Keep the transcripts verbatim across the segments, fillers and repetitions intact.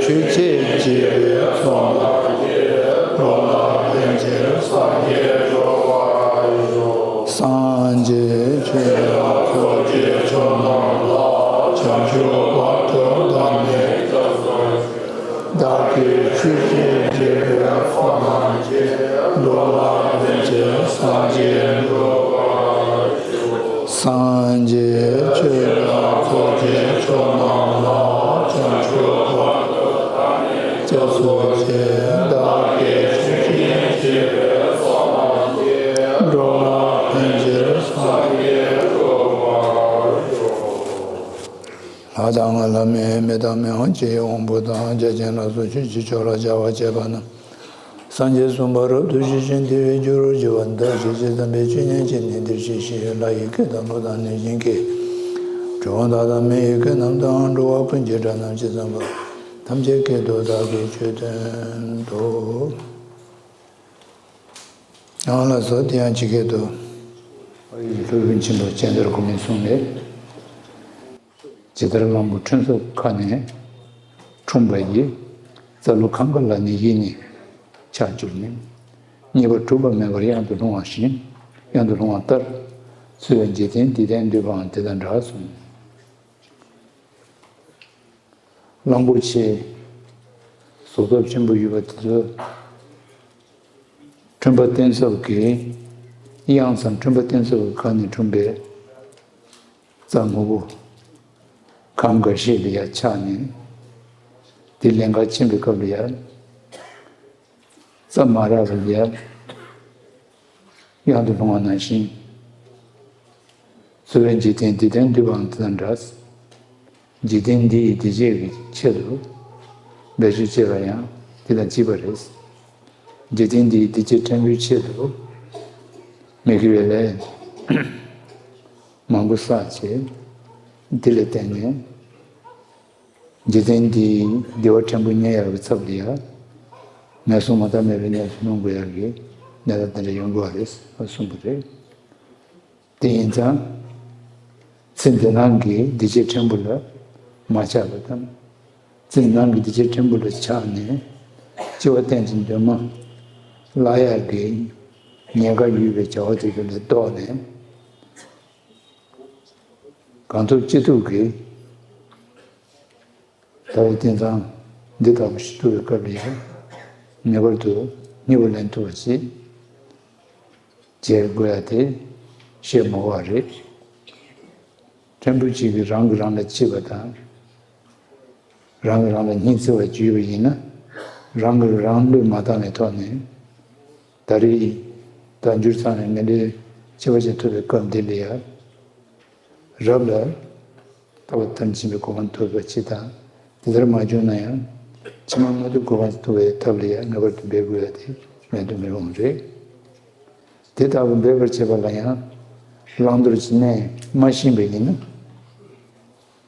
ཆོས་ཀྱི་རྗེ་བའི་ཚོགས་རྣམས་ཀྱིས། འགྲོ་ལ་ཕན་ཕྱིར་སངས་རྒྱས་འགྲུབ་པར་ཤོག། སངས་རྒྱས་ཆོས་དང་ཚོགས་ཀྱི་མཆོག་རྣམས་ལ། བྱང་ཆུབ་བར་དུ་བདག་ནི་སྐྱབས་སུ་མཆི། བདག་གིས་ཆོས་ཀྱི་རྗེ་བའི་ཚོགས་རྣམས་ཀྱིས། འགྲོ་ལ་ཕན་ཕྱིར་སངས་རྒྱས་འགྲུབ་པར་ཤོག། སངས་རྒྱས་ཆོས་དང་ཚོགས་ཀྱི་མཆོག་རྣམས་ལ། བྱང་ཆུབ་བར་དུ་བདག་ནི་སྐྱབས་སུ་མཆི། བདག་གིས་ཆོས་ཀྱི་རྗེ་བའི་ཚོགས་རྣམས་ཀྱིས། འགྲོ་ལ་ཕན་ཕྱིར་སངས་རྒྱས་འགྲུབ་པར་ཤོག། ལྷ་དང་ལྷ་མིན་མི་དང་མི་དབང་ཆེ་བའི་དབང་པོ་དང་། བརྒྱ་བྱིན་ལ་སོགས་ཆོས་ཀྱི་མཆོག་ལ་སྦྱར་བ་བཅས་པ་རྣམས། སངས་རྒྱས་གསུམ་པ་རབ་ཏུ་ཞི་ཞིང་བདེ་བའི་རྒྱུར་གྱུར་པ་འདི་ཕྱིར་ཇི་ཙམ་པའི་ཆོས་ཉན་བྱས་ནས། འདིར་གཤེགས་ཤིང་ལྷ་ཡི་སྐད་དང་ཀླུ་དང་གནོད་སྦྱིན་སྐད། གྲུལ་བུམ་དག་དང་མི་ཡི་སྐད་རྣམས་དང་། འགྲོ་བ་ཀུན་གྱི་སྒྲ་རྣམས་ཇི་ཙམ་པ། ཐམས་ཅད་སྐད་དུ་བདག་གིས་ཆོས་བསྟན་ཏོ། ཡང་ལ་སོགས་དེ་ཡང་ཇི་སྐད་དུ། ཨ་ཡི་སློབ་དཔོན་ཆེན་པོ་སྤྱན་རས་གོང་མའི་གསུང་ལས། ཇི་ལྟར་གླང་པོ་ཁྲོན་ཚོགས་ཁ་ནས་འཁྲུངས་པ་ཡི། རྩ་ལུ་གངྒཱ་ལ་ནི་ཡིད་ནི་ཆགས་གྱུར་ནས། རྙེད་པ་གྲུབ་པ་མེད་པར་གཡང་དུ་ལྷུང་བ་བཞིན། གཡང་དུ་ལྷུང་བ་ལྟར། འཚོ་བའི་འཇིག་རྟེན་འདི་དང་འདུས་པའང་དེ་དང་འདྲ་གསུངས། གླང་པོ་ཆེ། གཟུགས་སྟོབས་ཆེན་པོ་ཡོད་པ་དེ་ཚོ། ཁྲོན་པ་སྟེང་ཚོགས་ཀྱི། གཡང་སམ་ཁྲོན་པ་སྟེང་ཚོགས་ཀྱི་ཁ་ནས་འཁྲུངས་པའི་རྩྭ་སྔོན་པོ། གངྒཱ་ཤེལ་ལ་ཡར་ཆགས་ནས། དེ་ལན་ཁ་ཕྱིན་པའི་སྐབས་ལ་ཡར། རྩྭ་མ་རག་པ་ལ་ཡར། གཡང་དུ་ལྷུང་བ་ནང་བཞིན། འཚོ་བའི་འཇིག་རྟེན་འདི་དང་འདུས་པའང་དེ་དང་འདྲ། འཇིག་རྟེན་འདི་ཡི་བདེ་སྐྱིད་ཀྱི་ཆེད་དུ། འབད་རྩོལ་བྱས་པ་ཡང་དེ་དང་གཅིག་པ་རེད། འཇིག་རྟེན་འདི་ཡི་བདེ་སྐྱིད་ཕྲན་བུའི་ཆེད་དུ། མི་དགེ་བའི་ལས་མང་པོ་བསགས་བྱས། འདི་ལ་བརྟེན་ནས། འཇིག་རྟེན་འདིའི་བདེ་བ་ཕྲན་བུ་རྙེད་ཡག་གི་ཚབ་ལ་ཡ། ངན་སོང་མ་མཐའ་མེད་པའི་གནས་སུ་ལྷུང་དགོས་ཡག་གི་གནས་སྟངས་དེ་འདྲ་ཡོང་དགོས་པ་རེད་གསུངས་པ་རེད། དེ་ཡིན་ཙང་། ཚེ་འདི་སྣང་གི་བདེ་སྐྱིད་ཕྲན་བུ་ལ་མ་ཆགས་པ་དང་། ཚེ་འདི་སྣང་གི་བདེ་སྐྱིད་ཕྲན་བུ་ལ་ཆགས་ནས། སྐྱེ་བ་གཏན་གྱི་འདུན་མ་བརླག་ཡག་གི་ཉེན་ཁ་ཡོད་པའི་བྱ་བ་དེ་ཚོ་ལས་ལྡོག་ནས། གང་ཐུབ་ཅི་ཐུབ་ཀྱིས། ད་བར་དེང་སང་འདི་ལྟ་བུ་ཞིག་ཐུབ་པའི་སྐབས་ལ་ཡང་ངེས་པར་དུ་སྙིང་པོ་ལེན་ཐུབ་པ་ཞིག་བྱེད་དགོས་ཡ་དེ་བཤད་མ་དགོས་པ་རེད། ཕྲན་བུ་གཅིག་གིས་རང་གིས་རང་ལ་ཕྱིས་པ་དང་། རང་གིས་རང་ལ་སྙིང་བརྩེ་བ་ཅིག་ཡོད་པ་ཡིན་ན། རང་གིས་རང་བློས་མ་བཏང་བའི་ཐོག་ནས། ད་རེས་དལ་འབྱོར་ཚང་བའི་ངན་འབྲས་ཁྱད་པར་ཅན་ཐོབ་པའི་སྐབས་འདི་ལ་ཡང་། རབ་ལ་ལྟ་བ་དམ་ཆེན་པའི་གོ་འཕང་ཐོབ་པ་ཅིག་དང་། དེ་ལྟར་མ་བྱུང་ན་ཡང་། ཕྱི་མ་མངོན་མཐོའི་གོ་འཕང་ཐོབ་པའི་ཐབས་ལ་ཡང་ངེས་པར་དུ་འབད་དགོས་ཡ་དེ་མེད་དུ་མི་རུང་རེད། དེ་ལྟ་བུ་འབད་པར་བྱེད་པ་ལ་ཡང་། བླང་དོར་གྱི་གནས་མ་ཤེས་པ་ཡིན་ན།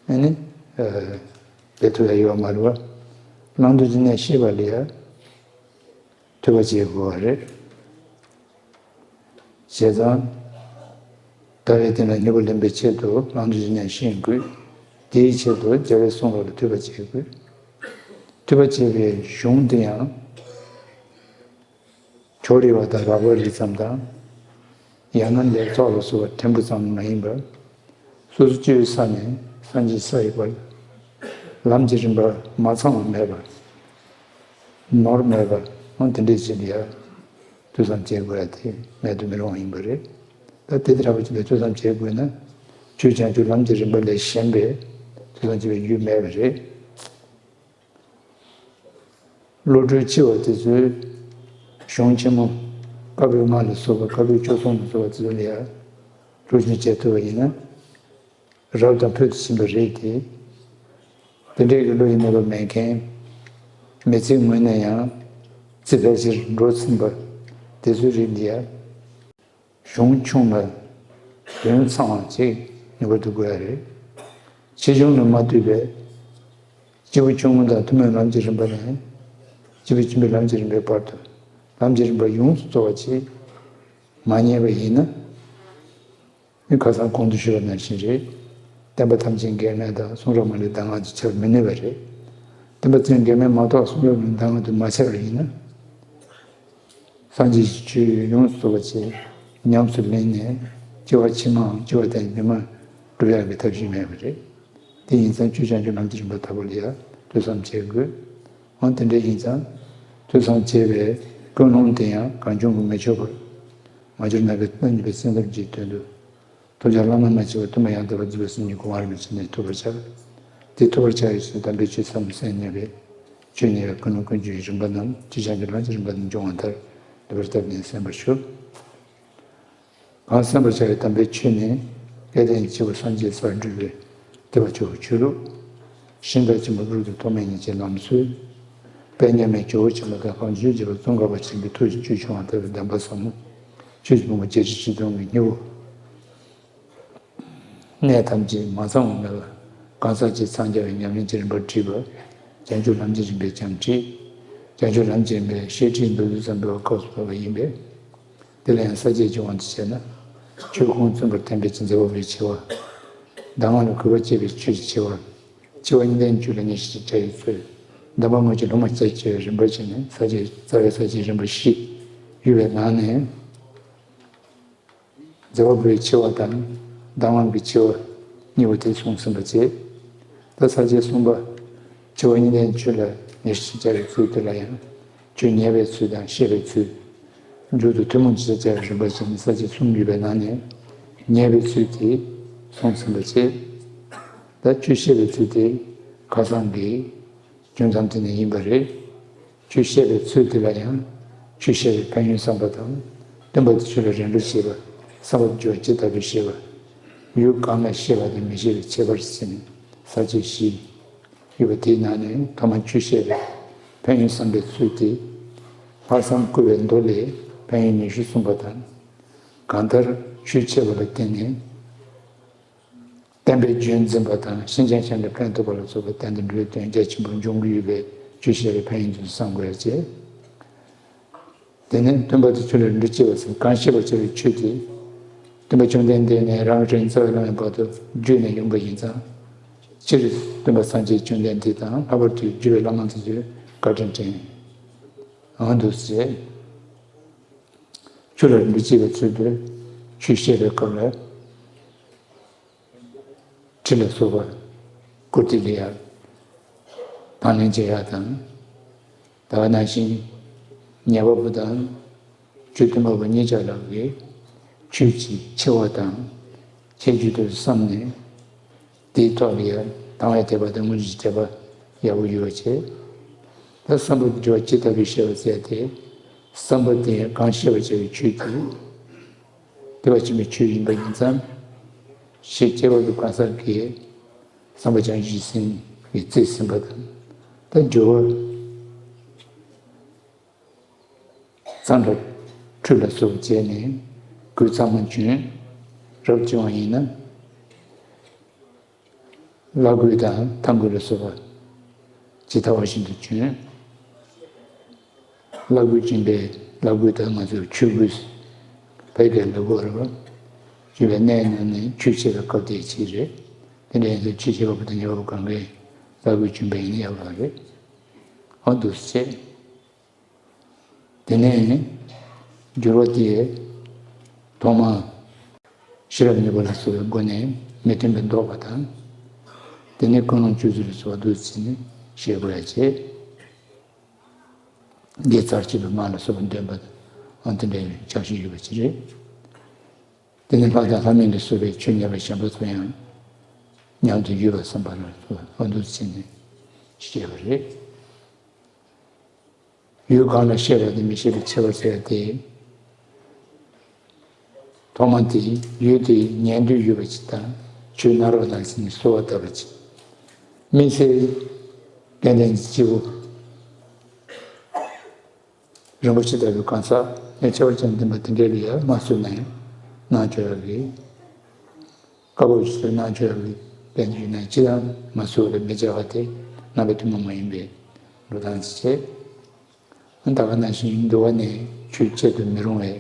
ཨ་ནི། ཨ། འབད་ཐུབ་ཡ་ཡོད་མ་རེད་བ། བླང་དོར་གྱི་གནས་ཤེས་པ་ལ་ཡ། ཐོས་པ་བྱེད་དགོས་པ་རེད། བྱས་ཙང་། ད་རེས་དེ་ལ་སྙིང་པོ་ལེན་པའི་ཆེད་དུ་བླང་དོར་གྱི་གནས་ཤེས་དགོས། དེའི་ཆེད་དུ་རྒྱལ་བའི་གསུང་རབ་ལ་ཐོས་པ་བྱེད་དགོས། ཐོས་པ་བྱེད་པའི་གཞུང་དེ་ཡང་། ཕྱོགས་རིས་པ་དང་རགས་པ་རིས་ཙམ་དང་། ཡང་ན་ལེགས་ཐོག་ལ་སོགས་པ་ཕྲན་བུ་ཙམ་མ་ཡིན་པར། སོ་སོ་སྐྱེ་བོའི་ས་ནས་སངས་རྒྱས་ས་ཡི་བར། ལམ་གྱི་རིམ་པ་མ་ཚང་བ་མེད་པ། ནོར་མེད་པ། འོ་དེ་འདྲའི་ཆེད་དུ་ཡང་ཐོས་བསམ་བྱེད་དགོས་ཡ་དེ་མེད་དུ་མི་རུང་བ་ཡིན་པ་རེད། ད་དེ་ལྟ་བུ་ཅིག་ལ་ཐོས་བསམ་བྱེད་དགོས་ན། ཆོས་བྱང་ཆུབ་ལམ་གྱི་རིམ་པ་ལས་གཞན་པའི་ཐོས་བསམ་བྱེད་པའི་རྒྱུ་མེད་པ་རེད། བློ་གྲོས་ཆེ་བ་དེ་ཚོས་གཞུང་ཆེན་མོ་བཀའ་པོད་ལྔ་ལ་སོགས་པ། བཀའ་པོད་བཅུ་གསུམ་ལ་སོགས་པ་དེ་ཚོ་ལ་ཡང་བློ་སྦྱོང་བྱེད་ཐུབ་པ་ཡིན་ན། རབ་དང་ཕུལ་དུ་ཕྱིན་པ་རེད་དེ། དེ་འདྲའི་གི་བློ་ཡི་གནས་བབ་མེད་མཁན། མི་ཚེའི་ངོས་ནས་ཡང་ཚེ་ཕལ་ཆེར་འགྲོ་ཟིན་པ་དེ་ཚོའི་རིགས་འདི་ཡང་། གཞུང་ཆུང་ལ་དོན་ཚང་བ་ཅིག་ངེས་པར་དུ་དགོས་ཡ་རེད། ཆེ་ཆུང་ལ་མ་ལྟོས་པའི་སྐྱེས་བུ་ཆུང་ངུ་དང་ཐུན་མོང་ལམ་གྱི་རིམ་པ་ནས་སྐྱེས་བུ་ཆེན་པོའི་ལམ་གྱི་རིམ་པའི་བར་དུ་ལམ་གྱི་རིམ་པ་ཡོངས་སུ་རྫོགས་པ་ཅིག་མ་རྙེད་པ་ཡིན་ན། མི་ཁ་སང་གོང་དུ་ཞུས་པ་ནང་བཞིན་རེད། བསྟན་པ་ཐམས་ཅད་འགལ་མེད་དང་གསུང་རབ་མ་ལུས་གདམས་ངག་ཅིག་ཆགས་མི་ནུས་པ་རེད། སྟོན་པ་ཚེ་འགལ་མེད་མ་གཏོགས་གསུང་རབ་ཀྱི་གདམས་ངག་དེ་མ་ཆགས་པ་ཡིན་ན། སངས་རྒྱས་ཀྱི་ཆོས་ཡོངས་སུ་རྫོགས་པ་ཅིག་ཉམས་སུ་ལེན་ནས་སྐྱེ་བ་ཕྱི་མའམ་སྐྱེ་བ་དང་མྱ་ངན་སྒྲུབ་ཡག་གི་ཐབས་ཤེས་མེད་པ་རེད། དེ་ཡིན་ཙང་ཆོས་བྱང་ཆུབ་ལམ་གྱི་རིམ་པ་དག་པ་ལ་ཡང་ཐོས་བསམ་བྱེད་དགོས། འོན་དེ་འདྲ་ཡིན་ཙང་ཐོས་བསམ་བྱས་པའི་ཀུན་སློང་དེ་ཡང་གང་བྱུང་གིས་མི་ཆོག་པར། མ་གྱུར་ནམ་མཁའི་མཐའ་གཉིས་པའི་སེམས་ཙམ་གྱི་དོན་དུ། ཐོབ་བྱ་བླ་ན་མ་མཆིས་པ་སྟོན་པ་ཡང་དག་པར་རྫོགས་པའི་སེམས་ཉིད་ཀྱི་དབང་རིམ་བྱས་ནས་ཐོབ་པར་བྱ། དེ་ཐོབ་པར་བྱ་བའི་ཕྱིར་དམ་པའི་ཆོས་ཟབ་མོ་གསན་ནས་པས། ཆོས་ཉན་པའི་ཀུན་སློང་ཀུན་སྤྱོད་ཀྱི་རིམ་པ་རྣམས་ཆོས་བྱང་ཆུབ་ལམ་གྱི་རིམ་པ་ནས་འབྱུང་བ་མཐར་འདོད་པར་བསྟན་ནས་གསན་པར་ཞུ། གང་གསན་པར་བྱ་བའི་དམ་པའི་ཆོས་ནི། སྐལ་ལྡན་སྤྱི་བོ་སངས་རྒྱས་སར་སྤྲུལ་པའི་ཐེག་པ་ཆེན་པོའི་ཆོས་ལུགས། ཤིང་རྟ་ཆེན་པོ་ཀླུ་སྒྲུབ་ཐོགས་མེད་ཉིད་ཀྱི་ལམ་སྲོལ། དཔལ་མཉམ་མེད་ཇོ་བོ་ཆེན་པོ་དང་གང་བྱུང་རྒྱས་པ་ཙོང་ཁ་པ་ཆེན་པོའི་ཐུགས་ཀྱི་བཅུད་ཆུང་བ་ལྟ་བུའི་གདམས་པ་ཟབ་མོ། ཆོས་ཀྱི་ཕུང་པོ་བརྒྱད་ཁྲི་བཞི་སྟོང་གི་སྙིང་པོ། གནས་ཐམས་ཅད་མ་ཚང་བ་མེད་པར་གང་ཟག་གཅིག་འཚང་རྒྱ་བའི་ཉམས་ལེན་གྱི་རིམ་པར་བསྒྲིགས་པ། བྱང་ཆུབ་ལམ་གྱི་རིམ་པའི་བྱང་ཁྲིད། བྱང་ཆུབ་ལམ་གྱི་རིམ་པའི་བཤད་ཁྲིད་མདོར་བསྡུས་ཙམ་འབུལ་བ་སྐབས་སུ་བབས་པ་ཡིན་པས། དེ་ལ་ཡང་ས་བཅད་ཀྱི་དབང་དུ་བྱས་ན། ཆོས་ཁུངས་བཙུན་པར་བསྟན་པའི་མཛད་པ་པོའི་ཆེ་བ། གདམས་ངག་ལ་གུས་པ་བསྐྱེད་པའི་ཆོས་ཀྱི་ཆེ་བ། ཆེ་བ་གཉིས་ལྡན་ཆོས་ལ་ཉེར་ཞི་བྱ་བའི་ཚུལ། གདམས་པ་དངོས་ཀྱི་སློབ་མ་རྩ་ཆེ་བའི་རིམ་པར་བྱས་ནས་ས་བཅད་རྩ་བའི་ས་བཅད་རིམ་པ་བཞི་ཡོད་པའི་ནང་ནས། མཛད་པ་པོའི་ཆེ་བ་དང་། གདམས་ངག་གི་ཆེ་བ་གཉིས་པོ་དེ་གསུངས་ཟིན་པ་བྱས། ད་ས་བཅད་གསུམ་པ། ཆེ་བ་གཉིས་ལྡན་ཆོས་ལ་ཉེར་ཞི་བྱ་བའི་ཚུལ་དེ་ལ་ཡང་། ཆོས་ཉན་པའི་ཚུལ་དང་བཤད་པའི་ཚུལ། མཇུག་ཏུ་ཐུན་མོང་ཇི་ལྟར་བྱ་བའི་རིམ་པ་བྱས་ནས་ས་བཅད་གསུམ་ཡོད་པའི་ནང་ནས། ཉན་པའི་ཚུལ་དེ་གསུངས་ཟིན་པ་བྱས། ད་ཆོས་བཤད་པའི་ཚུལ་དེ་ཁ་སང་གི་སྐྱོན་མཚམས་དེ་ནས་ཡིན་པ་རེད། ཆོས་བཤད་པའི་ཚུལ་དེ་ལ་ཡང་། ཆོས་བཤད་པའི་ཕན་ཡོན་བསམ་པ་དང་། སྟོན་པ་དེ་ཆོས་ལ་རེ་འདོད་བྱེད་པ། བསམ་པ་སྦྱོར་ཇི་ལྟ་བུ་བཤད་པ། ཡུལ་གང་ལ་བཤད་པ་དང་མི་བཤད་པའི་ཁྱད་པར་ཟེར་ནས་ས་བཅད་བཞི་ཡོད་པ་དེའི་ནང་ནས་ཐོག་མར་ཆོས་བཤད་པའི་ཕན་ཡོན་བསམ་པའི་ཚུལ་དེ། ལྷག་བསམ་བསྐུལ་བའི་མདོ་ལས་ཕན་ཡོན་ཉི་ཤུ་གསུངས་པ་དང་། གང་ལྟར་ཆོས་འཆད་པ་ལ་བརྟེན་ནས། བསྟན་པའི་རྒྱུན་འཛིན་པ་དང་གཞན་གྱིས་གཞན་ལ་ཕན་ཐོགས་པ་ལ་སོགས་པའི་དོན་དུ་འགྲོ་བའི་དོན་རྒྱ་ཆེན་པོ་འབྱུང་གི་ཡོད་པས་ཆོས་བཤད་པའི་ཕན་ཡོན་དུ་བསམ་དགོས་ཡ་བྱས། དེ་ནས་སྟོན་པ་དེ་ཆོས་ལ་རིན་པོ་ཆེ་བ་ཟེར་གང་བཤད་པར་བྱ་བའི་ཆོས་དེ། སྟོན་པ་བཅོམ་ལྡན་འདས་ནས་རང་རིགས་རྩ་བའི་བླ་མའི་བར་དུ་བརྒྱུད་ནས་ཡོང་པ་ཡིན་ཙང་། སྤྱིར་སྟོན་པ་སངས་རྒྱས་བཅོམ་ལྡན་འདས་དང་ལྷག་པར་དུ་བརྒྱུད་པའི་བླ་མ་དེ་ཚོས་བཀའ་དྲིན་དྲན། འོ་འདུག་ཟེར། ཆོས་ལ་རིན་པོ་ཆེ་བའི་ཚུལ་དུ་ཆོས་བཤད་པའི་སྐབས་ལ། ཁྲིད་ལ་སོགས་པ་བཀུར་སྟི་ལ་ཡ་དང་ལེན་བྱེད་ཡ་དང་། ད་ག་ནང་བཞིན་ཉན་པ་པོ་དང་ཆོས་སྟོན་པ་པོ་གཉིས་ཆ་ལ་གི་ཆོས་ཀྱི་ཆེ་བ་དང་ཁྱད་ཆོས་དེ་བསམ་ནས་དེའི་ཐོག་ལ་ཡ་དང་བའི་དད་པ་དང་དངོས་གཞིའི་དད་པ་ཡག་པོ་ཡོད་པ་བྱས། ད་བསམ་པ་སྦྱོར་ཇི་ལྟ་བུའི་བཤད་པ་ཟེར་ཏེ། བསམ་པ་དེ་གང་བཤད་པར་བྱ་བའི་ཆོས་དེ། དེ་བ་ཆེན་པོའི་ཆོས་ཡིན་པ་ཡིན་ཙང་། ཞེས་སྐྱེ་བ་གི་གང་ཟག་གིས་བསམ་པ་བྱང་ཞིང་ཟིན་པའི་རྩིས་ཟིན་པ་དང་། ད་སྦྱོར་བ་གཙང་སྦྲ་འཁྲུལ་ལ་སོགས་བྱས་ནས་གོས་གཙང་མ་གྱོན། རབ་བྱུང་བ་ཡིན་ན། བླ་གོས་དང་མཐང་གོས་ལ་སོགས་པ་ཇི་ལྟ་བ་བཞིན་དུ་གྱོན། བླ་གོས་གྱོན་པའི་བླ་གོས་དང་ང་ཚོས་ཆོས་གོས། བོད་སྐད་ལ་གོས་རེད་བ། གྱོན་པའི་གནས་ནང་ནས་ཆོས་བཤད་པའི་སྐབས་དེ་ཅིག་རེད། དེ་འདྲ་ཡིན་ཙང་ཆོས་བཤད་པ་པོ་དང་ཉན་པ་པོ་གང་གས་བླ་གོས་གྱོན་པ་ཡིན་ན་ཡག་པ་རེད། འོ་འདུག་སེ་བྱས། དེ་ནས་སྦྱོར་བ་དེ་ཐོག་མར་ཤེས་རབ་སྙིང་པོ་ལ་སོགས་པའི་སྒོ་ནས་མི་མཐུན་པའི་ལྡོག་པ་དང་། དེ་ནས་ཀུན་སློང་བཅུ་ཚུལ་ལ་སོགས་པ་འདུག་ཟེར་ནས་བཤད་དགོས་ཡ་བྱས། དགེ་རྩར་བྱེད་པའི་སྨྲ་ལ་སོགས་པ་འདོན་པ་དང་། འོ་དེ་འདྲའི་ཕྱག་བཞེས་ཡོད་པ་ཅིག་རེད། དེ་ནས་ལྷ་དང་ལྷ་མིན་ལ་སོགས་པའི་ཆོས་ཉན་པ་གཞན་པ་ཚོ་ཡང་མཉམ་དུ་ཡོད་པར་བསམ་པ་ལ་སོགས་པ་འདུག་ཟེར་ནས་བཤད་པ་རེད། ཡུལ་གང་ལ་བཤད་པ་དང་མི་བཤད་པའི་ཁྱད་པར་ཟེར་ཏེ། ཐོག་མ་དེ་ཡུལ་དེའི་ཉན་འདོད་ཡོད་པ་ཅིག་དང་ཆོས་གནང་རོགས་གནང་ཟེར་ནས་གསོལ་བ་བཏབ་པ་ཅིག། དམིགས་བསལ་དགེ་འདུན་གྱི་སྐྱེས་བུ་རིན་པོ་ཆེ་ལྟ་བུའི་གང་ཟག་ནས་ཁྱད་པར་ཅན་ལྡན་པ་དེ་འདྲ་ལ་ཡང་མ་གསོལ་ན་ཡང་གནང་ཆོག་ཡག་གི། དཀར་པོ་ཞིག་གནང་ཆོག་ཡག་གི་དཔེ་འཇོག་ན་སྤྱིར་བཏང་མ་གསོལ་བ་ལ་མི་བྱ་བ་དེ་རྣམ་པའི་ཐུན་མོང་མ་ཡིན་པའི་འགྲོ་སྟངས་ཤིག་བྱས། ད་ག་ནང་བཞིན་འདུལ་བ་ནས་ཆོས་འཆད་དུ་མི་རུང་བའི་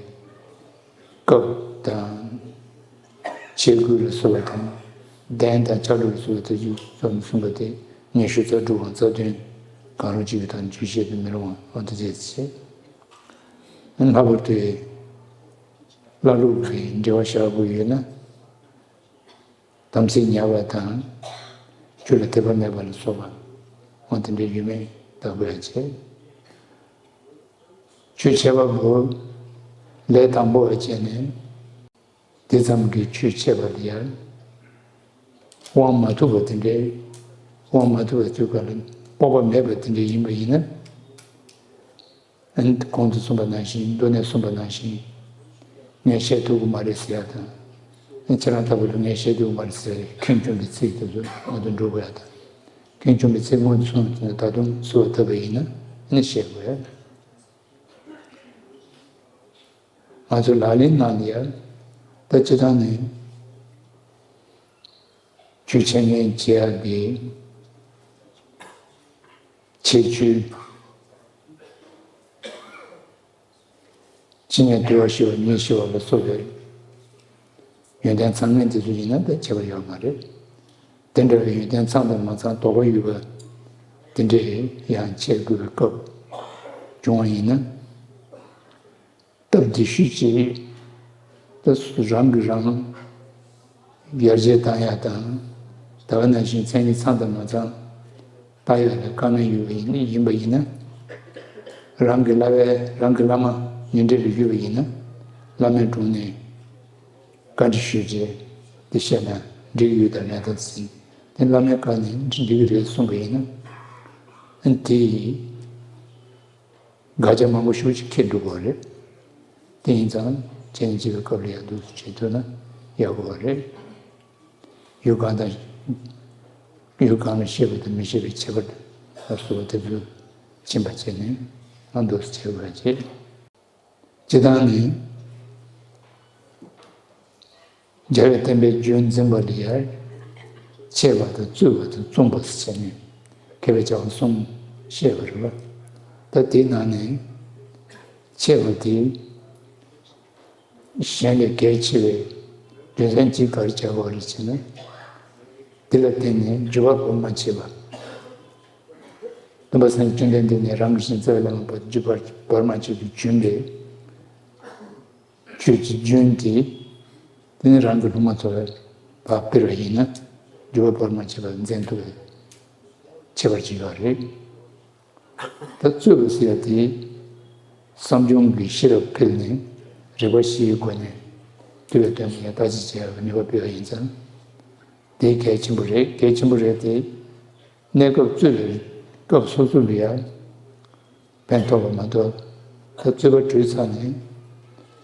སྐབས་དང་། ཆས་གོས་ལ་སོགས་པ་དང་། གདན་དང་ཕྱག་དྲུག་ལ་སོགས་པ་དེ་ཚོ་གསུངས་པ་དེ་ཉི་ཤུ་རྩ་དྲུག་དང་རྩ་བདུན། གང་རུང་གཅིག་གི་ཐོག་ནས་ཆོས་བཤད་དུ་མི་རུང་བ། འོ་དེ་འདྲས་བྱེད། ལྷག་པར་དུ་བླ་ལུག་གི་འབྲེལ་བ་བཞག་དགོས་ཡོད་ན། དམ་ཚིག་ཉར་བ་དང་། ཆོས་ལ་དད་པ་མེད་པ་ལ་སོགས་པ། འོ་དེ་འདྲའི་ཡོད་མེད་བལྟ་དགོས་ཡ་བྱེད། ཆོས་བྱེད་པ་པོ་ལས་དང་པོ་བ་བྱས་ནས། དེ་ཙམ་གྱི་ཆོས་བྱེད་པ་ལ་ཡང་དབང་མ་ཐོབ་པ་དེ་འདྲའི། དབང་མ་ཐོབ་པའི་དུས་སྐབས་ལ་སྤོབས་པ་མེད་པ་དེ་འདྲའི་ཡིན་པ་ཡིན་ན། ཨ་ནི་གོང་དུ་གསུངས་པ་ནང་བཞིན། མདོ་ནས་གསུངས་པ་ནང་བཞིན། ངས་བཤད་ཐུབ་ཀྱི་མ་རེད་ཟེར་ཡ་དང་། ཨ་ནི་ཁྱེད་རང་ལྟ་བུ་ལ་ངས་བཤད་ཐུབ་ཀྱི་མ་རེད་ཟེར་ཡ་ཁེངས་སྐྱུང་གི་ཚིག་དེ་ཚོ་སྔོན་དུ་འགྲོ་དགོས་ཡ་དང་། ཁེངས་སྐྱུང་གི་ཚིག་སྔོན་དུ་སོང་ཙང་ད་དུང་བསུ་བ་ཐོབ་པ་ཡིན་ན། ཨ་ནི་བཤད་དགོས་ཡ། ང་ཚོ་ལག་ལེན་ནང་ལ་ཡ། ད་སྤྱིར་བཏང་ནས་ཆོས་འཆད་ཉན་བྱེད་ཡག་གི་ཁྱད་ཆོས། ཅི་ནས་དུལ་བ་ཞི་བ་ཉེས་ཞི་བ་ལ་སོགས་པའི་ཡོན་ཏན་ཚང་མིན་དེ་ཚོ་ཡིན་ན་ད་ཁྱད་པར་ཡོད་མ་རེད། དེ་འདྲ་བའི་ཡོན་ཏན་ཚང་དང་མ་ཚང་དོགས་པ་ཡོད་པ་དེ་འདྲས་ཡང་འཆད་དགོས་པའི་སྐབས་བྱུང་བ་ཡིན་ན། སྟབས་བདེ་ཤོས་ཅིག་ད་རང་གིས་རང་ཡར་རྒྱས་བཏང་ཡག་དང་། ད་ག་ནང་བཞིན་མཚན་ཉིད་ཚང་དང་མ་ཚང་བལྟ་ཡག་ལ་དཀའ་ངལ་ཡོད་པ་ཡིན་ཡིན་པ་ཡིན་ན། རང་གི་བླ་བས། རང་གི་བླ་མ་ཉེ་འབྲེལ་ལ་ཡོད་པ་ཡིན་ན། བླ་མའི་དྲུང་ནས་བཀའ་འདྲི་ཞུས་རྗེས་དེ་བཤད་ན་འགྲིག་གི་ཡོད་དམ་མེད་དམ་ཟེར། དེ་བླ་མའི་བཀའ་ནས་འགྲིག་གི་རེད་གསུངས་པ་ཡིན་ན། ཨ་ནི་དེ་ཡིས། དགག་བྱ་མང་པོ་ཞེ་པོ་ཅིག་འཁྱེར་འགྲོ་གི་རེད། དེ་ཡིན་ཙང་བྱས་ཉེས་བྱེད་པའི་སྐབས་ལ་ཡང་འདུག་སེ་བྱེད་ཐུབ་ན་ཡག་པོ་རེད། ཡུལ་གང་དང་། ཡུལ་གང་ལ་བཤད་པ་དང་མི་བཤད་པའི་ཁྱད་པར་ལ་སོགས་པ་དེ་ཚོ་ཕྱིན་པ་བྱས་ནས་ཨ་འདུག་སེ་བྱེད་དགོས་པ་བྱེད། སྤྱིར་བཏང་ནི། རྒྱལ་བའི་བསྟན་པའི་རྒྱུན་འཛིན་པ་ལ་ཡང་འཆད་པ་དང་རྩོད་པ་དང་རྩོམ་པ་ཟེར་ནས་མཁས་པའི་བྱ་བ་གསུམ་བཤད་པ་རེད་པ། ད་དེའི་ནང་ནས་འཆད་པ་དེ་གཞན་ལས་གལ་ཆེ་བའི་རྒྱུ་མཚན་གཅིག་ག་རེ་བྱ་དགོས་རེད་ཟེར་ན། དེ་ལ་བརྟེན་ནས་འཇུག་པ་བོར་མ་བྱས་པ། སྟོན་པ་སངས་རྒྱས་བཅོམ་ལྡན་འདས་ནས་རང་གི་བཞིན་རྩ་བའི་བླ་མ་བར་དུ་འཇུག་པར་བོར་མ་བྱས་པའི་རྒྱུན་པས། ཆོས་ཀྱི་རྒྱུན་དེ། དེ་ནི་རང་གི་སློབ་མ་ཚོ་ལ་ཕར་སྤེལ་བ་ཡིན་ན། འཇུག་པ་བོར་མ་བྱས་པ་འཛིན་ཐུབ་པའི་ཁྱད་པར་ཅིག་ཡོད་རེད། ད་རྩོད་པ་ཟེར་ཡ་དེ། བསམ་བྱུང་གི་ཤེས་རབ་འཕེལ་ནས་རིག་པ་བཞིའི་སྒོ་ནས་ཐུབ་པའི་དོན་ལ་ཡང་བརྟག་དཔྱད་བྱེད་ཡ་གི་ནུས་པ་སྤེལ་བ་ཡིན་ཙང་། དེ་གལ་ཆེན་པོ་རེད། གལ་ཆེན་པོ་རེད་དེ། གནས་སྐབས་རྩོད་པའི་སྐབས་སོ་སོ་ལ་ཡང་ཕན་ཐོགས་པ་མ་གཏོགས། ད་རྩོད་པ་གྲོལ་ཚར་ནས་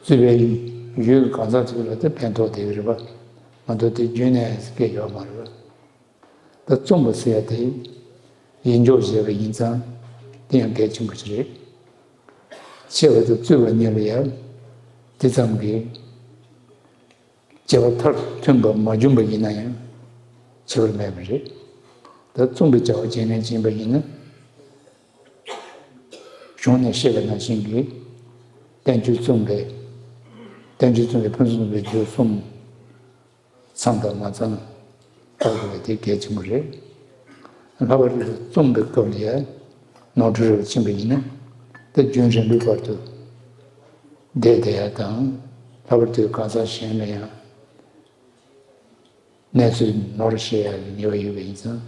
རྩོད་པའི་ཡུལ་གྱི་གང་ཟག་ཅིག་ལ་ད་ཕན་ཐོགས་བསྡད་ཀྱི་རེད་པ། མ་གཏོགས་དེ་རྒྱུན་ནས་སྐྱེ་ཡོད་མ་རེད་པ། ད་རྩོམ་པ་ཟེར་ཡ་དེ་ཡིད་འཇོག་བྱས་པ་ཡིན་ཙང་དེ་ཡང་གལ་ཆེན་པོ་ཞིག་རེད། འཆད་པ་དང་རྩོད་པ་གཉིས་ལ་ཡང་དེ་ཙམ་གྱི་བྱ་བ་མཐར་ཐུག་པ་མ་བྱུང་བ་ཡིན་ན་ཡང་ཁྱད་པར་མེད་པ་རེད། ད་རྩོམ་པའི་བྱ་བ་བྱེད་མཁན་ཅིག་ཡིན་པ་ཡིན་ན། གཞུང་ནས་བཤད་པ་ནང་བཞིན་གྱི་བསྟན་བཅོས་རྩོམ་པའི། བསྟན་བཅོས་རྩོམ་པའི་ཕུན་སུམ་ཚོགས་པའི་རྒྱུ་གསུམ་ཚང་དང་མ་ཚང་བརྟག་དགོས་པ་དེ་གལ་ཆེན་པོ་རེད། ལྷག་པར་དུ་རྩོམ་པའི་སྐབས་ལ་ཡང་ནོར་འཁྲུལ་རེ་བ་ཕྱིན་པ་ཡིན་ན། ད་རྒྱུན་རིང་པོའི་བར་དུ་བསྡད་བསྡད་ཡ་དང་། ལྷག་པར་དུ་གང་ཟག་གཞན་ལ་ཡང་གནས་ཚུལ་ནོར་བཤད་ཡ་ལ་ཉེས་པ་ཡོད་པ་ཡིན་ཙང་།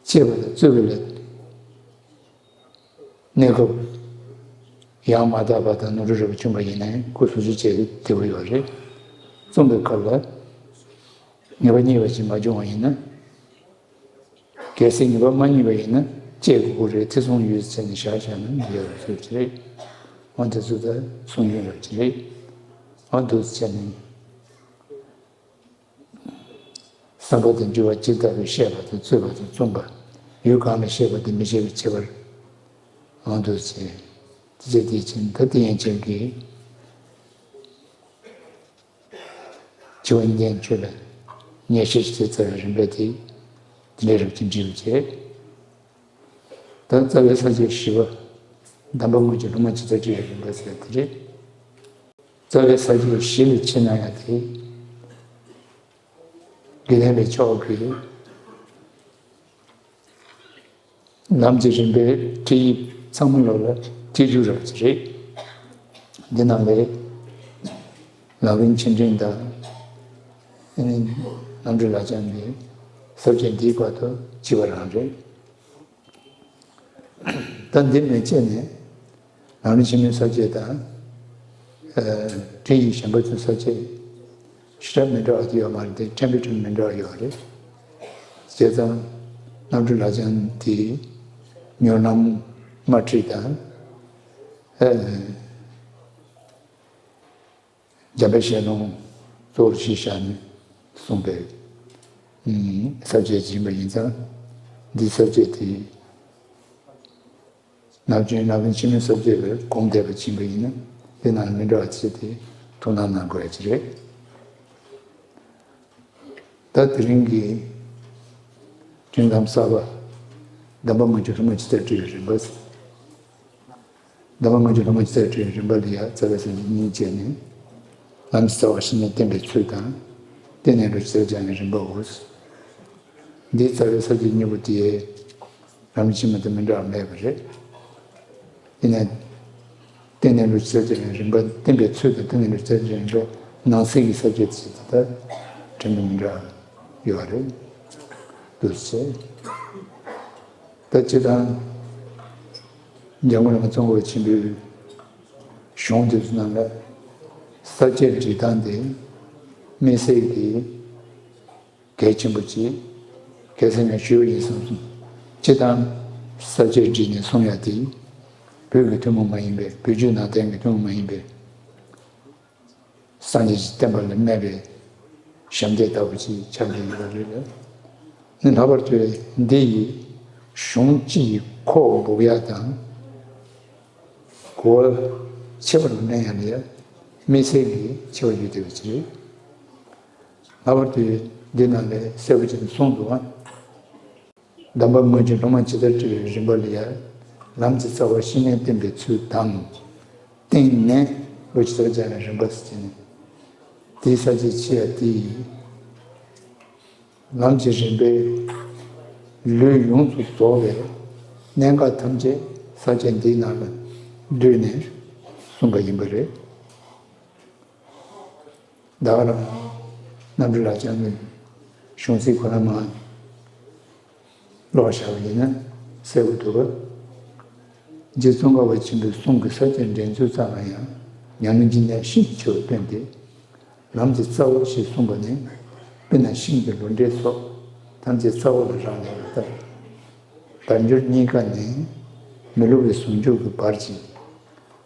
འཆད་པ་དང་རྩོད་པ་ལ་གནས་སྐབས་ཡང་མ་དག་པ་དང་ནོར་འཁྲུལ་རེ་བ་བྱུང་བ་ཡིན་ན་ཡང་སྐུ་གཟུགས་ཅིག་བྱས་བདེ་པོ་ཡོད་རེད། རྩོམ་པའི་སྐབས་ལ་ངེས་པ་རྙེད་པ་ཞིག་མ་བྱུང་བ་ཡིན་ན། གལ་སྲིད་ངེས་པ་མ་རྙེད་པ་ཡིན་ན་དཔྱད་དགོས་ཀྱི་རེད། ཐེ་ཚོམ་ཡོད་ཟེར་ནས་བཞག་བཞག་ན་མི་ཡག་པ་ཚོད་ཅིག་རེད། འོ་དེ་ཚོ་ད་གསུང་རྒྱུན་རེད་ཅིག་རེད། འོ་འདུག་ཟེར་ནས། བསམ་པ་དང་འགྱུར་བ་ཇི་ལྟ་བུའི་བཤད་པ་དང་རྩོད་པ་དང་རྩོམ་པ། ཡུལ་གང་ལ་བཤད་པ་དེ་མི་བཤད་པའི་ཁྱད་པར་འོང་དུ་བྱས། དེ་ཚེ་དེའི་ཕྱིར་ད་དེ་ཡན་ཆད་ཀྱི་འཆི་བ་གཉིས་ལྡན་ཆོས་ལ་ཉེར་ཞི་ཞེས་བྱ་བའི་རིམ་པ་དེ་དེ་འདྲའི་རབ་ཀྱིས་འགྲེལ་བར་བྱེད། ད་རྩ་བའི་ས་བཅད་བཞི་པ། གདམས་པ་དངོས་ཀྱི་སློབ་མ་ཇི་ལྟར་བགྲེས་པའི་རིམ་པ་ཟེར་དེ་རེད། རྩ་བའི་ས་བཅད་བཞི་ལ་ཕྱེ་ན་ཡང་དེ། དགེ་ལྡན་པའི་ཕྱོགས་ཀྱི་ ལམ་གྱི་རིམ་པའི་ཁྲིད་ཡིག་ཚང་མ་ལོག་ལ་ཁྲིད་རྒྱུ་རག་གི་རེད། འདི་ནང་ལས་ལམ་རིམ་ཆེ་འབྲིང་དང་། ཨ་ནི་རྣམ་གྲོལ་ལག་བཅངས་ཀྱི་ས་བཅད་འདིའི་བར་དུ་བྱས་པ་རང་རེད། ད་འདི་མན་ཆད་ནས་ལམ་རིམ་ཆེན་མོའི་ས་བཅད་དང་། ཨ། ཁྲིད་ཡིག་གཞན་པ་ཚོའི་ས་བཅད་ཞེ་དྲག་མི་འདྲ་བ་དེ་ཡོད་མ་རེད་དེ། ཕྲན་བུ་ཕྲན་བུ་མི་འདྲ་བ་ཡོད་རེད། བྱས་ཙང་རྣམ་གྲོལ་ལག་བཅངས་དེ་མྱུར་ལམ་དམར་ཁྲིད་དང་། ཨ། འཇམ་དཔལ་ཞལ་ལུང་གཙོ་བོར་གཞི་བཞག་ནས་གསུངས་པའི་ས་བཅད་ཅིག་ཡིན་པ་ཡིན་ཙང་། འདིའི་ས་བཅད་དེ་ནམ་རྒྱུན་ལམ་རིམ་ཆེན་མོའི་ས་བཅད་ལ་གོམས་བསྡད་པ་ཅིག་ཡིན་པ་ཡིན་ན། དེ་ནང་མི་འདྲ་བ་ཅིག་དེ་ཐུགས་སྣང་གནང་དགོས་ཡ་ཅིག་རེད། ད་དེ་རིང་གི་སྤྲིན་ཁམས་གསར་པ། གདམས་པ་ལྔ་བཅུ་སློབ་མ་ཇི་ལྟར་བགྲོད་པའི་རིམ་པ། གདམས་པ་ལྔ་བཅུ་སློབ་མ་ཇི་ལྟར་བགྲོད་པའི་རིམ་པ་ལ་ཡང་རྩ་བའི་ས་བཅད་གཉིས་བྱས་ནས། ལམ་གྱི་རྩ་བ་བཤེས་གཉེན་བསྟེན་པའི་ཚུལ་དང་། བསྟེན་གནས་ལུགས་ཇི་ལྟར་སྦྱང་བའི་རིམ་པའོ། འདིའི་རྩ་བའི་ས་བཅད་གཉིས་པོ་དེ་ལམ་རིམ་ཆེན་མོ་དང་མི་འདྲ་བ་མེད་པ་རེད། ཡིན་ནའི། བསྟེན་གནས་ལུགས་ཇི་ལྟར་སྦྱང་བའི་རིམ་པ། བསྟེན་པའི་ཚུལ་དང་བསྟེན་གནས་ལུགས་ཇི་ལྟར་སྦྱང་བའི་རིམ་པ། ནང་གསེས་ཀྱི་ས་བཅད་ཅིག་དེ་ལྟར་ཕྲན་བུ་མི་འདྲ་བ་ཡོད་རེད། འདུག་སེ། ད་སྤྱིར་བཏང་འཇམ་མགོན་བླ་མ་ཙོང་ཁ་པ་ཆེན་པོའི་གཞུང་དེ་ཚོ་ནང་ལ་ས་བཅད་སྒྲིག་སྟངས་དེ་དམིགས་བསལ་གྱི་གལ་ཆེན་པོ་ཅིག་གལ་སྲིད་ངས་ཞུས་པ་ཡིན་བསམ་སོང་། སྤྱིར་བཏང་ས་བཅད་བསྒྲིགས་ནས་གསུང་ཡ་དེ་བོད་ཀྱི་ཐུན་མོང་མ་ཡིན་པའི། བོད་བརྒྱུད་ནང་བསྟན་གྱི་ཐུན་མོང་མ་ཡིན་པའི་སངས་རྒྱས་ཀྱི་བསྟན་པ་ལ་སྨད་པའི་ཞབས་འདེགས་ལྟ་བུ་ཅིག་ཆགས་ཀྱི་ཡོད་པ་རེད་ལ། ནི་ལྷག་པར་དུ་འདི་ཡི་གཞུང་སྤྱི་ཡི་ཁོག་འབུབ་ཡ་དང་། གོ་བ་ཆེ་བར་གནས་ཡ་ལ་ཡ་དམིགས་བསལ་གྱི་ཆེ་བ་ཡོད་བསྡད་པ་ཅིག་རེད། ལྷག་པར་དུ་འདི་ནང་ལས་གསལ་པོ་བྱས་ནས་གསུངས་འདུག་ཨ། གདམས་པ་ལྔ་བཅུ་སློབ་མ་ཇི་ལྟར་བགྲོད་པའི་རིམ་པ་ལ་ཡང་། ལམ་གྱི་རྩ་བ་བཤེས་གཉེན་བསྟེན་པའི་ཚུལ་དང་། བསྟེན་གནས་ལུགས་ཇི་ལྟར་སྦྱང་བའི་རིམ་པ་ཟེར་ནས། དེའི་ས་བཅད་ཕྱེ་ཡ་དེ་ཡིན། ལམ་གྱི་རིམ་པའི་ལུས་ཡོངས་སུ་རྫོགས་པའི་གནད་འགག་ཐམས་ཅད་ས་བཅད་འདིའི་ནང་ལ་བསྡུས་ནས་གསུངས་པ་ཡིན་པ་རེད། ད་ག་རང་རྣམ་གྲོལ་ལག་བཅངས་ཀྱི་གཞུང་ཚིག་ཁོ་ན་མར་ཀློག་བཞག་པ་ཡིན་ན་གསལ་པོ་འདུག་པ། རྗེ་ཙོང་ཁ་པ་ཆེན་པོའི་གསུང་གི་ས་བཅད་འགྲེལ་ཚུལ་ཙམ་ལ་ཡང་ཉམས་ལེན་གྱི་གནད་ཤིན་ཏུ་ཆེ་བ་བསྟན་ཏེ། ལམ་གྱི་རྩ་བ་ཞེས་གསུངས་པ་ནི། སྤུ་ན་ཤིང་གི་ལུས་འབྲེལ་སོགས་ཐམས་ཅད་རྩ་བ་ལ་རག་ལས་པ་ལྟར། དལ་འབྱོར་རྙེད་དཀའ་ནས་མི་སླུ་བའི་ཟུང་འཇུག་གི་བར་གྱི་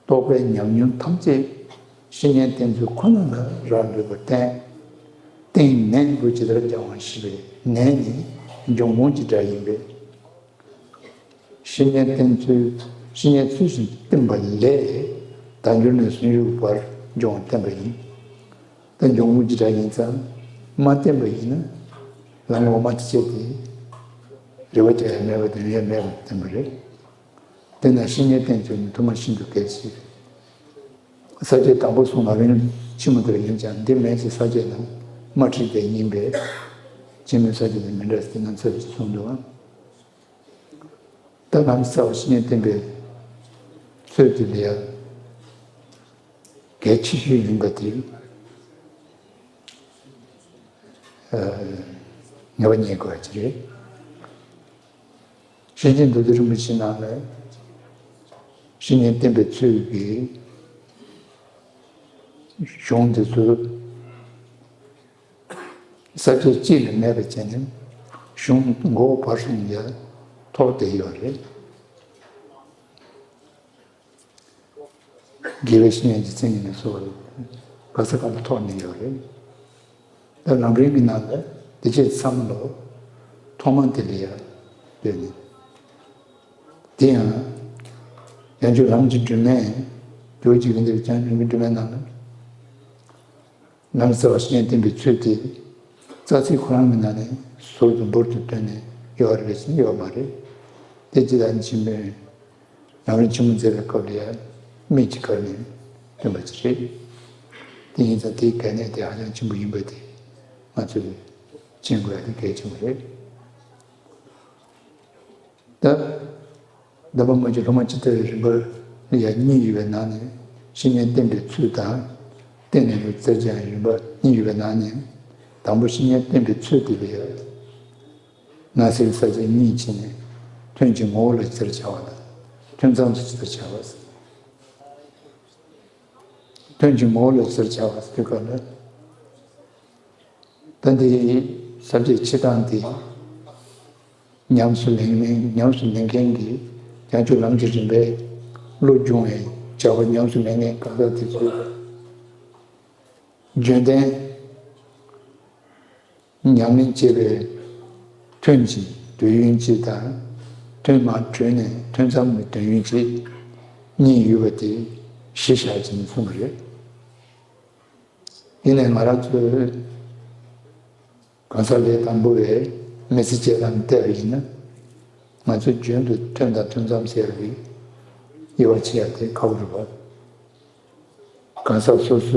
རྟོགས་པའི་ཉམས་མྱོང་ཐམས་ཅད་བཤེས་གཉེན་བསྟེན་ཚུལ་ཁོ་ན་ལ་རག་ལུས་པར་བསྟན། བསྟེན་གནས་ལུགས་ཇི་ལྟར་སྦྱང་བ་ཞེས་པའི་གནས་ནི་འབྱུང་ཁུངས་ཀྱི་སྒྲ་ཡིན་པས། བཤེས་གཉེན་བསྟེན་ཚུལ། བཤེས་གཉེན་ཚུལ་བཞིན་བསྟེན་པ་ལས་དལ་འབྱོར་ནས་ཟུང་འཇུག་བར་འབྱུང་བ་བསྟན་པ་ཡིན། ད་འབྱུང་ཁུངས་ཀྱི་སྒྲ་ཡིན་ཙང་མ་བསྟེན་པ་ཡིན་ན་ལམ་འོག་མ་དེ་བྱས་ཏེ་རེ་བ་རྒྱག་ཡ་མེད་པ་དང་ཡོང་ཡ་མེད་པ་བསྟན་པ་རེད། དེས་ན་བཤེས་གཉེན་བསྟེན་ཚུལ་ནི་ཐོག་མ་ཤིན་ཏུ་གལ་ཆེ། ས་བཅད་དང་པོ་གསུངས་ལམ་རིམ་ཆེན་མོ་དེ་ལ་ཡིན་ཀྱང་འདི་མན་ཆད་ས་བཅད་ནང་མ་ཁྲིད་པ་ཡིན་པས་ཆེན་མོའི་ས་བཅད་དང་མི་འདྲ་ཟེར་ན་ཚར་གཅིག་གསུངས་འདུག་ཨང་། ད་ལམ་གྱི་རྩ་བ་བཤེས་གཉེན་བསྟེན་པའི་ཚུལ་དེ་ལ་ཡང་གལ་ཆེ་ཤོས་ཡིན་པ་དེ་ངེས་པ་རྙེད་དགོས་པ་ཅིག་རེད། ཤེར་ཕྱིན་མདོ་སྡེ་རིན་པོ་ཆེ་ནང་ལ་བཤེས་གཉེན་བསྟེན་པའི་ཚུལ་གྱི་གཞུང་དེ་ཚོ་ས་བཅད་གཅིག་ལས་མེད་པ་བྱས་ནས་གཞུང་མགོ་བར་གསུམ་ཡ་ཐོགས་བསྡད་ཡོད་རེད། དགེ་བའི་བཤེས་གཉེན་གྱི་མཚན་ཉིད་ལ་སོགས་པ་ག་ས་ག་ལ་ཐོགས་ནས་ཡོད་རེད། ད་ལམ་རིམ་གྱི་ནང་ལ་དེ་བྱས་ཙང་ལོ་ཐོག་མ་དེ་ལ་ཡ་ལྟོས་ནས། དེ་ཡང་། ཡང་ཆོས་ལམ་གྱི་སྒྲོན་མེ། ཇོ་བོ་རྗེ་དགེ་འདུན་པའི་བྱང་ཆུབ་ཀྱི་སྒྲོན་མེ་ནང་ལ། ལམ་གྱི་རྩ་བ་བཤེས་གཉེན་བསྟེན་པའི་ཚུལ་དེ། རྩ་ཚིག་ཁོ་རང་གི་ནང་ནས་ཟུར་དུ་འབུར་དུ་བཏོན་ནས་ཡོད་རེད་ཟེར་ན་ཡོད་མ་རེད། དེ་ཇི་ལྟར་ཆེན་པོའི་ལམ་རིམ་ཆེན་མོ་མཛད་པའི་སྐབས་ལ་ཡང་དམིགས་ཀྱིས་བཀར་ནས་བཏོན་པ་ཅིག་རེད། དེ་ཡིན་ཙང་དེའི་གལ་གནད་དེ་ཧ་ཅང་ཆེན་པོ་ཡིན་པ་དེ་ང་ཚོས་མཁྱེན་དགོས་ཡ་དེ་གལ་ཆེན་པོ་རེད། ད་ ལྡན་པ་མ་གྱུར་སློབ་མ་ཇི་ལྟ་བའི་རིམ་པ་ཡང་གཉིས་ཡོད་པའི་ནང་ནས་བཤེས་གཉེན་བསྟེན་པའི་ཚུལ་དང་། བསྟེན་ནས་ལུས་རྩལ་སྦྱང་བའི་རིམ་པ་གཉིས་ཡོད་པའི་ནང་ནས། དང་པོ་བཤེས་གཉེན་བསྟེན་པའི་ཚུལ་དེ་ལ་ཡང་སྣང་སྲིད་ས་བཅད་གཉིས་ཕྱེ་ནས། ཐུན་གྱི་ངོ་བོ་ལ་ཇི་ལྟར་བྱ་བ་དང་། ཐུན་མཚམས་སུ་ཇི་ལྟར་བྱ་བ། ཐུན་གྱི་ངོ་བོ་ལ་ཇི་ལྟར་བྱ་བ་ཟེར་དུས་སྐབས་ལ། ད་འདི་ས་བཅད་ཕྱེ་སྟངས་དེ། ཉམས་སུ་ལེན་མཁན་ཉམས་སུ་ལེན་མཁན་གྱིས་བྱང་ཆུབ་ལམ་གྱི་རིམ་པའི་བློ་སྦྱོང་བའི་བྱ་བ་ཉམས་སུ་ལེན་མཁན་གང་ཟག་དེ་ཚོས་རྒྱུན་གཏན་ཉམས་ལེན་བྱེད་པའི་ཐུན་གྱི་དུས་ཡུན་གཅིག་དང་། ཐུན་མར་གྲོལ་ནས་ཐུན་མཚམས་ཀྱི་དུས་ཡུན་གཅིག་གཉིས་ཡོད་པ་དེ་གཞི་བཞག་ཅིང་གསུངས་པ་རེད། ཡིན་ནའི་ང་རང་ཚོས་གང་ཟག་ལས་དང་པོ་བས་མི་ཚེ་སྐྱེལ་སྟངས་བལྟས་པ་ཡིན་ན། ང་ཚོས་རྒྱུན་དུ་ཐུན་དང་ཐུན་མཚམས་ཟེར་བའི་དབྱེ་བ་ཕྱེ་ཡ་དེ་ཁག་པོ་རེད་པ། གང་ཟག་སོ་སོས་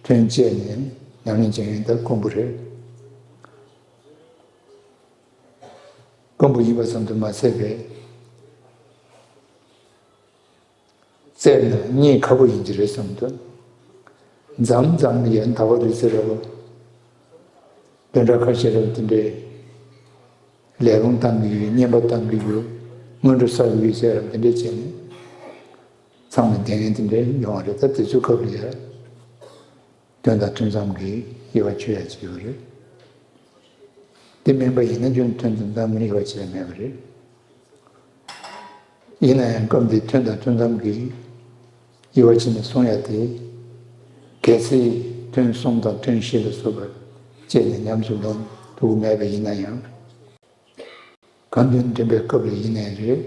ཐུན་བཅད་ནས་ཉམས་ལེན་བྱེད་མཁན་དེ་དཀོན་པོ་རེད། དཀོན་པོ་ཡིན་པ་ཙམ་དུ་མ་ཟད་པའི། བཙལ་ན་རྙེད་ཁག་པོ་ཡིན་གྱི་རེད་བསམ་འདུག་མཚམས་མཚམས་ལ་ཡང་ཟླ་བ་རེ་ཟེར་ར་བ། བདུན་ཕྲག་ཁ་ཤས་ར་བ་དེ་འདྲའི་ལས་རུང་བཏང་གི་ཡོད། རྔན་པ་བཏང་གི་ཡོད། སྔོན་འགྲོ་བསགས་ཀྱི་ཡོད་ཟེར་ར་བ་དེ་འདྲའི་བྱས་ནས། མཚམས་ལ་བསྡད་མཁན་དེ་འདྲའི་ཡོང་བ་རེད། ད་དེ་ཚོའི་སྐབས་ལ་ཡང་། ཐུན་དང་ཐུན་མཚམས་ཀྱི་དབྱེ་བ་ཕྱེ་ཡ་ཅིག་ཡོད་རེད། དེ་མིན་པ་ཡིན་ན་རྒྱུན་ཐུན་དང་མཚམས་ཀྱི་དབྱེ་བ་ཕྱེ་ཡ་མེད་པ་རེད། ཡིན་ན་ཡང་སྐབས་འདིའི་ཐུན་དང་ཐུན་མཚམས་ཀྱི་དབྱེ་བ་ཕྱེ་ནས་གསུང་ཡ་དེ། གལ་སྲིད་ཐུན་གསུམ་དང་ཐུན་བཞི་ལ་སོགས་པ་བཅད་ནས་ཉམས་སུ་ལེན་ཐུབ་ཀྱི་མེད་པ་ཡིན་ན་ཡང་། ཁ་འདོན་འདོན་པའི་སྐབས་ལ་ཡིན་ནའི་རེད།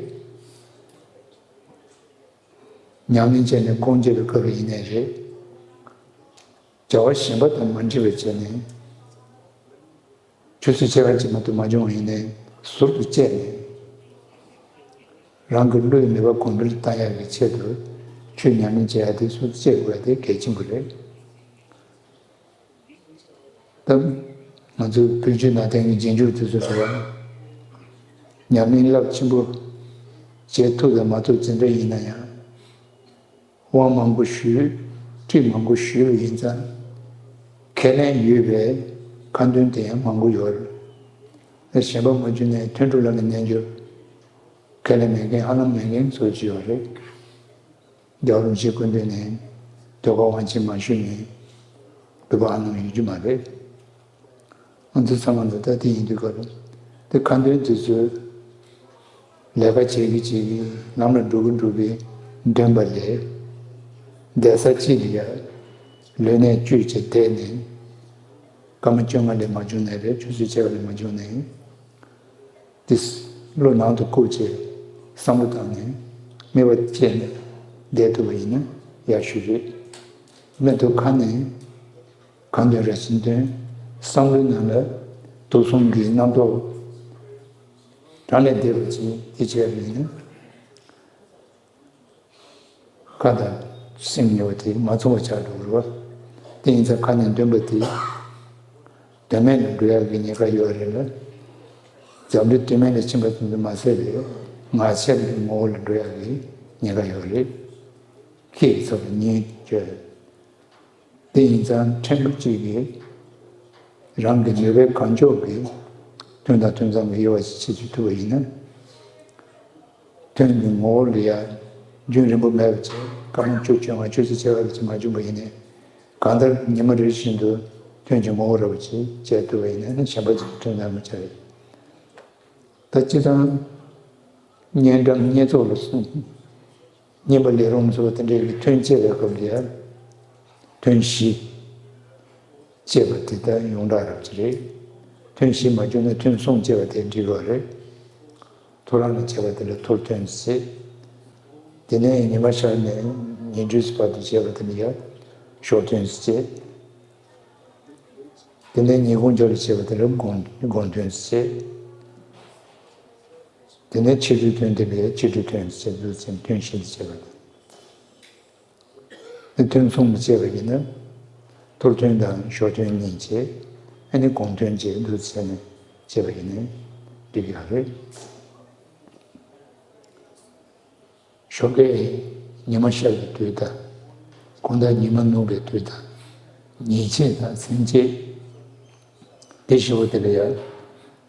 ཉམས་ལེན་བྱས་ནས་སྒོམ་བྱེད་པའི་སྐབས་ལ་ཡིན་ནའི་རེད། བྱ་བ་གཞན་པ་དང་མ་འདྲེས་པར་བྱས་ནས། ཆུད་ཟོས་ཆེ་བ་ཅིག་མ་གཏོགས་མ་བྱུང་བ་ཡིན་ནའི་ཟུར་དུ་བཅད་ནས། རང་གི་བློའི་ནུས་པ་གོང་འཕེལ་བཏང་ཡག་གི་ཆེད་དུ་ཆོས་ཉམས་ལེན་བྱེད་ཡག་དེ་ཟུར་དུ་བཅད་དགོས་ཡག་དེ་གལ་ཆེན་པོ་རེད། ད་ང་ཚོའི་བོད་བརྒྱུད་ནང་བསྟན་གྱི་རྗེས་འཇུག་དེ་ཚོ་རེད་བ། ཉམས་ལེན་རླབས་ཆེན་པོ་བྱེད་ཐུབ་དང་མ་ཐུབ་དེ་འདྲ་ཡིན་ན་ཡང་། དབང་མང་པོ་ཞུས། ཁྲིད་མང་པོ་ཞུས་པ་ཡིན་ཙང་། ཁས་ལེན་ཡོད་པའི་ཁ་འདོན་དེ་ཡང་མང་པོ་ཡོད་རེད། གཞན་པ་མ་བརྒྱུད་ནས་ཐོན་འགྲོ་ལ་ནི་རྣལ་འབྱོར། ཁས་ལེན་མེད་མཁན་ཧ་ལམ་མེད་མཁན་ཚོ་ཅིག་ཡོད་རེད། རྒྱལ་བ་རིན་པོ་ཆེའི་སྐུ་མདུན་ནས་ཟློས་གར་དབང་ཆེན་མ་ཞུས་ནས་འབུལ་བ་ཨ་ནང་ཡོད་རྒྱུ་མ་རེད། ང་ཚོ་ཚང་མ་ལ་ད་དེ་ཡིན་དུས་སྐབས་དེ་ཁ་འདོན་དེ་ཚོའི་ལས་ཀ་བྱེད་ཀྱི་བྱེད་ཀྱི་ལམ་ལ་འགྲོ་གི་འགྲོ་གི་འདོན་པ་ལས། བསྡད་ས་གཅིག་ལ་ཡ་ལོ་ན་བཅུ་ཅིག་བསྡད་ནས་སྐར་མ་བཅོ་ལྔ་ལས་མ་བྱུང་ནའི་རེད། ཆུད་ཟོས་བྱས་པ་ལས་མ་བྱུང་ནའི། དེ་བློ་ནང་དུ་བཀུག་བྱས་བསམ་བློ་བཏང་ནས་དམིགས་པ་བསྐྱེད་ནས་བསྡད་ཐུབ་པ་ཡིན་ན་ཡག་ཤོས་རེད། མི་ཐུབ་ཁ་ནས་གང་འདོན་ར་ཅིག་འདོན། བསམ་བློའི་ནང་ལ་དུག་གསུམ་གྱི་རྣམ་རྟོག་རང་ལས་འདས་པ་ཅིག་དེ་བྱས་པ་ཡིན་ན། ཁ་དང་སེམས་གཉིས་པོ་དེ་མ་ཚང་བ་ཆགས་འགྲོ་གི་རེད་བ། དེ་ཡིན་ཙང་ཁ་ནས་འདོན་པ་དེ་དོན་མེད་ལ་འགྲོ་ཡག་གི་ཉེན་ཁ་ཡོད་རེད་ལ། འཛམ་བུའི་དོན་མེད་ལ་ཕྱིན་པ་ཙམ་དུ་མ་ཟད་པའི་ངག་འཁྱལ་གྱི་ངོ་བོ་ལ་འགྲོ་ཡག་གི་ཉེན་ཁ་ཡོད་རེད། ཁྱེད་ཀྱི་ཚབ་ལ་ཉེན་བཅོལ། དེ་ཡིན་ཙང་ཕྲན་བུ་གཅིག་གིས་རང་གི་ནུས་པའི་གང་ལྕོགས་ཀྱིས་ཐུན་དང་ཐུན་མཚམས་ཀྱི་དབྱེ་བ་ཕྱེ་ཅིག་ཐུབ་པ་ཡིན་ན། ཐུན་གྱི་ངོ་བོ་ལ་ཡང་རྒྱུན་རིང་པོ་མེད་པ་བྱས། སྐར་མ་བཅུ་བཅོ་ལྔ་ཆུ་ཚོད་ཕྱེད་ཀ་ཅིག་མ་བྱུང་བ་ཡིན་ནའི། གང་ལྟར་ཉི་མ་རེ་བཞིན་དུ་ཐུན་གྱི་ངོ་བོ་ར་བ་ཅིག་བྱེད་ཐུབ་པ་ཡིན་ན་ནི་གཞན་པ་ཅིག་ཐུན་ལ་མི་བྱ་རེད། ད་སྤྱིར་བཏང་བསྙེན་སྒྲུབ་བསྙེན་ཚོགས་ལ་སོགས། བསྙེན་པ་ལས་རུང་སོགས་དེ་འདྲའི་ཐུན་བཅད་པའི་སྐབས་ལ་ཡང་ཐུན་བཞི་བཅད་པ་དེ་ལྟར་ཡོངས་གྲགས་རབ་ཅིག་རེད། ཐུན་བཞི་མ་བྱུང་ན་ཐུན་གསུམ་བཅད་པ་དེ་འགྲིག་གི་རེད། ཐོ་རངས་ལ་བྱས་པ་དེ་ལ་ཐོར་ཐུན་ཟེར། དེ་ནས་ཉི་མ་ཤར་ནས་ཉི་སྦྲུལ་བར་དུ་བྱས་པ་དེ་ལ་ཡང་ཞོར་ཐུན་ཟེར། དེ་ནས་ཉིན་གུང་རྒྱབ་ལ་བྱས་པ་དེ་ལ་དགོང་དགོང་ཐུན་ཟེར། དེ་ནས་ཕྱི་དྲོའི་ཐུན་དེ་ལ་ཕྱི་དྲོའི་ཐུན་ཟེར། འདུག་ཟེར་ཐུན་བཞི་ལ་བྱས་པ་དེ། ཐུན་གསུམ་དུ་བཅད་པ་ཡིན་ན། ཐོར་ཐུན་དང་ཞོར་ཐུན་གཉིས་བྱས། ཨ་ནི་དགོང་ཐུན་བཅས་འདུག་ཟེར་ནས་བཅད་པ་ཡིན་ན་འགྲིག་ཡག་རེད། གྲོགས་ཀས་ཉི་མ་ཤར་བའི་དུས་དང་། དགོང་དག་ཉི་མ་ནུབ་པའི་དུས་དང་། ཉིན་བྱེད་དང་མཚན་བྱེད། དེ་བཞི་པོ་དེ་ལ་ཡང་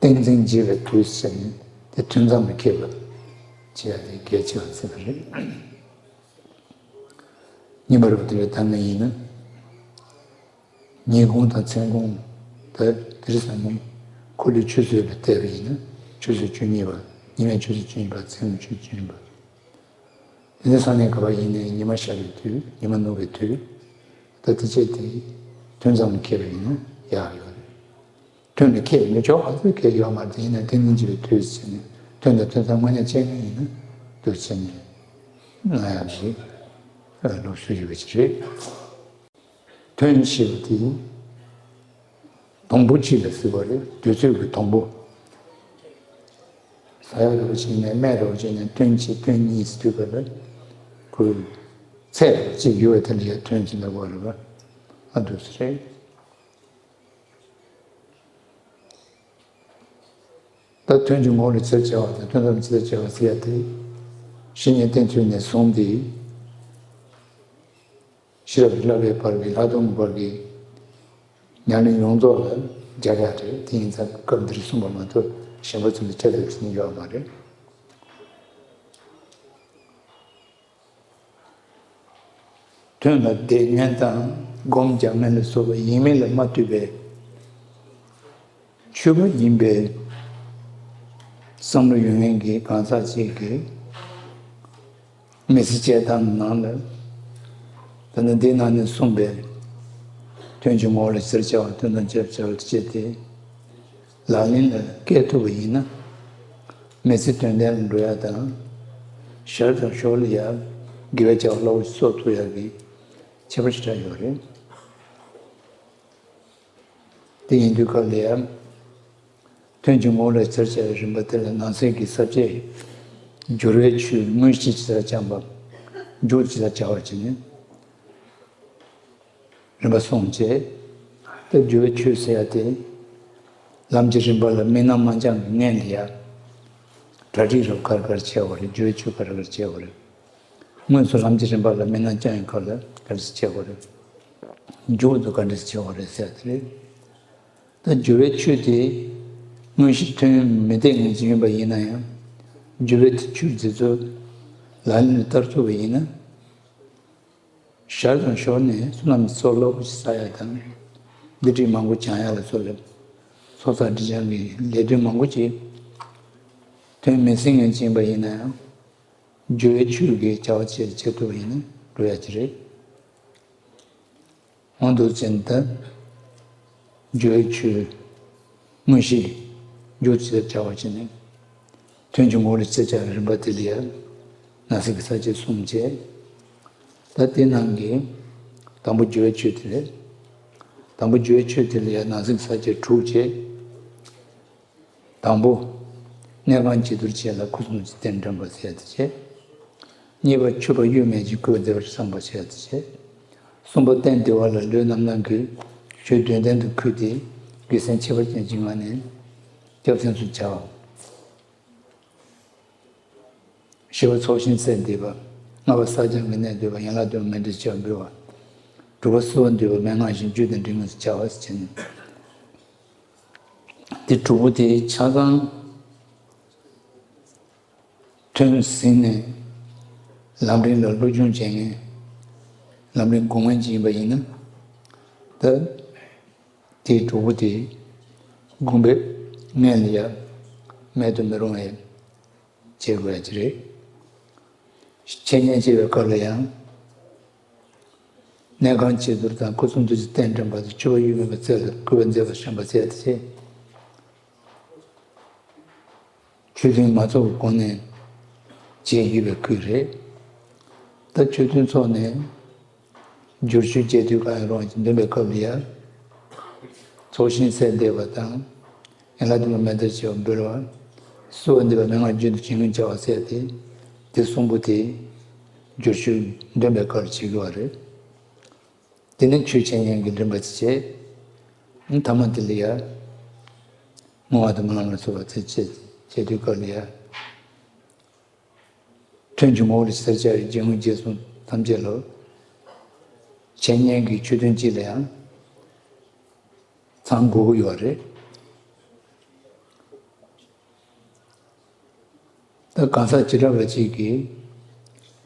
ཏིང་འཛིན་བྱེད་པའི་དུས་ཟེར་ནས་དེ་ཐུན་མཚམས་ལ་འཁེལ་བ་བྱེད་ཡ་དེ་གལ་ཆེ་བ་ཟེར་བ་རེད། ཉིན་པར་དེ་ལ་ད་ང་ཡིན་ན། ཉིན་གུང་དང་མཚན་གུང་། ད་དེ་རིང་སང་ཉིན་འཁོར་ལོའི་ཆུ་ཚོད་ལ་བལྟས་པ་ཡིན་ན་ཆུ་ཚོད་བཅུ་གཉིས་པ། ཉི་མའི་ཆུ་ཚོད་བཅུ་གཉིས་པ། མཚན་གུང་ཆུ་ཚོད་བཅུ་གཉིས་པ། དེ་ནས་སང་ཉིན་ག་པར་ཡིན་ནའི་ཉི་མ་ཤར་བའི་དུས། ཉི་མ་ནུབ་པའི་དུས། ད་དེ་བྱས་དེ་ཐུན་མཚམས་ལ་འཁེལ་བ་ཡིན་ན་ཡག་ཡོད་རེད། ཐུན་ལ་འཁེལ་མི་ཆོག་ག་ཚོད་འཁེལ་ཡོད་མ་རེད། དེ་ཡིན་ན་ཏིང་འཛིན་བྱེད་པའི་དུས་ཟེར་ནས་ཐུན་དང་ཐུན་མཚམས་དངོས་གནས་བཅད་མཁན་ཡིན་ན་དུས་ཟེར་ནས་ང་ཡང་ཞིག་ལུགས་སྲོལ་ཡོད་པ་ཞིག་རེད། ཐུན་ཞེས་པ་དེ་སྡོང་པོ་གཅིག་ལ་ཟེར་བ་རེད། དུས་ཚོད་ཀྱི་སྡོང་པོ། ཟ་ཡག་རེ་བ་བྱས་ནས་སྨན་རེ་བ་བྱས་ནས་ཐུན་གཅིག་ཐུན་གཉིས་ཟེར་དུས་སྐབས་ལ་ཁོའི་ཚད་གཅིག་ཡོད་པ་དེ་ལ་ཡང་ཐུན་ཟེར་ལབ་པ་རེད་པ། ཨ་འདུག་སེ་རེད། ད་ཐུན་གྱི་ངོ་ལ་ཕྱིར་བྱ་བ་དང་ཐུན་མཚམས་ཕྱིར་བྱ་བ་ཟེར་ཡ་དེ། བཤེས་གཉེན་བསྟེན་ཚུལ་ནས་བཟུང་སྟེ། ཤེས་རབ་ཀྱི་བསླབ་པའི་བར་གྱི་ལྷག་མཐོང་གི་བར་གྱི་ཉམས་ལེན་ཡོངས་རྫོགས་ལ་སྦྱར་ཡ་རེད། དེ་ཡིན་ཙང་སྐབས་འདིར་གསུངས་པ་མ་གཏོགས་གཞན་པ་ཚོ་ལ་ཁྱབ་པའི་ཚིག་ནི་ཡོད་མ་རེད། ཐུན་ལ་བསྡད་མཁན་དང་སྒོམ་རྒྱག་མཁན་ལ་སོགས་པ་ཡིན་མིན་ལ་མ་ལྟོས་པའི་ཆོས་པ་ཡིན་པའི་བསམ་བློ་ཡོད་མཁན་གྱི་གང་ཟག་ཅིག་གིས་མི་ཚེ་སྐྱེལ་སྟངས་ནང་ལ། ད་ནི་འདི་ནང་ནས་གསུངས་པའི་ཐུན་གྱི་ངོ་བོ་ལ་ཕྱིར་བྱ་བ། ཐུན་དང་བཅས་པར་བྱ་བ་བཅས་ཏེ། ལག་ལེན་ལ་བཀལ་ཐུབ་པ་ཡིན་ན། མི་ཚེ་དོན་ལྡན་ལ་འགྲོ་ཡ་དང་། ཞར་དང་ཞོར་ལ་ཡང་དགེ་བའི་བྱ་བ་སླ་པོ་ཞིག་གསོག་ཐུབ་ཡ་གི་ཁྱད་པར་ཞེ་དྲག་ཡོད་རེད། དེ་ཡིན་དུས་སྐབས་ལ་ཡང་ཐུན་གྱི་ངོ་བོ་ལ་ཕྱིར་བྱ་བའི་རིམ་པ་དེ་ལ་ནང་གསེས་ཀྱི་ས་བཅད། སྦྱོར་བའི་ཆོས། དངོས་གཞི་ཇི་ལྟར་བྱ་བ། མཇུག་ཇི་ལྟར་བྱ་བ་བྱས་ནས། རིམ་པ་གསུངས་རྗེས། ད་སྦྱོར་བའི་ཆོས་ཟེར་ཡ་དེ། ལམ་གྱི་རིམ་པ་ལ་དམིགས་རྣམ་མ་འཆང་གི་སྔོན་ལ་ཡ། གྲ་སྒྲིག་རབ་ག་རེ་ག་རེ་བྱས་པ་རེད། སྦྱོར་བའི་ཆོས་ག་རེ་ག་རེ་བྱས་པ་རེད། དངོས་སུ་ལམ་གྱི་རིམ་པ་ལ་དམིགས་རྣམ་བསྐྱང་བའི་སྐབས་ལ་ག་འདྲ་ཞིག་བྱས་པ་རེད། མཇུག་ཏུ་ག་འདྲ་ཞིག་བྱས་པ་རེད་ཟེར་ཡ་དེ་རེད། ད་སྦྱོར་བའི་ཆོས་དེ་དངོས་གཞི་ཐུན་མི་འདེད་མཁན་ཞིག་ཡིན་པ་ཡིན་ན་ཡང་། སྦྱོར་བའི་ཆོས་འདི་ཚོ་ལག་ལེན་ལ་བསྟར་ཐུབ་པ་ཡིན་ན། ཞར་དང་ཞོར་ནས་བསོད་ནམས་ཚོགས་སླ་པོ་ཞིག་བསགས་ཡ་དང་། འདུས་སྒྲིག་མང་པོ་སྦྱང་ཡ་ལ་སོགས་པའི་ཚོགས་བསགས་སྒྲིབ་སྦྱང་གི་ལས་དོན་མང་པོ་ཅིག་ཐུན་མི་འཛིན་མཁན་ཅིག་ཡིན་པ་ཡིན་ན་ཡང་། སྦྱོར་བའི་ཆོས་ཀྱི་བྱ་བ་ཅིག་བྱེད་ཐུབ་པ་ཡིན་ན་འགྲོ་ཡ་ཅིག་རེད། འོ་འདུག་ཟེར་ན་ད། སྦྱོར་བའི་ཆོས། དངོས་གཞི། མཇུག་ཇི་ལྟར་བྱ་བ་བྱས་ནས། ཐུན་གྱི་ངོ་བོ་ལ་ཕྱིར་བྱ་བའི་རིམ་པ་དེ་ལ་ཡང་ནང་གསེས་ཀྱི་ས་བཅད་གསུམ་བྱས། ད་དེ་ནང་གི་དང་པོ་སྦྱོར་བའི་ཆོས་དེ་རེད། དང་པོ་སྦྱོར་བའི་ཆོས་དེ་ལ་ཡང་ནང་གསེས་ཀྱི་ས་བཅད་དྲུག་བྱས། དང་པོ། གནས་ཁང་བྱི་དོར་བྱས་ལ་སྐུ་གསུང་ཐུགས་ཀྱི་རྟེན་བསྒྲེངས་པ་ཟེར་ཡ་དེ་བྱས། གཉིས་པ། མཆོད་པ་གཡོ་མེད་ཅིང་གུས་པ་མཛད་པར་བསམ་པ་བྱས་ཏེ་བྱས། གསུམ་པ། སྟན་བདེ་བ་ལ་ལུས་རྣམ་སྣང་གིས་ཆོས་དོན་ལྡན་དུ་ཁུར་ཏེ་དགེ་མཚན་ཁྱད་པར་ཅན་གྱི་ངང་ནས་སྐྱབས་སེམས་སུ་བྱ་བ། བཞི་པ། ཚོགས་ཞིང་སད་འདེབས་པ། ལྔ་པ། བསགས་སྦྱང་གི་གནད་བསྡུས་པ། ཡན་ལག་བདུན་པ། མཎྜལ་ཆེ་བ་འབུལ་བ། དྲུག་པ། བསུ་བ་འདེབས་པ། མན་ངག་བཞིན་རྒྱུད་དང་འབྲེལ་ངེས་སུ་བྱ་བ་ཟེར་ནས། དེ་དྲུག་པོ་དེ་ཆ་ཚང་། ཐུན་ཟིན་ནས་ལམ་རིམ་ལ་སློབ་སྦྱོང་བྱེད་མཁན། ལམ་རིམ་སྒོམ་མཁན་ཅིག་ཡིན་པ་ཡིན་ན། ད་དེའི་གྲོགས་པོ་དེ་དགོངས་པའི་སྔོན་ལ་ཡང་མེད་དུ་མི་རུང་བའི་བྱེད་དགོས་ཡ་ཅིག་རེད། འཆད་ཉན་བྱེད་པའི་སྐབས་ལ་ཡང་། གནས་ཁང་བྱི་དོར་དང་སྐུ་གསུང་ཐུགས་ཀྱི་རྟེན་འདྲེན་པ་དང་མཆོད་པ་གཡོ་མེད་པ་སྩལ་ལ་གུས་པ་མཛད་པར་བྱོན་པ་མཛད་དེ་བྱས། ཆོས་ཐུན་མ་ཚོགས་ཀྱི་གོང་ནས་བྱས་ཡོད་པའི་ཁུལ་རེད། ད་ཆོས་ཐུན་ཚོགས་ནས་སྦྱོར་ཆོས་རྒྱས་བསྡུས་གང་ཡང་རུང་བ་ཞིག་འདོན་པའི་སྐབས་ལ་ཡང་། ཚོགས་ཞིང་སད་འདེབས་པ་དང་། ཡན་ལག་བདུན་པ་མཎྜལ་ཆེ་བ་འབུལ་བ། བསུ་བ་འདེབས་པ། མན་ངག་རྒྱུན་དུ་ཇི་སྙེད་བྱ་བ་ཟེར་ཏེ། དེ་གསུམ་པོ་དེ་སྦྱོར་ཆོས་འདོན་པའི་སྐབས་ལ་བྱེད་དགོས་པ་རེད། དེ་ནི་ཆོས་འཆད་ཉན་གྱི་རིམ་པ་ཅིག་བྱས། ཐ་མ་དེ་ལ་ཡ། བསྔོ་བ་དང་སྨོན་ལམ་ལ་སོགས་པ་དེ་བྱེད་བྱེད་དུས་སྐབས་ལ་ཡ། དོན་གྱི་ངོ་བོ་ལ་ཇི་ལྟར་བྱ་བའི་རྗེས་དངོས་རྗེས་གསུམ་ཐམས་ཅད་ལ། འཆད་ཉན་གྱི་ཆོས་ཐུན་གཅིག་ལ་ཡང་ཚང་དགོས་ཀྱི་ཡོད་རེད། ད་གང་ཟག་བྱེ་བྲག་པ་གཅིག་གིས་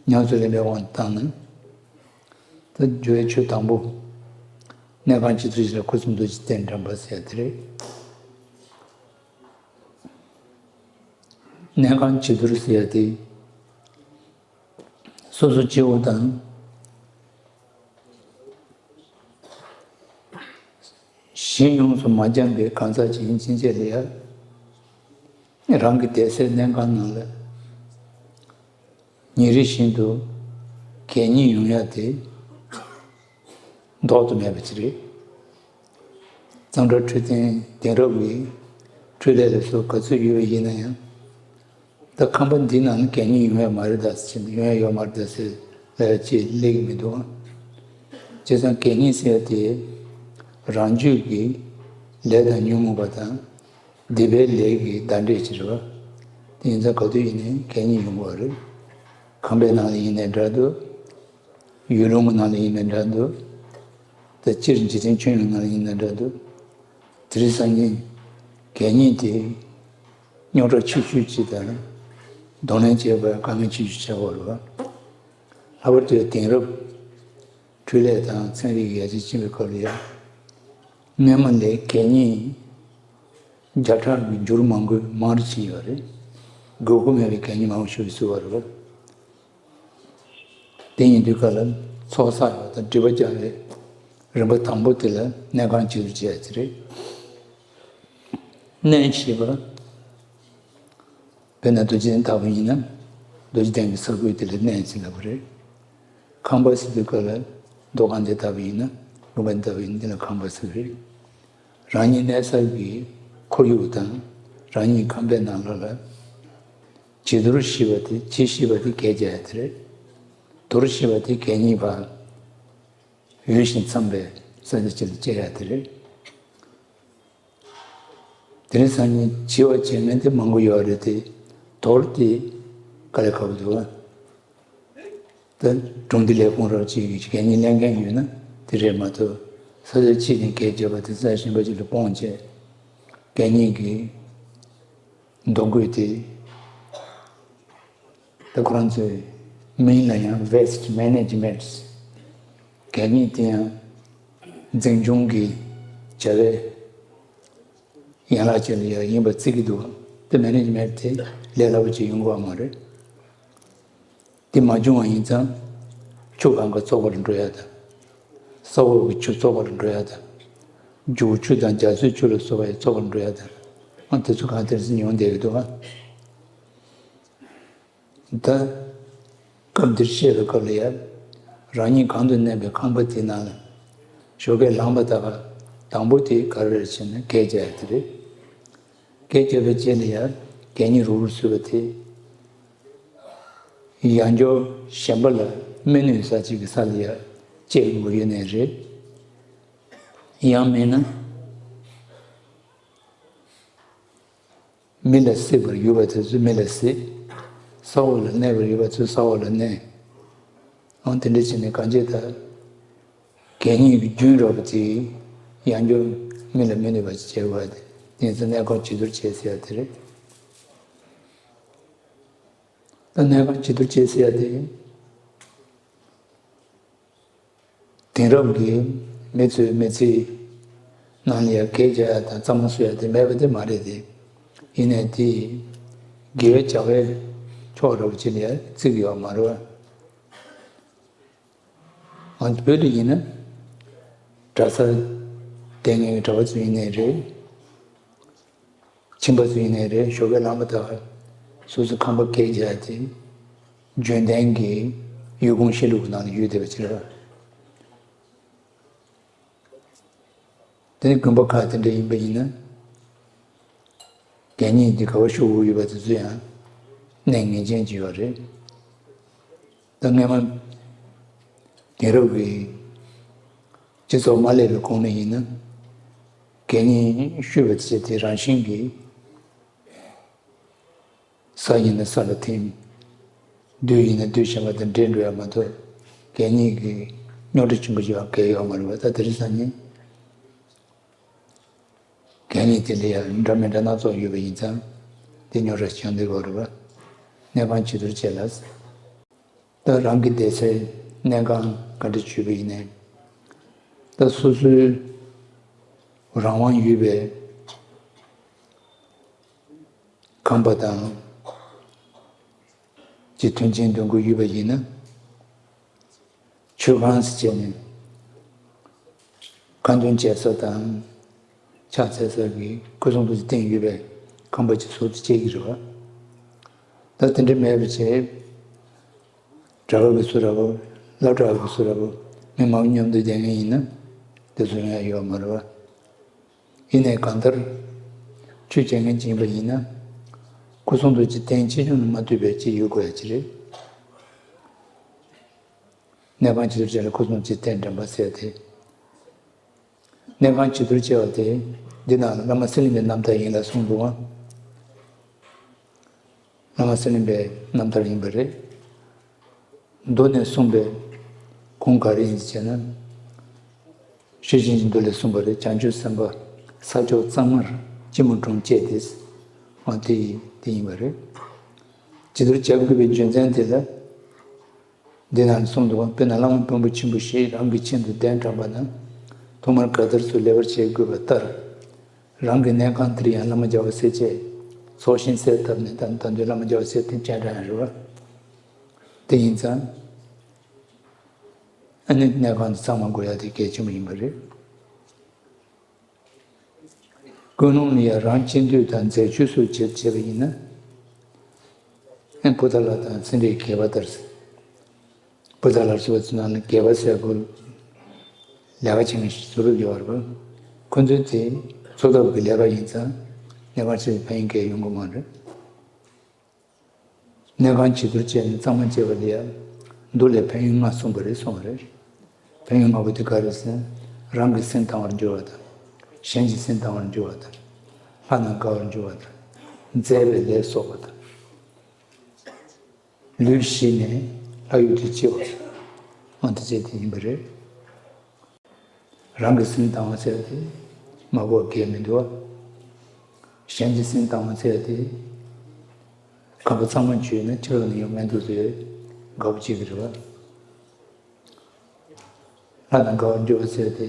ཉམས་སུ་ལེན་པའི་དབང་དུ་བཏང་ན། ད་སྦྱོར་བའི་ཆོས་དང་པོ། གནས་ཁང་བྱི་དོར་ཞིག་ལ་ཁུ་སིམ་དུ་ཅིག་བསྟན་དྲན་པ་ཟེར་ཡ་དེ་རེད། གནས་ཁང་བྱི་དོར་ཟེར་ཡ་དེ། སོ་སོ་སྐྱེ་བོ་དང་། གཞན་ཡོངས་སུ་མ་འབྱམས་པའི་གང་ཟག་ཅིག་ཡིན་ཕྱིན་ཆད་ལ་ཡང་། རང་གི་བསྡད་སའི་གནས་ཁང་ནང་ལ་ཉིན་རེ་བཞིན་དུ་གད་སྙིགས་ཡོང་ཡ་དེ་ལྡོག་ཏུ་མེད་པ་ཅིག་རེད། གཙང་སྦྲ་འཕྲོད་བསྟེན་དེང་རབས་ཀྱི་འཕྲུལ་ལས་ལ་སོགས་ག་ཚོད་ཡོད་པ་ཡིན་ན་ཡང་། ད་ཁང་པ་འདི་ནང་ལ་གད་སྙིགས་ཡོང་ཡ་མ་རེད་ད་ཟེར་ནས་ཡོང་ཡ་ཡོད་མ་རེད་ད་ཟེར་ལབ་ཡ་ཅིག་སླེབས་ཀྱི་མི་འདུག་བྱས་ཙང་གད་སྙིགས་ཟེར་ཡ་དེ་རང་རྒྱུད་ཀྱི་ལས་དང་ཉོན་མོངས་པ་དང་སྡིག་པའི་ལས་ཀྱི་བརྡ་འདྲེས་ཅིག་རེད་བ། དེ་ཡིན་ཙང་ག་དུས་ཡིན་ནའི་གད་སྙིགས་ཡོང་གི་ཡོད་རེད། ཁང་པའི་ནང་ལ་ཡིན་ནའི་འདྲ་འདུག་ཡུལ་ལུང་གི་ནང་ལ་ཡིན་ནའི་འདྲ་འདུག་ད་སྤྱིར་འཇིག་རྟེན་ཁྱོན་ཡོངས་ནང་ལ་ཡིན་ནའི་འདྲ་འདུག་དེ་རིང་སང་ཉིན་གད་སྙིགས་དེ་རྙོག་དྲ་ཆེ་ཤོས་ཅིག་དང་གདོང་ལེན་བྱེད་པར་དཀའ་ངལ་ཆེ་ཤོས་ཆགས་ཡོད་རེད་བ། ལྷག་པར་དུ་དེང་རབས་འཕྲུལ་ལས་དང་ཚན་རིག་ཡར་རྒྱས་ཕྱིན་པའི་སྐབས་ལ་ཡང་། སྔོན་མ་ལས་གད་སྙིགས་བརྒྱ་ཕྲག་གི་འགྱུར་མང་པོས་མང་རུ་ཕྱིན་ཡོད་རེད། དགོས་མཁོ་མེད་པའི་གད་སྙིགས་མང་པོ་ཞིག་བཟོས་པ་རེད་བ། དེ་ཡིན་དུས་ག་ལ་ཚོགས་བསགས་ཡོད་དང་སྒྲིབ་པ་སྦྱང་བའི་རིམ་པ་དང་པོ་དེ་ལ་གནས་ཁང་བྱི་དོར་བྱས་ཟེར་རེད། གནས་ཞེས་པ། དཔེར་ན་རྡོ་རྗེ་གདན་ལྟ་བུ་ཡིན་ན། རྡོ་རྗེ་གདན་གྱི་ས་ཁུལ་དེ་ལ་གནས་ཟེར་ལབ་པ་རེད། ཁང་པ་ཟེར་དུས་སྐབས་ལ་མདོ་ཁང་དེ་ལྟ་བུ་ཡིན་ན། ལུང་པ་ལྟ་བུ་ཡིན་ན་དེ་ལ་ཁང་པ་ཟེར་བ་རེད། རང་ཉིད་གནས་ས་གི་ཁོར་ཡུག་དང་རང་ཉིད་ཁང་པའི་ནང་ལོགས་ལ་བྱི་དོར་ཞེས་པ་དེ། བྱི་ཞེས་པ་དེ་གད་རྒྱག་ཡ་དེ་རེད། དོར་ཞེས་པ་དེ་གད་སྙིགས་པ། ཡོད་བཞིན་འཚམས་པའི་ས་ཆ་ཅིག་ལ་སྐྱེལ་ཡ་དེ་རེད། དེ་རིང་སང་ཉིན་བྱི་བ་བྱེད་མཁན་དེ་མང་པོ་ཡོད་རེད་དེ། དོར་དེ་དཀའ་ལས་ཁག་པོ་འདུག་ཨ། ད་གྲོང་སྡེ་ལས་ཁུངས་རོགས་གཅིག་གིས་གད་སྙིགས་ལེན་མཁན་ཡོད་ན་དེ་རེད་མ་གཏོགས། ས་ཆ་གཅིག་ནས་གད་བརྒྱབ་པ་དེ་ས་གཞན་པ་ཅིག་ལ་སྤུངས་བྱས། གད་སྙིགས་ཀྱི་འདུ་འགོད་དེ། ད་ཁོ་རང་ཚོའི་མིང་ལ་ཡང་Waste Management། གད་སྙིགས་དེ་ཡང་འཛིན་སྐྱོང་གི་བྱ་བའི་ཡན་ལག་ཅིག་ལ་ཡང་ཡིན་པ་བརྩི་གི་འདུག་དེ་Management་དེ་ལས་སླ་པོ་ཅིག་ཡོང་གི་ཡོད་མ་རེད། དེ་མ་བྱུང་བ་ཡིན་ཙང་། ཆུ་གང་ག་བཙོག་པ་ལ་འགྲོ་ཡ་དང་། ས་འོག་གི་ཆུ་བཙོག་པ་ལ་འགྲོ་ཡ་དང་། རྒྱུག་ཆུ་དང་རྒྱ་མཚོའི་ཆུ་ལ་སོགས་པ་ཡང་བཙོག་པ་ལ་འགྲོ་ཡ་དང་། ཨ། དེ་ཚོ་གང་དེར་ཟིན་ཡོང་བསྡད་ཀྱི་འདུག་ཨ། ད་སྐབས་འདིར་བཤད་པའི་སྐབས་ལ་ཡང་། རང་ཉིད་གང་དུ་གནས་པའི་ཁང་པ་དེ་ནང་ལ་ཞོགས་ཀས་ལངས་པ་དང་། དང་པོ་དེ་ག་རེ་རེད་ཟེར་ན་གད་རྒྱག་ཡ་དེ་རེད། གད་རྒྱག་པའི་རྗེས་ལ་ཡང་གད་སྙིགས་རུག་རུག་བཟོས་པ་དེ། ཡང་སྐྱར་གཞན་པ་ལ་མི་གནོད་ས་ཅིག་གི་ས་ལ་ཡང་སྐྱེལ་དགོས་ཡོད་ནའི་རེད། ཡང་མིན་ན། མི་ལ་སྲེག་པར་ཡོད་པ་དེ་ཚོ་མི་ལ་སྲེག་ས་འོག་ལ་གནས་པར་ཡོད་པ་ཚོ་ས་འོག་ལ་གནས། འོ་དེ་འདྲ་བྱས་ནས་གང་ཅི་ད། གད་སྙིགས་ཀྱི་རྒྱུན་རོབ་ཅིག་ཡང་སྐྱར་མི་ལ་མི་གནོད་པ་ཅིག་བྱེད་དགོས་པ་དེ། དེ་ཚོ་གནས་ཁང་བྱི་དོར་བྱེད་ཟེར་ཡ་དེ་རེད། ད་གནས་ཁང་བྱི་དོར་བྱེད་ཟེར་ཡ་དེ། དེང་རབས་ཀྱི་མི་ཚོའི་མི་ཚེའི་ནང་ལ་ཡང་གད་རྒྱག་ཡ་དང་རྩྭ་མོ་གསོ་ཡ་དེ་མེད་པ་དེ་མ་རེད་དེ། ཡིན་ནའི་དེ་དགེ་བའི་བྱ་བའི་ཕྱོགས་འདྲ་བོ་ཅིག་ལ་ཡང་བརྩི་གི་ཡོད་མ་རེད་བ། ང་ཚོ་བོད་དུ་ཡིན་ན་གྲྭ་སར་བསྡད་མཁན་གྱི་གྲྭ་པ་ཚོ་ཡིན་ནའི་རེད། ཁྱིམ་པ་ཚོ་ཡིན་ནའི་རེད། ཞོགས་ཀས་ལངས་པ་དང་སོ་སོའི་ཁང་པ་གད་རྒྱག་ཡ་དེ་རྒྱུན་ལྡན་གྱི་ཡུལ་གོམས་གཤིས་ལུགས་ཀྱི་ནང་ལ་ཡོད་བསྡད་པ་ཅིག་རེད། དེ་ནས་དགོན་པ་ཁག་དེ་འདྲ་ཡིན་པ་ཡིན་ན། གད་སྙིགས་འདི་ག་པར་བཤུ་དགོས་ཡོད་པ་དེ་ཚོ་ཡང་གནད་ངེས་ཅན་ཅིག་ཡོད་རེད། ད་སྔོན་མ་དེང་རབས་ཀྱི་སྤྱི་ཚོགས་མ་སླེབས་པའི་གོང་ནས་ཡིན་ན། གད་སྙིགས་བཤུས་པ་བྱས་ཏེ་རང་བཞིན་གྱིས་ས་ཡིན་ན་ས་ལ་ཐིམ། བདུད་ཡིན་ན་བདུད་གཞན་པ་དང་འདྲེས་འགྲོ་ཡ་མ་གཏོགས། གད་སྙིགས་ཀྱི་རྙོག་དྲ་ཆེན་པོ་ཞིག་ཡང་གང་ཡོད་མ་རེད་པ། ད་དེ་རིང་སང་ཉིན་གད་སྙིགས་དེ་ལ་ཡང་འདྲ་མི་འདྲ་སྣ་ཚོགས་ཡོད་པ་ཡིན་ཙང་། དེ་རྙོག་དྲ་ཞིག་ཡོང་བསྡད་ཡོད་རེད་པ། གནས་ཁང་བྱི་དོར་བྱས་ལ། ད་རང་གི་བསྡད་སའི་གནས་ཁང་ག་འདྲ་བྱས་པ་ཡིན་ནའི། ད་སོ་སོའི་རང་དབང་ཡོད་པའི་ཁང་པ་དང་། ཅིག་མཐུན་རྐྱེན་འདོན་དགོས་ཡོད་པ་ཡིན་ན། མཆོད་ཁང་ཟེར་བྱས་ནས་ཁ་འདོན་བྱེད་ས་དང་། ཕྱག་འཚལ་ས་གི་སྐུ་གསུང་ཐུགས་ཀྱི་རྟེན་ཡོད་པའི་ཁང་པ་ཅིག་བཟོ་སྟེ་བྱེད་ཀྱི་རེད་པ། ད་དེ་འདྲ་མེད་པ་བྱས། གྲྭ་པ་གི་སུ་ར་བོ། སློབ་གྲྭ་གི་སུ་ར་བོ། མི་མང་མཉམ་དུ་བསྡད་མཁན་ཡིན་ན། དེ་ཚོ་ཡོང་ཡ་ཡོད་མ་རེད་པ། ཡིན་ནའི་གང་ལྟར་ཆོས་བྱེད་མཁན་ཅིག་ཡིན་པ་ཡིན་ན། སྐུ་གསུང་ཐུགས་ཀྱི་རྟེན་ཆེ་ཆུང་ནས་མ་ལྟོས་པའི་ཅིག་ཡོད་དགོས་ཡ་ཅིག་རེད། གནས་ཁང་བྱི་དོར་བྱས་ལ་སྐུ་གསུང་ཐུགས་ཀྱི་རྟེན་འདྲེན་པ་ཟེར་ཏེ། གནས་ཁང་བྱི་དོར་བྱས་པ་དེ། འདི་ནང་ལ་བླ་མ་གསེར་གླིང་པའི་རྣམ་ཐར་ཡིན་ལ་གསུངས་འདུག་པ། བླ་མ་གསེར་གླིང་པའི་རྣམ་ཐར་ཡིན་པ་རེད། མདོ་ནས་གསུངས་པའི་གུང་ག་རེ་ཡིན་ཟེར་ན། ཤེར་ཕྱིན་གྱི་མདོ་ལས་གསུངས་པ་རེད། བྱང་ཆུབ་སེམས་དཔའ་ས་ཕྱོགས་གཙང་མར་སྐྱིལ་མོ་ཀྲུང་བཅས་ཏེ། འོ་དེ་ཡིན་དེ་ཡིན་པ་རེད། བྱི་དོར་བྱ་དགོས་པའི་རྒྱུ་མཚན་དེ་ལ། འདི་ནང་གསུངས་འདུག་པ། དཔེར་ན་བླ་མ་དཔོན་པོ་ཆེན་པོ་ཞིག་རང་གི་ཁྱིམ་དུ་གདན་དྲངས་པ་ན། ཐོག་མར་ག་དར་ཚུ་ལེགས་པར་བྱེད་དགོས་པ་ལྟར། རང་གི་གནས་ཁང་དེར་ཡང་བླ་མ་རྒྱལ་བ་སྲས་བཅས་ཚོགས་ཞིང་གསལ་བཏབ་ནས། ད་ད་དུང་བླ་མ་རྒྱལ་བ་སྲས་བཅས་སྤྱན་དྲངས་ཡང་རེད་པ། དེ་ཡིན་ཙང་། ཨ་ནི་གནས་ཁང་དེ་གཙང་མ་དགོས་ཡ་དེ་གལ་ཆེན་པོ་ཡིན་པ་རེད། ཀུན་སློང་ལ་ཡང་རང་གཅེས་འདོད་དང་མཛེས་ཆོས་སོགས་བྱེད་བྱེད་པ་ཡིན་ན། ཨེ་བུ་ཐ་ལ་དང་ཚེ་འདས་དགྱེས་པ་ལྟར། བུ་ཐ་ལ་ཟེར་བ་ཚོ་ནང་ལ་དགྱེས་པ་ཟེར་དགོས། ལས་ཀ་བྱེད་མཁན་ཞིག་བཟོ་རུ་ཡོད་རེད་པ། ཁོ་ཚོའི་དེ་འཚོ་ཐབས་ཀྱི་ལས་ཀ་ཡིན་ཙང་། གནས་ཁང་ཞིག་ཕན་ཡོན་གང་ཡང་ཡོང་གི་མ་རེད། གནས་ཁང་བྱི་དོར་བྱས་ནས་གཙང་མ་བྱས་པ་ལ་ཡང་མདོ་ལས་ཕན་ཡོན་ལྔ་གསུངས་པ་རེད་གསུངས་པ་རེད། ཕན་ཡོན་ལྔ་པོ་དེ་ག་རེ་ཟེར་ན། རང་གི་སེམས་དང་བར་འགྱུར་བ་དང་། གཞན་གྱི་སེམས་དང་བར་འགྱུར་བ་དང་། ལྷ་དང་དགའ་བར་འགྱུར་བ་དང་། མཛེས་པའི་ལས་གསོག་པ་དང་། ལུས་ཞིག་ནས་ལྷ་ཡུལ་དུ་སྐྱེ་བ། ཨང་དུ་བྱས་དེ་ཡིན་པ་རེད། རང་གི་སེམས་དང་བ་ཟེར་ཏེ་མ་གོ་གལ་མི་འདུག་བ། གཞན་གྱི་སེམས་དང་བ་ཟེར་ཏེ་ཁ་པ་ཚང་མ་བརྗོད་ན་ཅི་ལ་ནི་ཡོང་མེད་འདུག་ཟེར་དགའ་པོ་བྱེད་ཀྱི་རེད་བ། ལྷ་དང་དགའ་བར་འགྱུར་བ་ཟེར་ཏེ།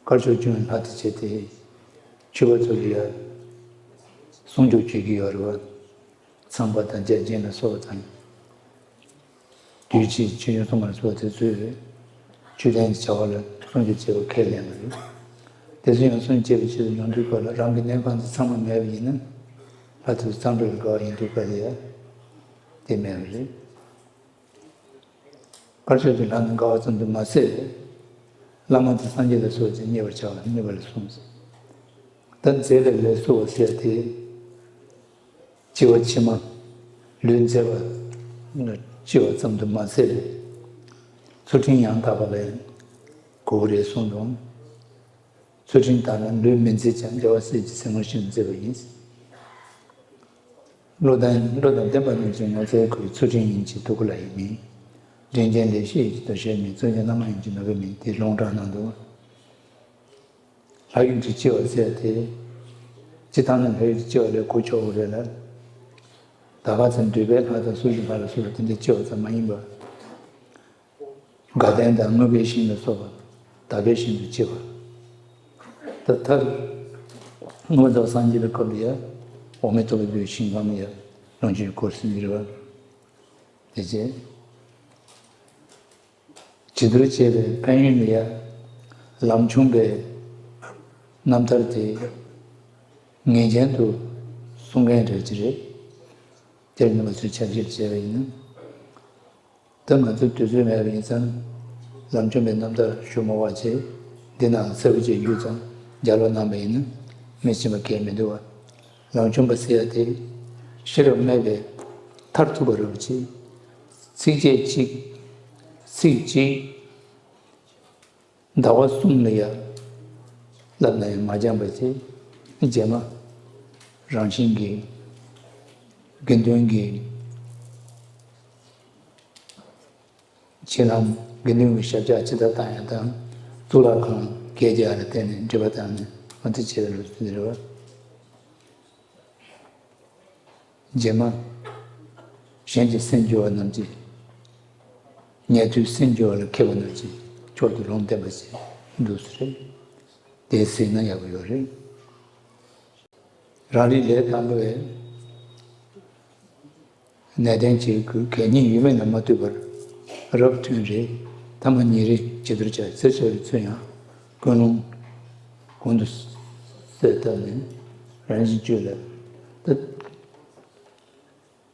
དཀར་ཕྱོགས་སྐྱོང་བའི་ལྷ་དེ་བྱས་ཏེ། ཆོས་པ་ཚོ་ལ་ཡ་སྲུང་སྐྱོབ་བྱེད་ཀྱི་ཡོད་རེད་བ། ཚངས་པ་དང་བརྒྱ་བྱིན་ལ་སོགས་པ་དང་། བདུད་བཞི་ཆོས་སྐྱོང་སྲུང་མ་ལ་སོགས་དེ་ཚོས་ཆོས་ལྡན་གྱི་བྱ་བ་ལ་སྲུང་སྐྱོབ་བྱེད་པ་ཁས་ལེན་པ་རེད། དེ་ཚོ་ཡང་སྲུང་སྐྱོབ་བྱེད་པའི་ཆེད་དུ་ཡོང་དུས་སྐབས་ལ་རང་གི་གནས་ཁང་དུ་ཚང་མ་མེད་པ་ཡིན་ན། ལྷ་དེ་ཚོ་གཙང་སྦྲ་ལ་དགའ་བ་ཡིན་དུས་སྐབས་ལ་ཡ་དེ་མེད་པ་རེད། དཀར་ཕྱོགས་ཀྱི་ལྷ་རྣམས་དགའ་བ་ཙམ་དུ་མ་ཟད། བླ་མ་དང་སངས་རྒྱས་ལ་སོགས་ཀྱང་མཉེས་པར་བྱ་བ་མཉེས་པ་ལ་གསུངས་སོ། ད་མཛེས་པའི་ལས་གསོག་པ་ཟེར་དེ། སྐྱེ་བ་ཕྱི་མ་ལུས་མཛེས་པ་སྐྱེ་བ་ཙམ་དུ་མ་ཟད། ཚུལ་ཁྲིམས་ཡང་དག་པ་ལ་ཡང་གོ་བོ་རེད་གསུངས་དང་། ཚུལ་ཁྲིམས་དག་ན་ལུས་མི་མཛེས་ཀྱང་། རྒྱལ་བ་སྲས་ཀྱི་སེམས་ངོ་ཤེས་ནས་མཛེས་པ་ཡིན། བློ་དང་བློ་དང་ལྡན་པ་རྣམས་ཀྱི་ངོ་ཚའི་ཁུར། ཚུལ་ཁྲིམས་ཡིན་གཅིག་དུ་ཁུར་ལ་ཡིན་མིན། དྲིན་ཅན་ལེགས་བཤད་ཡིན་གཅིག་དོ་ཤལ་མིན། བཙུན་ཅན་བླ་མ་ཡིན་གཅིག་ནོར་བུ་མིན། དེ་ལུང་དྲངས་གནང་འདུག་ལྷ་ཡུལ་དུ་སྐྱེ་བ་ཟེར་དེ། སྤྱིར་བཏང་ནི་ལྷ་ཡུལ་དུ་སྐྱེ་བ་ལས་གོ་ཆོག་གི་རེད་ལ། ད་ག་ཚོད་འདོད་པའི་ལྷ་དང་སུ་ཞིག་ལྷ་ལ་སུ་ལ་དེ་འདྲ་སྐྱེ་བ་ཙམ་མ་ཡིན་པ། དགའ་ལྡན་དང་རྔོན་པའི་ཞིང་ལ་སོགས་པ་དག་པའི་ཞིང་དུ་སྐྱེ་བ། ད་ལྟར་མངོན་པར་རྫོགས་སངས་རྒྱས་པའི་སྐབས་ལ་ཡང་འོག་མིན་སྟོང་པའི་བོད་ཞིང་ཁམས་ལ་ཡང་ལོངས་སྤྱོད་ཀྱི་སྐོར་གསུངས་ཀྱི་རེད་བ། དེ་རྗེས་བྱི་དོར་བྱས་པའི་ཕན་ཡོན་ལ་ཡང་ལམ་ཆུང་པའི་རྣམ་ཐར་དེ་ངེས་ཅན་དུ་གསུང་མཁན་རེད་ཀྱི་རེད། དེར་ནི་ང་ཚོས་ཆ་འཇོག་བྱས་པ་ཡིན་ན། ད་ང་ཚོ་དུས་ཚོད་མེད་པ་ཡིན་ཙང་། ལམ་ཆུང་པའི་རྣམ་ཐར་ཞུ་མ་བ་བྱས། འདི་ནང་གསལ་པོ་བྱས་རྒྱུ་ཙམ་སྦྱར་བ་གནང་པ་ཡིན་ན་མི་ཕྱིན་པ་གལ་མི་འདུག་བ། ལམ་ཆུང་པ་ཟེར་ཡ་དེ་ཤེས་རབ་མེད་པའི་མཐར་ཐུག་པ་རུ་བྱས། ཚིགས་བཅད་གཅིག་ཚིག་གཅིག་ཟླ་བ་གསུམ་ལ་ཡ་བསླབ་ན་ཡང་མ་འགྱངས་པ་བྱས། རྗེས་མ་རང་བཞིན་གྱིས་དགེ་འདུན་གྱི་ ཕྱི་ནང་དགེ་འདུན་གྱི་ཞབས་བཅགས་ཇི་ལྟར་བཏང་ཡང་དང་། གཙུག་ལག་ཁང་གས་རྒྱ་ལ་བརྟེན་ནས་འབྲེལ་བ་བཏང་ནས་འོ་དེ་བྱས་པའི་ལུགས་སྲོལ་འདི་རེད་བ། རྗེས་མ། གཞན་གྱི་སེམས་སྐྱོ་བ་རྣམས་ཀྱིས། ཉན་ཐོས་སེམས་སྐྱོ་བ་ལ་མཁས་པ་རྣམས་ཀྱིས་མཆོག་ཏུ་ལུང་བསྟན་པ་ཞིག་འདུག་སེ་རེད། དེ་གཟིགས་ན་ཡག་པོ་ཡོད་རེད། རང་རིག་ལས་དང་པོའི་གནད་དོན་གཅིག་གི་གད་སྙིགས་ཡོད་མེད་ལ་མ་ལྟོས་པར་རབ་ཐུན་རེ་ཐ་མ་ཉིན་རེ་བྱི་དོར་བྱ་ཟེར་བྱ་བའི་ཚུལ་ཡང་ཀུན་སློང་གོང་དུ་གསལ་བཏབ་ནས་རང་བཞིན་བཅོས་ལ་ད་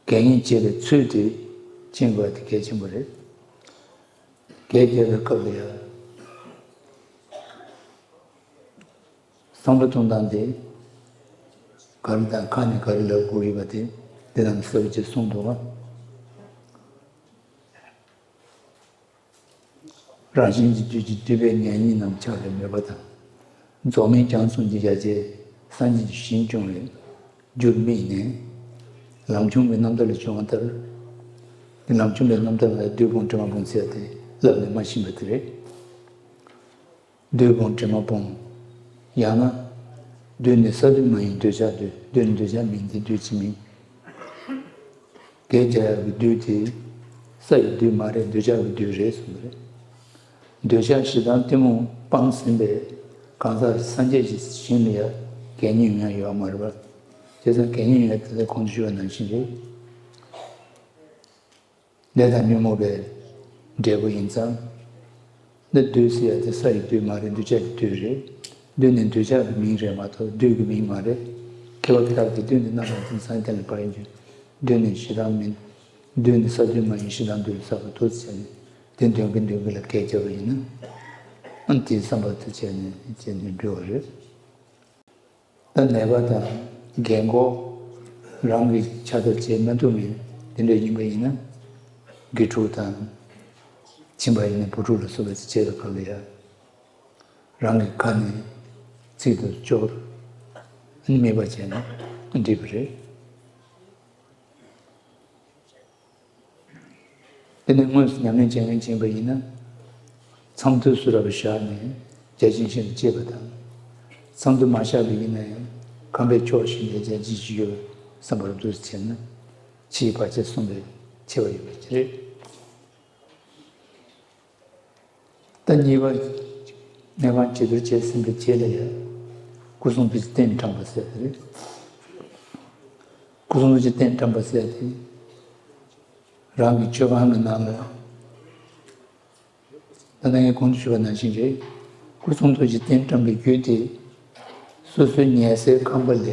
གད་སྙིགས་བྱེད་པའི་ཚུལ་དེ་ཅན་དགོས་པ་དེ་གལ་ཆེན་པོ་རེད། གད་རྒྱག་པའི་སྐབས་ལ་ཡང་། བསམ་བློ་གཏོང་སྟངས་དེ། ག་རེ་དང་ཁ་ནས་ག་རེ་ལབ་དགོས་ཡོད་པ་དེ་འདི་ནང་གསལ་པོ་ཅིག་གསུངས་འདུག་བ། རང་བཞིན་གྱི་རྒྱུད་ཀྱི་སྡུད་པའི་ཉེ་གཉིས་རྣམས་ཆགས་པའི་མོས་པ་དང་། རྫོགས་སྨིན་སྦྱངས་གསུམ་གྱི་ཡ་གྱལ་སངས་རྒྱས་ཀྱི་ཞིང་སྐྱོང་བའི་རྒྱུར་དམིགས་ནས། ལམ་བྱུང་བའི་རྣམ་ཐར་ལ་བྱུང་བ་ལྟར། ལམ་བྱུང་བའི་རྣམ་ཐར་ལ་བདུད་དཔུང་དྲི་མ་སྤོང་ཟེར་ཏེ་ལབ་ནས་མ་ཤེས་པ་དེ་རེད། བདུད་དཔུང་དྲི་མ་སྤོང་། ཡང་ན། བདུད་ནི་ས་བདུད་མ་ཡིན་འདོད་ཆགས་བདུད། བདུད་ནི་འདོད་ཆགས་མིན་ཏེ་བདུད་ཅིག་མིན། གད་རྒྱག་ཡག་གི་བདུད་དེ། ས་ཡི་བདུད་མ་རེད། འདོད་ཆགས་ཀྱི་བདུད་རེད་གསུངས་པ་རེད། འདོད་ཆགས་ཞེ་སྡང་གཏི་མུག་སྤངས་ཟིན་པའི་གང་ཟག་སངས་རྒྱས་ཀྱི་ཞིང་ལ་ཡང་གད་སྙིགས་ཡོང་ཡ་ཡོད་མ་རེད་པ། བྱས་ཙང་གད་སྙིགས་ཡོང་ཡ་དེ་ལ་གོང་དུ་ཞུས་པ་ནང་བཞིན་རེད། ལས་དང་ཉོན་མོངས་པའི་འབྲས་བུ་ཡིན་ཙང་། འདི་བདུད་ཟེར་ཡ་དེ་ས་ཡི་བདུད་མ་རེད། འདོད་ཆགས་ཀྱི་བདུད་རེད། བདུད་ནི་འདོད་ཆགས་ཀྱི་མིང་རེད་མ་གཏོགས་བདུད་ཀྱི་མིང་མ་རེད། མཁས་པ་དེ་དག་གིས་བདུད་ནི་རྣམ་པར་འཛིན་སངས་རྒྱས་བསྟན་ལ་བབས་ཡིན་གྱི། བདུད་ནི་ཞེ་སྡང་མིན། བདུད་ནི་ས་བདུད་མ་ཡིན་ཞེ་སྡང་བདུད་ལ་ཟབ་པ་འདུག་ཟེར་ནས་དེ་འདོན་གྱིན་འདོན་གྱིན་ལ་གད་རྒྱབ་པ་ཡིན་ན། ཨ་ནི་དེའི་བསམ་པ་དེ་བྱས་ནས་བྱས་ནས་འགྲོ་བ་རེད། ད་ནད་པ་དང་རྒན་གོག་རང་གི་ཆ་ཚང་བྱེད་མ་ཐུབ་མཁན་དེ་འདྲ་ཡིན་པ་ཡིན་ན། དགེ་ཕྲུག་དང་། ཁྱིམ་པ་ཡིན་ན་བུ་ཕྲུག་ལ་སོགས་པའི་བྱེད་པའི་སྐབས་ལ་ཡང་། རང་གི་ཁ་ནས་ཚིག་ཏུ་སྐྱོར། དམིགས་པ་བྱས་ན་འགྲིག་པ་རེད། དེ་ནས་དངོས་སུ་ཉམས་ལེན་བྱེད་མཁན་ཅིག་ཡིན་པ་ཡིན་ན། མཚམས་སྡོད་སུ་ར་བ་བཞག་ནས་བརྒྱ་བྱིན་ཞིག་ལ་གཅེས་པ་དང་། མཚམས་སྡོད་མ་བཞག་པ་ཡིན་ན་ཡང་ཁང་པའི་ཕྱོགས་ཤིག་ནས་བརྒྱ་བྱིན་ཞིག་ཡོད་བསམ་པར་འདུག་ཟེར་ན། ཕྱིའི་བར་ཆད་སྲུང་བའི་ཆེ་བ་ཡོད་པའི་ཕྱིར། ད་གཉིས་པ། གནས་ཁང་བྱི་དོར་བྱས་ཟིན་པའི་རྗེས་ལ་ཡང་སྐུ་གསུང་ཐུགས་ཀྱི་རྟེན་བཀྲམ་པ་ཟེར་དེ་རེད། སྐུ་གསུང་ཐུགས་ཀྱི་རྟེན་བཀྲམ་པ་ཟེར་དེ། རང་གི་མཆོད་ཁང་གི་ནང་ལ། ད་ལྟ་ངས་གོང་དུ་ཞུས་པ་ནང་བཞིན་རེད། སྐུ་གསུང་ཐུགས་ཀྱི་རྟེན་བཀྲམ་པའི་རྒྱུ་དེ། སོ་སོའི་ཉལ་སའི་ཁང་པ་ལས་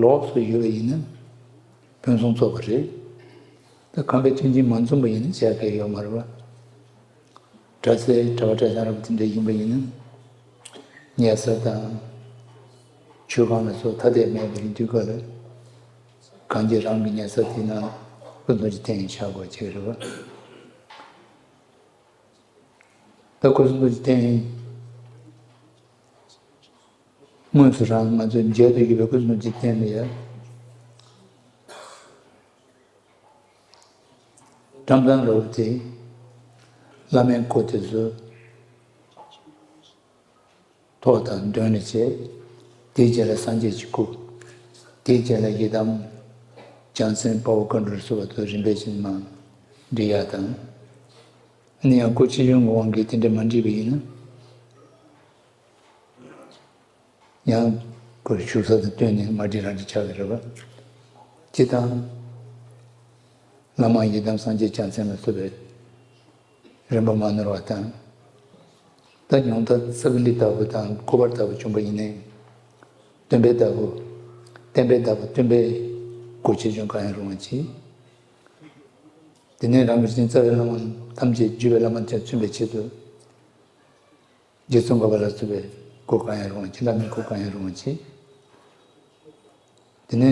ལོགས་སུ་ཡོད་པ་ཡིན་ན། ཕུན་སུམ་ཚོགས་པ་རེད། ད་ཁང་པའི་མཐུན་རྐྱེན་མ་འཛོམས་པ་ཡིན་ན་བྱ་གལ་ཡོད་མ་རེད་པ། གྲྭ་སའི་གྲྭ་པ་གྲྭ་རྐྱང་ར་བ་དེ་འདྲ་ཡིན་པ་ཡིན་ན། ཉལ་ས་དང་། མཆོད་ཁང་ལ་སོགས་ཐ་དད་མེད་པ་ཡིན་དུས་སྐབས་ལ། གང་ཅི་རང་གི་ཉལ་ས་དེ་ན་སྐུ་གསུང་ཐུགས་ཀྱི་རྟེན་ཡང་བཞག་དགོས་ཀྱི་རེད་པ། ད་སྐུ་གསུང་ཐུགས་ཀྱི་རྟེན། དངོས་སུ་རང་ང་ཚོའི་མཇལ་དུ་ཡོད་པའི་སྐུ་གསུང་ཐུགས་ཀྱི་རྟེན་ལ་ཡང་། བཀྲམ་སྟངས་ལ་བརྟེན། བླ་མའི་སྐུ་དེ་ཚོ་ཐོག་དང་མདུན་ལ་བྱས། དེའི་རྗེས་ལ་སངས་རྒྱས་ཀྱི་སྐུ། དེའི་རྗེས་ལ་ཡི་དམ། བྱང་སེམས་དཔའ་བོ་མཁའ་འགྲོ་ལ་སོགས་པ་ཚོ་རིམ་པས་བཞིན་མར་སྒྲིག་ཡ་དང་། ཨ་ནི་ཡང་སྐུ་ཆེ་ཆུང་གི་དབང་གིས་དེ་འདྲ་མ་འགྲིག་པ་ཡིན་ན། ཡང་ཁོ་བཞུགས་ས་དང་བསྟུན་ནས་མ་འགྲིག་རང་འགྲིག་ཆགས་ཀྱི་རེད་པ། སྤྱིར་བཏང་། བླ་མ་ཡི་དམ་སངས་རྒྱས་བྱང་སེམས་ལ་སོགས་པའི་རིམ་པ་མ་ནོར་བ་དང་། ད་ཉུང་མཐའ་ཙཀ་ལི་ལྟ་བུ་དང་སྐུ་པར་ལྟ་བུ་བྱུང་པ་ཡིན་ནའི། སྟོན་པའི་བདག་པོ། བསྟན་པའི་བདག་པོ་སྟོན་པའི་སྐུ་ཆེ་ཆུང་གང་ཡང་རུང་བ་གྱིས། དེ་ནས་རང་གི་རྩ་བའི་བླ་མ་ཐམས་ཅད་བརྒྱུད་པའི་བླ་མ་དེར་བརྩོན་པའི་ཆེད་དུ། རྗེ་ཙོང་ཁ་པ་ལ་སོགས་པའི་སྐུ་གང་ཡང་རུང་བ་གྱིས། བླ་མའི་སྐུ་གང་ཡང་རུང་བ་གྱིས། དེ་ནས་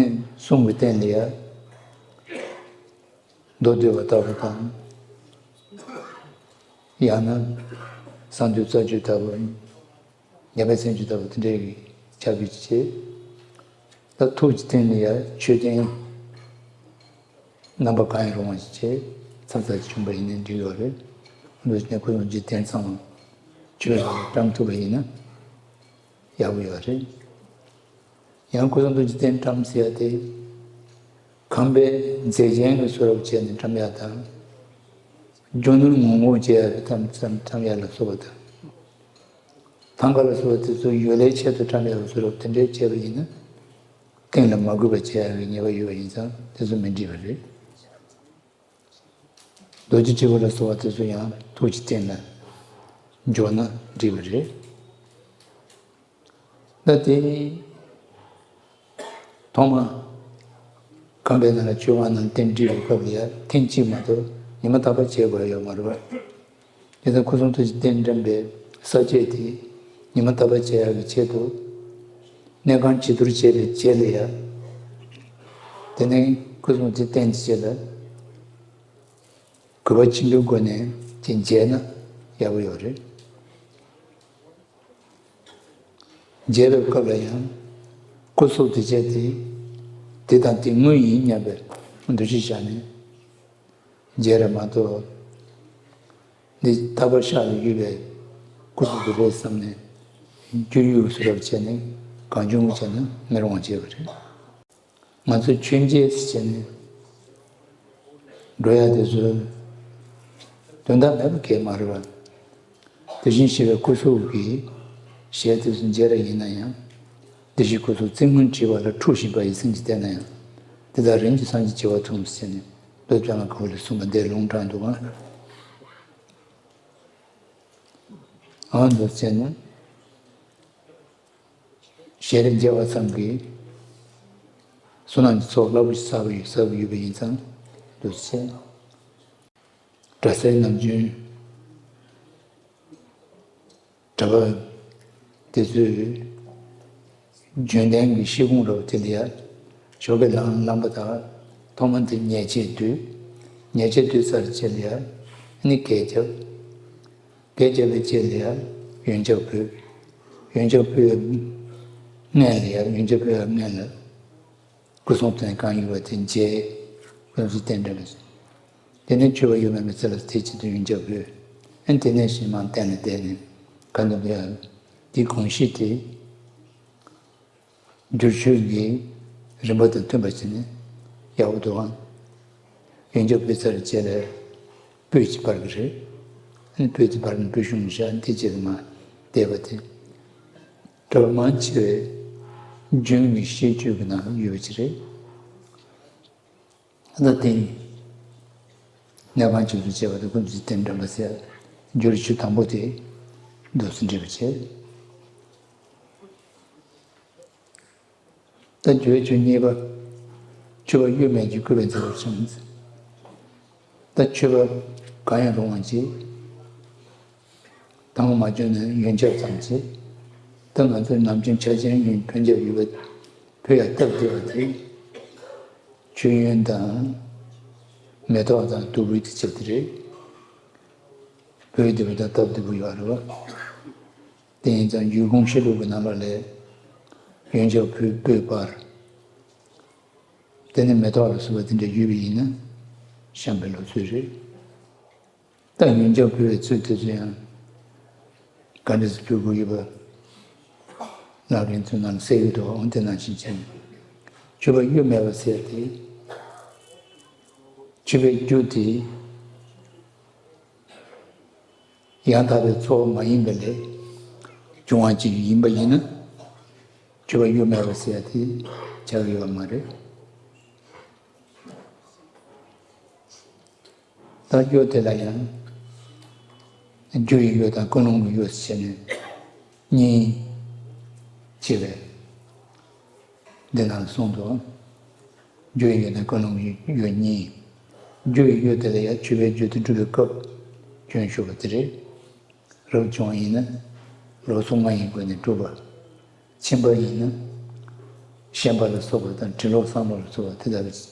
གསུང་གི་རྟེན་ལ་ཡང་། མདོ་སྡུད་པ་ལྟ་བུ་དང་། ཡང་ན། གསང་འདུས་རྩ་རྒྱུད་ལྟ་བུ། ཉན་པ་སེམས་བསྐྱེད་ལྟ་བུ་དེ་འདྲའི་ཕྱག་རྒྱུད་ཅིག་བྱས། ད་ཐུགས་ཀྱི་རྟེན་ལ་ཡང་མཆོད་རྟེན། རྣམ་པ་གང་ཡང་རུང་བ་ཞིག་བྱས། ཚབ་ཚབ་ཅིག་བྱུང་པ་ཡིན་ནའི་འགྲིག་ཡོད་རེད། འདུག་ནས་སྐུ་གསུང་ཐུགས་རྗེ་བསྟན་ཙམ་ཆོས་ལ་བཀྲམ་ཐུབ་པ་ཡིན་ན་ཡག་པོ་ཡོད་རེད། ཡང་སྐུ་གསུང་ཐུགས་རྗེ་བསྟན་བཀྲམ་ཟེར་ཡ་དེ། ཁམས་པའི་མཛེས་ཆེན་གྱི་བཟོ་འདྲ་བྱས་ནས་བཀྲམ་ཡ་དང་། སྒྱུ་ནོར་ངོ་ངོ་བྱས་ཡ་བཀྲམ་བཀྲམ་བཀྲམ་ཡ་ལ་སོགས་པ་དང་། ཐང་ག་ལ་སོགས་པ་དེ་ཚོ་ཡོལ་ལའི་ཆེད་དུ་བཀྲམ་ཡ་བཟོ་འདྲ་དེ་འདྲའི་བྱས་པ་ཡིན་ན། སྟེང་ལ་མ་གུས་པ་བྱེད་ཡ་གི་ཉེས་པ་ཡོད་པ་ཡིན་ཙང་དེ་ཚོ་མི་འགྲིག་པ་རེད། རྡོ་རྗེ་དྲིལ་བུ་ལ་སོགས་པ་དེ་ཚོ་ཡང་ཐུགས་ཀྱི་རྟེན་ལ་འཇོག་ན་འགྲིག་པ་རེད། ད་དེ་ཐོག་མ་ཁམས་པའི་ནང་ལ་ཆོས་དབང་ནང་རྟེན་བསྒྲིགས་པའི་སྐབས་ལ་ཡང་ཐེངས་གཅིག་མ་གཏོགས་ཉི་མ་རྟག་པར་བྱེད་དགོས་ཡ་ཡོད་མ་རེད་པ། དེ་ལྟར་སྐུ་གསུང་ཐུགས་ཀྱི་རྟེན་བཀྲམ་པའི་ས་བཅད་དེ་ཉི་མ་རྟག་པར་བྱེད་ཡག་གི་ཆེད་དུ། གནས་ཁང་བྱི་དོར་བྱས་པའི་རྗེས་ལ་ཡ། དེ་ནས་སྐུ་གསུང་ཐུགས་རྟེན་གྱི་རྗེས་ལ། གུས་པ་ཆེན་པོའི་སྒོ་ནས་དེ་མཇལ་ན་ཡག་པོ་ཡོད་རེད། མཇལ་བའི་སྐབས་ལ་ཡང་སྐུ་གཟུགས་དེ་བྱས་ཏེ་དེ་དང་དེ་དངོས་ཡིན་སྙམ་པའི་འདུ་ཤེས་བཞག་ནས་མཇལ་རེ་མ་གཏོགས། འདི་ཐག་པ་ཤག་ཏུ་ཡོད་པའི་སྐུ་གཟུགས་དེ་རེད་བསམ་ནས་རྒྱུས་ཡོད་བཟོ་འདྲ་བྱས་ནས་གང་བྱུང་བྱས་ན་མི་རུང་བ་བྱས་པ་རེད། ང་ཚོ་མཆོད་མཇལ་ཟེར་བྱས་ནས་འགྲོ་ཡ་དེ་ཚོ་དོན་དག་མེད་པ་གས་མ་རེད་པ། དེ་བཞིན་གཤེགས་པའི་སྐུ་གཟུགས་ཀྱི་ཞལ་དེ་ཚོ་མཇལ་ར་ཡིན་ན་ཡང་། བདེ་གཤེགས་སྐུ་གཟུགས་རྩེ་སྔོན་བྲིས་པ་ལ་འཁྲུགས་བཞིན་པ་ཡི་སེམས་ཀྱིས་བལྟས་ན་ཡང་། དེ་དག་རིམ་གྱིས་སངས་རྒྱས་བྱེ་བ་ཐུང་ཟེར་ནས་བློ་ལྡན་ལ་ག་བ་ལས་གསུངས་པ་འདིར་ལུང་དྲངས་འདུག་ག་ཨ་འདུག་ཟེར་ནས། ཞལ་རས་མཇལ་བ་ཙམ་གྱིས་བསོད་ནམས་ཀྱི་ཚོགས་རླབས་པོ་ཆེ་བསགས་པ་ཡོད་བསགས་པ་ཡོད་པ་ཡིན་ཙང་འདུག་ཟེར། གྲྭ་སའི་ནམ་རྒྱུན་གྲྭ་པ་དེ་ཚོས་བརྗོད་ལྡན་གྱི་ཤེལ་སྒོང་རོབ་དེ་ལ་ཡ་ཞོགས་ཀས་ལངས་ལངས་པ་དང་ཐོག་མ་དེ་ཉལ་ཆས་བསྡུས། ཉལ་ཆས་བསྡུས་ཚར་རྗེས་ལ་ཡ་ནི་གད་རྒྱབ། གད་རྒྱབ་པའི་རྗེས་ལ་ཡང་ཡོན་ཆབ་ཕུལ། ཡོན་ཆབ་ཕུལ་བའི་སྔོན་ལ་ཡང་ཡོན་ཆབ་ཕུལ་བའི་སྔོན་ལ་སྐུ་གསུང་ཐུགས་རྟེན་གང་ཡོད་པ་དེ་མཇལ། སྐུ་གསུང་ཐུགས་རྟེན་འདྲ་མི་སོང་། དེ་ནས་མཆོད་པ་ཡོད་མེད་མི་ཚེ་ལ་དེ་ཆེད་དུ་ཡོན་ཆབ་ཕུལ། ཨན་དེ་ནས་གཞན་མ་སྟན་ལ་བསྡད་ནས་ག་འདུག་ཡ། དེ་གོང་བཞིན་དེ། བསྒྱུར་བཅོས་ཀྱི་རིམ་པ་དང་མཐུན་པ་བྱས་ནས་ཡག་པོ་འདུག་ཨང་། ཡོན་ཆབ་ཕུལ་ཚར་རྗེས་ལ་སྤོས་ཀྱི་པར་གྱི་རེད། ཨ་ནི་སྤོས་ཀྱི་པར་ནི་སྤོས་ཆུང་བཞག་འདི་རྗེས་ལ་མ་བསྡད་པ་དེ། གྲྭ་པ་མང་ཆེ་བས་རྒྱུན་གྱི་ཤེས་བཅུག་གི་ནང་ཡོད་པ་ཅིག་རེད། ད་དེ་ནས་གནས་ཁང་ཆེན་པོ་བྱས་པ་དེ་ཀུན་གྱི་རྟེན་འདྲ་མ་ཟེར་བསྒྱུར་བཅོས་དང་པོ་དེ་འདུག་སེ་འགྲེལ་པ་བྱས། ད་བརྗོད་བྱ་གཉིས་པ། མཆོད་པ་གཡོ་མེད་ཀྱི་སྐུད་པས་མཛེས་པར་བྱུང་། ད་མཆོད་པ་གང་ཡང་རུང་བ་ཅིག་དང་པོ་མ་བྱུང་ན་ཡོན་ཆབ་ཙམ་ཅིག་ད་ང་ཚོའི་ནམ་རྒྱུན་ཆ་ཅན་ཡོན་ཕོན་ཆབ་ཡོད་པ་ཕུལ་ཡ་སྟབས་བདེ་བ་དེ། མཆོད་ཡོན་དང་། མེ་ཏོག་དང་བདུག་སྤོས་དེ་བྱས་དེ་རེད། སྤོས་བདེ་པོ་དང་སྟབས་བདེ་པོ་ཡོད་རེད་བ། དེ་ཡིན་ཙང་ཡུལ་གོང་བཤད་ལུགས་ཀྱི་ནང་ལོགས་ལས། ཡོན་ཆབ་ཕུལ་སྤོས་སྤར། དེ་ནས་མེ་ཏོག་ལ་སོགས་པ་དེ་འདྲ་ཡོད་པ་ཡིན་ན་བཤམས་པའི་ལུགས་སྲོལ་རེད། ད་ཡོན་ཆབ་ཕུལ་བའི་ཚུལ་དེ་ཚོ་ཡང་ག་འདྲ་སེ་ཕུལ་དགོས་ཡོད་པ་ལག་ལེན་ཚོའི་ནང་ལ་གསལ་ཡོད་དོ། འོན་ཏེ་ནང་བཞིན་བྱས་ནས་མཆོད་པ་གཡོ་མེད་པ་ཟེར་ཏེ། མཆོད་པའི་རྒྱུ་དེ། ཡང་དག་པའི་ཚོགས་མ་ཡིན་པ་ལས་བྱུང་བ་ཅིག་ཡིན་པ་ཡིན་ན། མཆོད་པ་གཡོ་མེད་པ་ཟེར་ཡ་དེ་ཆགས་ཡོད་པ་མ་རེད། ད་གཡོ་དེ་ལ་ཡང་། རྒྱུ་ཡི་གཡོ་དང་ཀུན་སློང་གི་གཡོ་ཟེར་ནས་གཉིས་ཕྱེ་བས། འདི་ནང་གསུངས་འདུག་རྒྱུ་ཡི་གཡོ་དང་ཀུན་སློང་གི་གཡོ་གཉིས། རྒྱུ་ཡི་གཡོ་དེ་ལ་ཡང་མཆོད་པའི་རྒྱུ་དེ་སྒྲུབ་པའི་སྐབས་སྐྱོན་ཤོར་བ་དེ་རེད། རབ་བྱུང་བ་ཡིན་ན་རོགས་ཚོགས་ལྔ་ཡི་སྒོ་ནས་སྒྲུབ་པ། ཕྱིན་པ་ཡིན་ན་ཤན་པ་ལ་སོགས་པ་དང་གྲི་ལོག་སྲང་ལོག་ལ་སོགས་པ་དེ་དག་གི་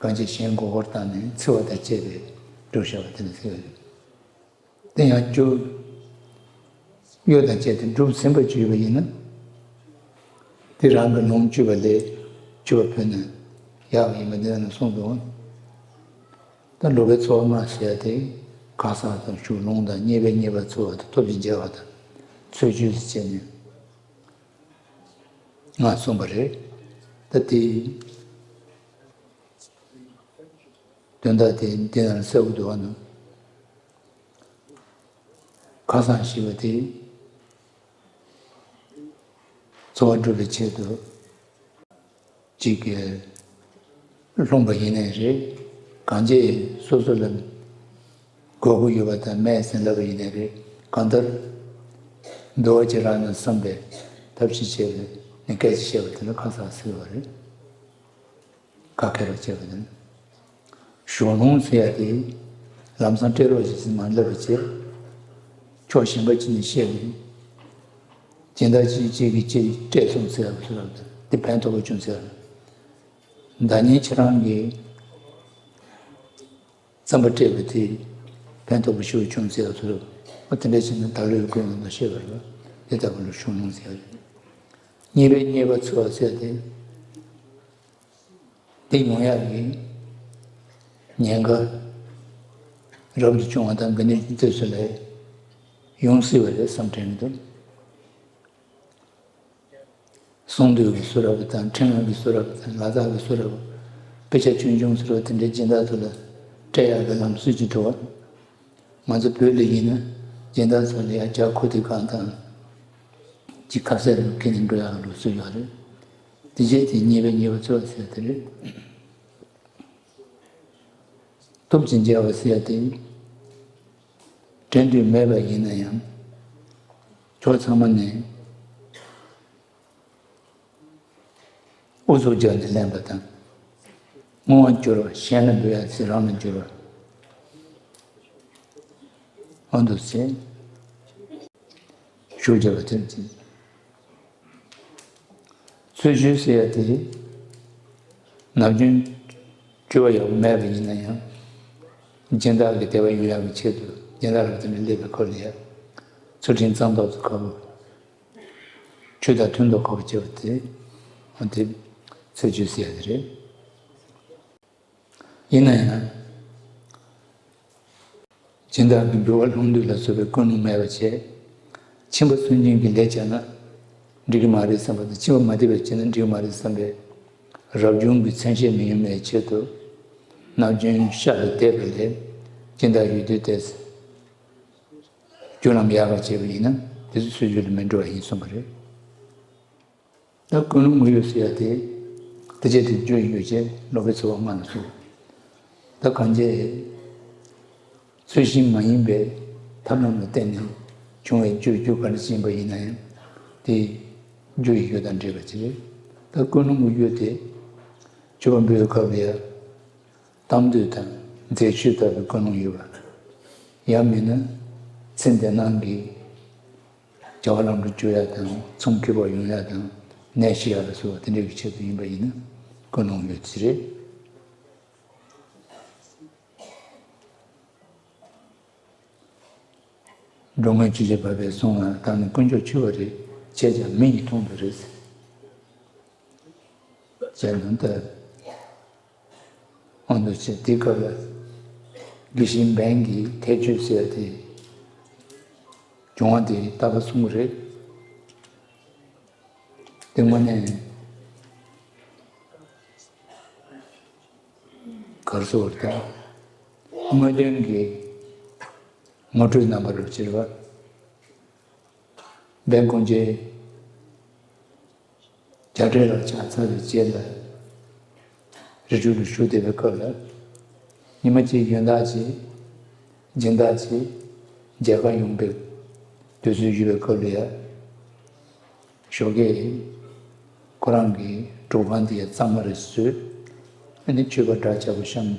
གང་ཅི་གཞན་མགོ་སྐོར་བཏང་ནས་འཚེ་བ་དང་བཅས་པའི་སྒྲུབ་བྱ་བ་དེ་ལ་ཟེར་བ་རེད། དེ་ཡང་རྒྱུ་གཡོ་དང་བཅས་ཏེ་སྒྲུབ་ཟིན་པ་ཅིག་ཡོད་པ་ཡིན་ན། དེ་རང་གི་ལོངས་སྤྱོད་པ་ལས་སྤྱོད་པ་ཕུལ་ན་ཡག་ཡིན་པ་འདི་ནང་གསུངས་འདུག་ད་ལོག་པའི་ཚོགས་ལྔ་ཟེར་ཡ་དེ་ ཁ་སང་དང་ཞུགས་ལུང་དང་རྙེད་པའི་རྙེད་པ་ཚོལ་བ་དང་སྟོབས་ཀྱིས་འཇལ་བ་དང་ཚོལ་ཆུད་ཟེར་བྱས་ནས་ང་གསུངས་པ་རེད། ད་དེ་དོན་དག་དེ་འདི་ན་གསལ་པོ་འདུག་བ་ནི། ཁ་སང་ཞེས་པ་དེ་འཚོ་བ་སྒྲུབ་པའི་ཆེད་དུ་གཅིག་གིས་ལྷུང་པ་ཡིན་ནའི་རེད། གང་ཅི་སོ་སོ་ལ་དགོས་མཁོ་ཡོད་པ་དང་མེད་ཟེར་ལབ་པ་ཡིན་ནའི་རེད། གང་ལྟར་འདུལ་བ་ཅིག་རག་ན་བསམ་པའི་ཐབས་ཤེས་བྱས་པས་ནི་སྐད་ཆ་བཤད་པ་དེ་ལ་ཁ་སང་ཟེར་བ་རེད། ཁ་ཁེར་བ་བྱས་པ་དེ་ནི། ཞུགས་ལུང་ཟེར་ཡ་དེ་ལམ་སང་སྤྲད་རོགས་ཞེས་མ་ལབ་པ་བྱས། ཕྱོགས་གཞན་པ་ཅིག་ནས་བཤད་པས། སྦྱིན་བདག་ཅིག་ཅིག་གིས་ཅིག་སྤྲད་སོང་ཟེར་བ་ཚོ་ལ་དེ་ཕན་ཐོགས་པ་བྱུང་ཟེར་བ། བདག་ཉིད་ཁྱེད་རང་གིས་བརྩམས་པ་སྤྲད་པ་དེ་ཕན་ཐོགས་པ་ཞེ་པོ་བྱུང་ཟེར་བ་ཚོ་ལ། དེ་འདྲ་བྱས་ན་བདག་བློའི་སྒོ་ནས་བཤད་པ་རེད་བ། དེ་ལྟ་བུ་ལ་ཞུགས་ལུང་ཟེར་བ་རེད། རྙེད་པའི་རྙེད་པ་ཚོལ་བ་ཟེར་ཏེ། དེ་ཡོང་ཡག་གི་ཉེན་ཁ་རབ་ཏུ་བྱུང་བ་དང་། འགའ་ནི་དུས་སུ་ལས་ཡོང་སྲིད་པ་རེད་བསམ་དྲན་གྱི་འདུག་གསུང་འདོད་ཀྱི་གསུང་རབ་དང་། ཕྲེང་བ་གི་གསུང་རབ་དང་། ལ་དྭགས་ཀྱི་གསུང་རབ། དཔེ་ཆ་ཆུང་ཆུང་ཟེར་བ་དེ་འདྲའི་སྦྱིན་བདག་ཚོ་ལ་སྤྲད་ཡག་གི་ལམ་སྲོལ་ཅིག་འདུག་བ། ང་ཚོ་བོད་ལ་ཡིན་ན་སྦྱིན་བདག་ཚོ་ལ་ཡ་ཇ་ཁུ་དེ་གང་དང་ཅིག་ཁ་ཟས་རུ་ཁྱེར་ནས་འགྲོ་ཡག་ལུགས་སྲོལ་ཡོད་རེད། དེ་རྗེས་དེ་རྙེད་པའི་རྙེད་པ་ཚོལ་ཟེར་དེ་རེད། སྟོབས་ཀྱིས་འཇལ་བ་ཟེར་དེ། དྲན་དུས་མེད་པ་ཡིན་ན་ཡང་། ཕྱོགས་ཚང་མ་ནས་ཨུ་ཚུགས་རྒྱག་ནས་ལེན་པ་དང་། བསྔོ་བ་བསྒྱུར་བ། གཞན་ལ་འབུལ་ཡ་ཟེར་རང་ལ་འགྱུར་བ། འོ་འདུག་སེ། ཞུགས་བྱ་བ་དེར་བྱེད། ཚོལ་ཆུད་ཟེར་ཡ་དེ། ནམ་རྒྱུན་སྤྲོ་བ་ཡག་པོ་མེད་པ་ཡིན་ན་ཡང་། སྦྱིན་བདག་གི་བདེ་བ་ཡོང་ཡག་གི་ཆེད་དུ། སྦྱིན་བདག་ལ་དེ་འདྲ་སླེབས་པའི་སྐོར་ལ་ཡ། ཚུལ་ཁྲིམས་གཙང་ཐབས་སུ་ཁ་བོ། ཆོས་དང་མཐུན་དུ་གོ་བ་བྱེད་པ་དེ། འོ་དེ་ཚོལ་ཆུད་ཟེར་ཡ་དེ་རེད། ཡིན་ན་ཡང་། སྦྱིན་བདག་གི་འབུལ་བ་ལྷུང་དུས་ལ་སོགས་པའི་ཀུན་སློང་མེད་པ་བྱས། ཁྱིམ་པ་སུན་འབྱིན་གྱི་ལས་བྱས་ན་འགྲིག་གི་མ་རེད་བསམ་པ་དང་། ཁྱིམ་པ་མ་བདེ་བ་བྱས་ན་འགྲིག་གི་མ་རེད་བསམ་པའི་རབ་བྱུང་གི་མཚན་ཤས་མི་ཡོང་བའི་ཆེད་དུ། ནམ་རྒྱུན་ཤ་ལ་བསྡད་པ་ལས་སྦྱིན་བདག་ཡོད་དུས་ཏེ། རྒྱུ་ལམ་ཡག་ག་བྱས་པ་ཡིན་ན་དེ་ཚོ་ཚུལ་འཆོས་ལ་མི་འགྲོ་བ་ཡིན་གསུངས་པ་རེད། ད་ཀུན་སློང་དངོས་ཡོད་ཟེར་ཡ་དེ། དེ་བྱས་དེ་རྒྱུ་ཡིན་ཡོད་ཅེས་ལོག་པའི་ཚོར་བ་སྔ་ནས་གསུངས། ད་གང་བྱས། ཚུལ་བཞིན་མ་ཡིན་པའི་ཐབས་ལམ་ལ་བརྟེན་ནས་བྱུང་བའི་རྒྱུ། རྒྱུ་ག་འདྲ་ཞིག་ཡིན་པ་ཡིན་ན་ཡང་། དེ་རྒྱུ་ཡི་ཡོད་དང་འབྲེལ་བ་ཅིག་རེད། ད་ཀུན་སློང་དངོས་ཡོད་དེ། མཆོད་པ་འབུལ་བའི་སྐབས་ལ་ཡ། གཏམ་འདོད་དང་མཛེས་ཆོས་ལྟ་བུའི་ཀུན་སློང་ཡོད་པ། ཡང་མིན་ན་ཚེ་འདི་སྣང་གི་བྱ་བ་ལམ་དུ་འཇུག་ཡ་དང་། ཚོང་ཁེ་སྤོགས་ཡོང་ཡ་དང་། ནད་ཞི་ཡ་ལ་སོགས་པ་དེ་འདྲ་གི་ཆེད་དུ་ཡིན་པ་ཡིན་ན་ཀུན་སློང་ཡོད་ཅིག་རེད། འགྲོ་མགོན་ཆོས་རྗེ་འཕགས་པའི་གསུང་ལ་བརྟགས་ནས། དཀོན་མཆོག་མཆོད་པ་རེ་བྱས་ཀྱང་མི་ཡིས་མཐོང་བ་རེད། ཅེས་ནང་དུ། འོ་འདུག་སེ་དེའི་སྐབས་ལ་དགེ་བཤེས་འབན་གྱིས་ཐེག་མཆོད་ཟེར་ཏེ་བྱུང་བ་དེ་རྟག་པར་གསུང་གི་རེད། དེ་དངོས་གནས་གར་སོགས་དང་དངོས་བསྟན་གྱི་ངོ་སྤྲོད་རྣམ་པ་རུ་གྱུར་པ། འབན་དཀོན་མཆོག་རྒྱ་བྲལ་ལ་ཕྱག་འཚལ་བའི་རྗེས་ལ། རི་ཁྲོད་ལ་བཞུགས་བསྡད་པའི་སྐབས་ལ། ཉི་མ་གཅིག་ཡོན་བདག་ཅིག་སྦྱིན་བདག་ཅིག་མཇལ་ཁ་ཡོང་བའི་དུས་ཚོད་ཡོད་པའི་སྐབས་ལ་ཡ། ཞོགས་ཀས་ཁོ་རང་གི་སྒྲུབ་ཁང་དེ་ཡ་གཙང་མ་རེ་བཟོས། ཨ་ནི་མཆོད་པ་འདྲ་ཆགས་པ་བཤམས།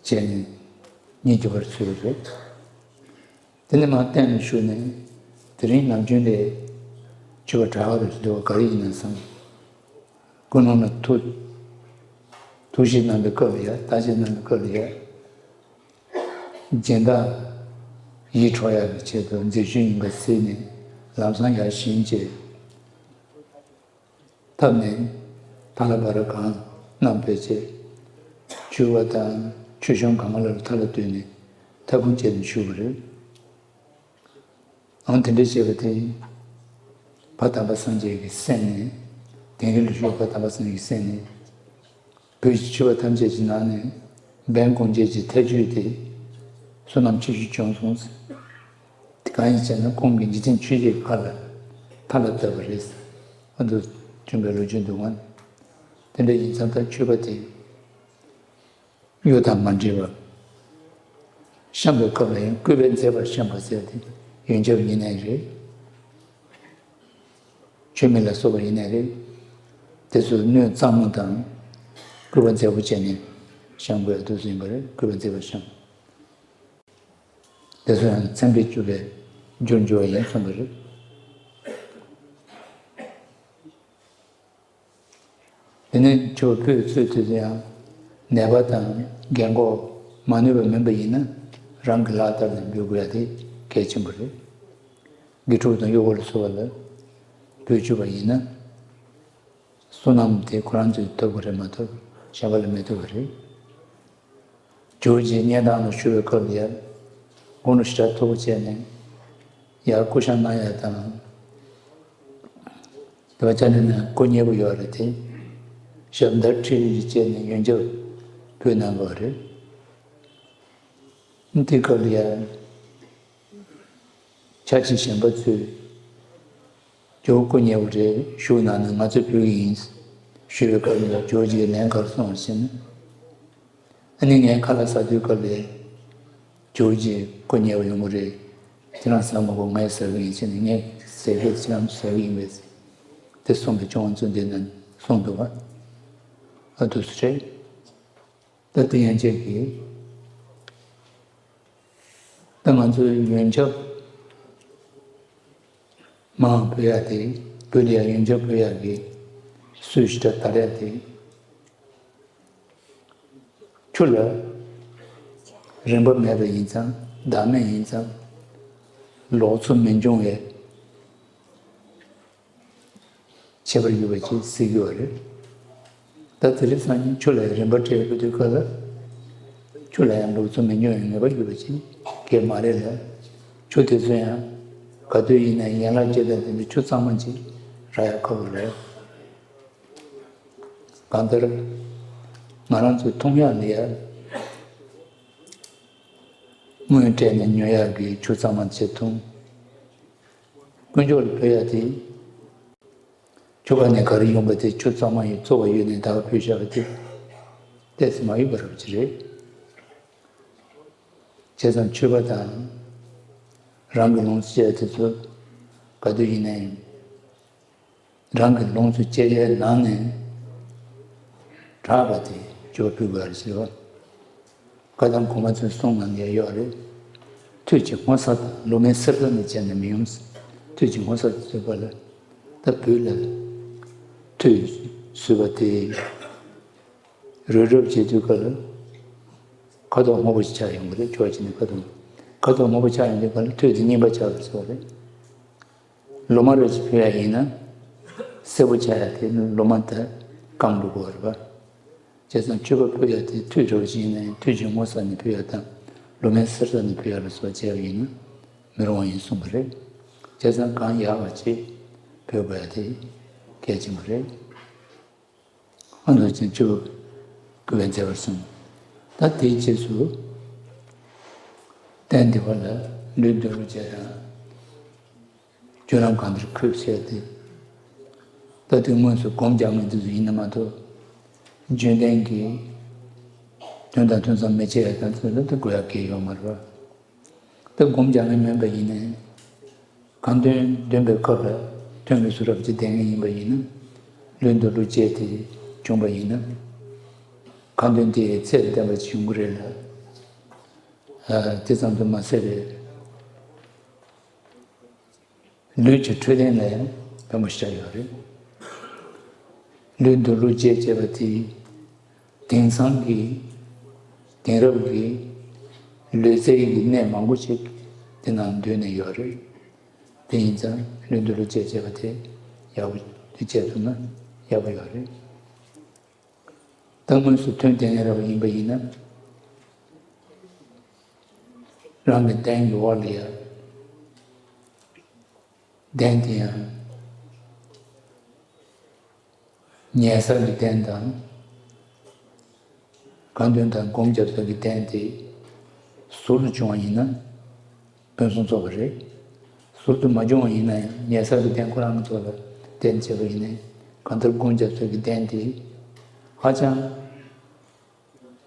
བྱས་ནས་ཉིན་རྒྱུན་པར་ཚུད་པ་རེད། དེ་ནས་མར་སྟེང་ལ་བཞུགས་ནས་དེ་རིང་ནམ་རྒྱུན་ལས་མཆོད་པ་གྲགས་པ་རེ་འདུག་པ་ག་རེ་ཡིན་ན་བསམ། ཀུན་སློང་ལ་ཐུགས་ཐུགས་ཞིབ་གནང་བའི་སྐབས་ལ་ཡ། བརྟག་དཔྱད་གནང་བའི་སྐབས་ལ་ཡ། སྦྱིན་བདག་ཡིད་འཕྲོག་ཡག་གི་ཆེད་དུ་མཛེས་ཆོས་ཡིན་པ་གཟིགས་ནས་ལམ་སང་ཡར་བཞེངས་བྱས། ཐབ་ནས་ཐ་ལ་བ་ར་གང་གནང་བའི་ཚེ། མཆོད་པ་དང་མཆོད་གཞོང་གང་ག་ལ་ཐ་ལ་བཏོན་ནས་ ལྟ་སྐོར་བྱས་ནས་བཞུགས་པ་རེད། འོ་དེ་འདྲ་བྱས་པ་དེ། ཕ་དམ་པ་སངས་རྒྱས་ཀྱི་སེམས་ནས། དིང་རི་ལ་བཞུགས་ཕ་དམ་པ་སངས་རྒྱས་ཀྱི་སེམས་ནས། བོད་ཀྱི་ཆོས་པ་ཐམས་ཅད་ཀྱི་ནང་ནས་འབེན་སྐོང་བྱེད་ཀྱི་ཐལ་འགྱུར་དེ་བསོད་ནམས་ཆེ་ཤོས་བྱུང་སོང་ཟེར། དེ་གང་ཡིན་ཟེར་ན་ཁོང་གིས་འཇིག་རྟེན་ཆོས་བརྒྱད་ཀྱི་ཁ་ལ་ཕ་ལ་བཏབ་པ་རེད་ཟེར། ཨ་འདུག་བྱུང་བའི་ལོ་རྒྱུས་འདུག་ག། དེ་འདྲ་ཡིན་ཙང་ད་ཆོས་པ་དེ་གཡོ་དང་མ་འདྲེས་པར་བཤམས་པའི་སྐབས་ལ་ཡང་སྐུད་པས་མཛེས་པར་བཤམས་པ་ཟེར་ཏེ་ཡོན་ཆབ་ཡིན་ནའི་རེད། མཆོད་མེ་ལ་སོགས་པ་ཡིན་ནའི་རེད། དེ་ཚོ་སྣོད་གཙང་མ་དང་སྐུད་པ་མཛེས་པོ་བྱས་ནས་བཤམས་དགོས་ཡ་དུས་སུ་ཡིན་པ་རེད། སྐུད་པ་མཛེས་པར་བཤམས། དེ་ཚོ་ཡང་མཚན་དཔེ་བཅུ་པའི་རྒྱུར་འགྱུར་བ་ཡིན་གསུངས་པ་རེད། དེ་ནས་ཆོས་པ་ཕུད་ཚོས་དུས་སུ་ཡང་ནད་པ་དང་རྒན་གོག་མ་ནུས་པ་མིན་པ་ཡིན་ན་རང་གི་ལག་བསྟར་ནས་འབུལ་དགོས་ཡ་དེ་གལ་ཆེན་པོ་རེད། དགེ་ཕྲུག་དང་གཡོག་པོ་ལ་སོགས་པ་ལ་འབུལ་བཅུག་པ་ཡིན་ན། བསོད་ནམས་དེ་ཁོ་རང་ཚོས་ཐོབ་ཀྱི་རེད་མ་གཏོགས་གཞན་པ་ལ་མི་ཐོབ་པ་རེད། ཇོ་བོ་རྗེ་གཉན་ཐང་ལ་བཞུགས་པའི་སྐབས་ལ་ཡར་དགུང་ལོ་ཞེ་དྲག་མཐོ་པོ་བྱས་ནས་ཡར་སྐུ་བཞེངས་གནང་ཡ་དང་། དེ་བ་ཅ་ནེ་ན་སྐུ་མཉེལ་པོ་ཡོད་རེད་དེ། ཞབས་འདར་ཁྲིད་རེས་བྱས་ནས་ཡོན་ཆབ་ཕུལ་གནང་དགོས་རེད། དེ་སྐབས་ལ་ཡར་ཆ་ཅིག་གཞན་པ་ཚོས། ཇོ་བོ་སྐུ་མཉེལ་བ་རེད། བཞུགས་གནང་ན་ང་ཚོས་ཕུལ་གྱི་ཡིན། ཞུས་པའི་སྐབས་ལ་ཇོ་བོ་རྗེས་ལན་ག་རེ་གསུངས་པ་ཟེར་ན། ཨ་ནི་ངས་ཁ་ལག་ཟ་དུས་སྐབས་ལ་ཇོ་བོ་རྗེ་སྐུ་མཉེལ་བ་ཡོང་གི་རེད། ཁྱེད་རང་ཟ་མ་དགོས་ངས་ཟ་གི་ཡིན་ཟེར་ནས་ངས་ཟས་གོས་ཁྱེད་རང་ཚོ་ཟ་གི་ཡིན་པས། དེ་གསུངས་པའི་སྐྱོན་ཚོ་འདི་ན་གསུངས་འདུག་བ། ཨ་འདུག་སེ་རེད། ད་དེ་ཡན་ཆད་ཀྱིས། ད་ང་ཚོའི་ཡོན་ཆབ་མང་ཕུལ་ཡག་དེ། བོད་ལ་ཡང་ཡོན་ཆབ་ཕུལ་ཡག་གི་སྲོལ་ཞེ་དྲག་དར་ཡག་དེ། ཆུ་ལ་རིན་པ་མེད་པ་ཡིན་ཙང་། བདག་མེད་ཡིན་ཙང་། ལོག་འཚོ་མི་འབྱུང་བའི་ཁྱད་པར་ཡོད་པ་ཅིག་གཟིགས་ཡོད་རེད། ད་དེ་རིང་སང་ཉིན་ཆུ་ལ་ཡང་རིན་པ་སྤྲད་ཡོད་དུས་སྐབས་ལ། ཆུ་ལ་ཡང་ལོག་འཚོ་མི་འབྱུང་བའི་ངེས་པ་ཡོད་པ་ཅིག་གས་མ་རེད་ལ། ཆུ་དེ་ཚོ་ཡང་ག་དུས་ཡིན་ན་ཡན་ལག་བརྒྱད་དང་ལྡན་པའི་ཆུ་གཙང་མ་ཅིག་རག་ཡག་ཁག་པོ་རེད། གང་ལྟར། ང་རང་ཚོས་འཐུང་ཡག་ལ་ཡ། དངུལ་སྤྲད་ནས་ཉོ་ཡག་གི་ཆུ་གཙང་མ་ཅིག་འཐུང་། དཀོན་མཆོག་ལ་ཕུལ་ཡག་དེ། ཆུ་ག་ནས་ག་རེ་ཡོང་པ་དེ་ཆུ་གཙང་མ་ཡིན་བཙོ་བ་ཡོད་ནས་ད་ག་ཕུལ་བཞག་པ་དེ་ཏོག་ཙམ་མ་ཡོད་པ་རབ་ཅིག་རེད། བྱས་ཙང་ཆོས་པ་དང་རང་གི་ལོངས་སྤྱད་དེ་ཚོ་ག་དུས་ཡིན་ནའི་རང་གི་ལོངས་སུ་སྤྱད་ཡའི་ནང་ནས་དྲག་པ་དེ་ཆོས་པ་ཕུལ་དགོས་རེད་ཟེར་བ། བཀའ་གདམས་གོང་མ་ཚོས་གསུངས་གནང་ཡ་ཡོད་རེད། ཐུད་ཀྱི་སྔོ་ས་དང་ལོ་མའི་སེར་ས་ནས་བྱས་ནས་མི་ཡོང་། ཐུད་ཀྱི་སྔོ་ས་དེ་ཟེར་བ་ལ། ད་བོད་ལ་ཐུད་ཟེར་བ་དེ་རུལ་རབས་བྱེད་དུས་སྐབས་ལ་ཁ་དོག་སྔོ་པོ་ཞིག་ཆགས་ཡོང་གི་རེད། ཕྱོགས་གཅིག་ནས་ཁ་དོག་ཁ་དོག་སྔོ་པོ་ཆགས་ཡོང་དུས་སྐབས་ལ་ཐུད་དེ་རྙིང་པ་ཆགས་པ་ཟེར་བ་རེད། ལོ་མ་རེ་ཞིག་ཕུལ་ཡ་ཡིན་ན། སེར་པོ་ཆགས་ཡ་དེ་ལོ་མ་དེ་སྐམ་འགྲོ་གི་རེད་པ། བྱས་ཙང་ཆོས་པ་ཕུལ་ཡ་དེ་ཐུད་འདྲ་བོ་ཞིག་ཡིན་ན་ཡང་ཐུད་ཀྱི་སྔོ་ས་ནས་ཕུལ་ཡ་དང་ལོ་མའི་སེར་ས་ནས་ཕུལ་ཡ་ལ་སོགས་བྱས་པ་ཡིན་ན་མི་རུང་བ་ཡིན་གསུངས་པ་རེད། བྱས་ཙང་གང་ཡག་པ་ཅིག་ཕུལ་དགོས་ཡ་དེ་གལ་ཆེན་པོ་རེད། ཨ་ནི་ཅན་ཆོས་པ་སྐུ་བས་མཛད་པར་གསུངས། ད་དེའི་རྗེས་སུ་རྟེན་འདི་པ་ལ་ལུས་འདོད་ལུགས་བྱས་དང་། བཅུ་རམ་གང་འདིར་འཁོད་བྱས་ཏེ། ད་དེ་དངོས་སུ་སྒོམ་རྒྱག་མཁན་དེ་ཚོ་ཡིན་ན་མ་གཏོགས། རྒྱུན་ལྡན་གྱི་དོན་དང་དོན་ཚང་མི་བྱེད་ཡ་དང་ཚོད་ལ་དེ་དགོས་ཡ་གལ་ཡོད་མ་རེད་པ། ད་སྒོམ་རྒྱག་མཁན་མིན་པ་ཡིན་ནའི། གང་དོན་འདོན་པའི་སྐབས་ལ་དོན་གྱི་ཟུར་རབ་ཅིག་ལྡན་མཁན་ཡིན་པ་ཡིན་ན། ལུས་འདོད་ལུགས་བྱས་ཏེ་བྱུང་པ་ཡིན་ན། གང་དོན་དེ་ཚད་ལྡན་པ་ཅིག་ཡོང་གི་རེད་ལ། ཨ་དེ་ཙམ་དུ་མ་ཟད་པའི། ལུས་ཀྱི་འཕྲོད་བསྟེན་ལ་ཡང་ཕན་པོ་ཞེ་དྲག་ཡོད་རེད། ལུས་འདོད་ལུགས་བྱས་བྱས་པ་དེས་དེང་སང་གི་དེང་རབས་ཀྱི་ལུས་རྩལ་གྱི་གནས་མང་པོ་ཞིག་དེ་ནང་འདུས་ནས་ཡོད་རེད། དེ་ཡིན་ཙང་ལུས་འདོད་ལུགས་བྱས་བྱས་པ་དེ་ཡག་པོ་དེ་བྱས་ཐུབ་ན་ཡག་པོ་ཡོད་རེད། ད་དངོས་སུ་ཐོན་ཐེངས་རེ་བ་ཡིན་པ་ཡིན་ན། རང་གི་རྟེན་གྱི་འོག་ལ་ཡང་རྟེན་དེ་ཡང་ཉལ་ས་གི་རྟེན་དང་། དགའ་སྟོན་དང་སྒོམ་རྒྱབ་ས་གི་རྟེན་དེ་ཟུར་དུ་བྱུང་བ་ཡིན་ན་ཕུན་སུམ་ཚོགས་པ་རེད། ཟུར་དུ་མ་བྱུང་བ་ཡིན་ན་ཡང་ཉལ་ས་གི་རྟེན་ཁོ་རང་གི་ཐོག་ལ་རྟེན་བྱས་པ་ཡིན་ནའི། གང་ལྟར་སྒོམ་རྒྱབ་ས་གི་རྟེན་དེ་ཧ་ཅང་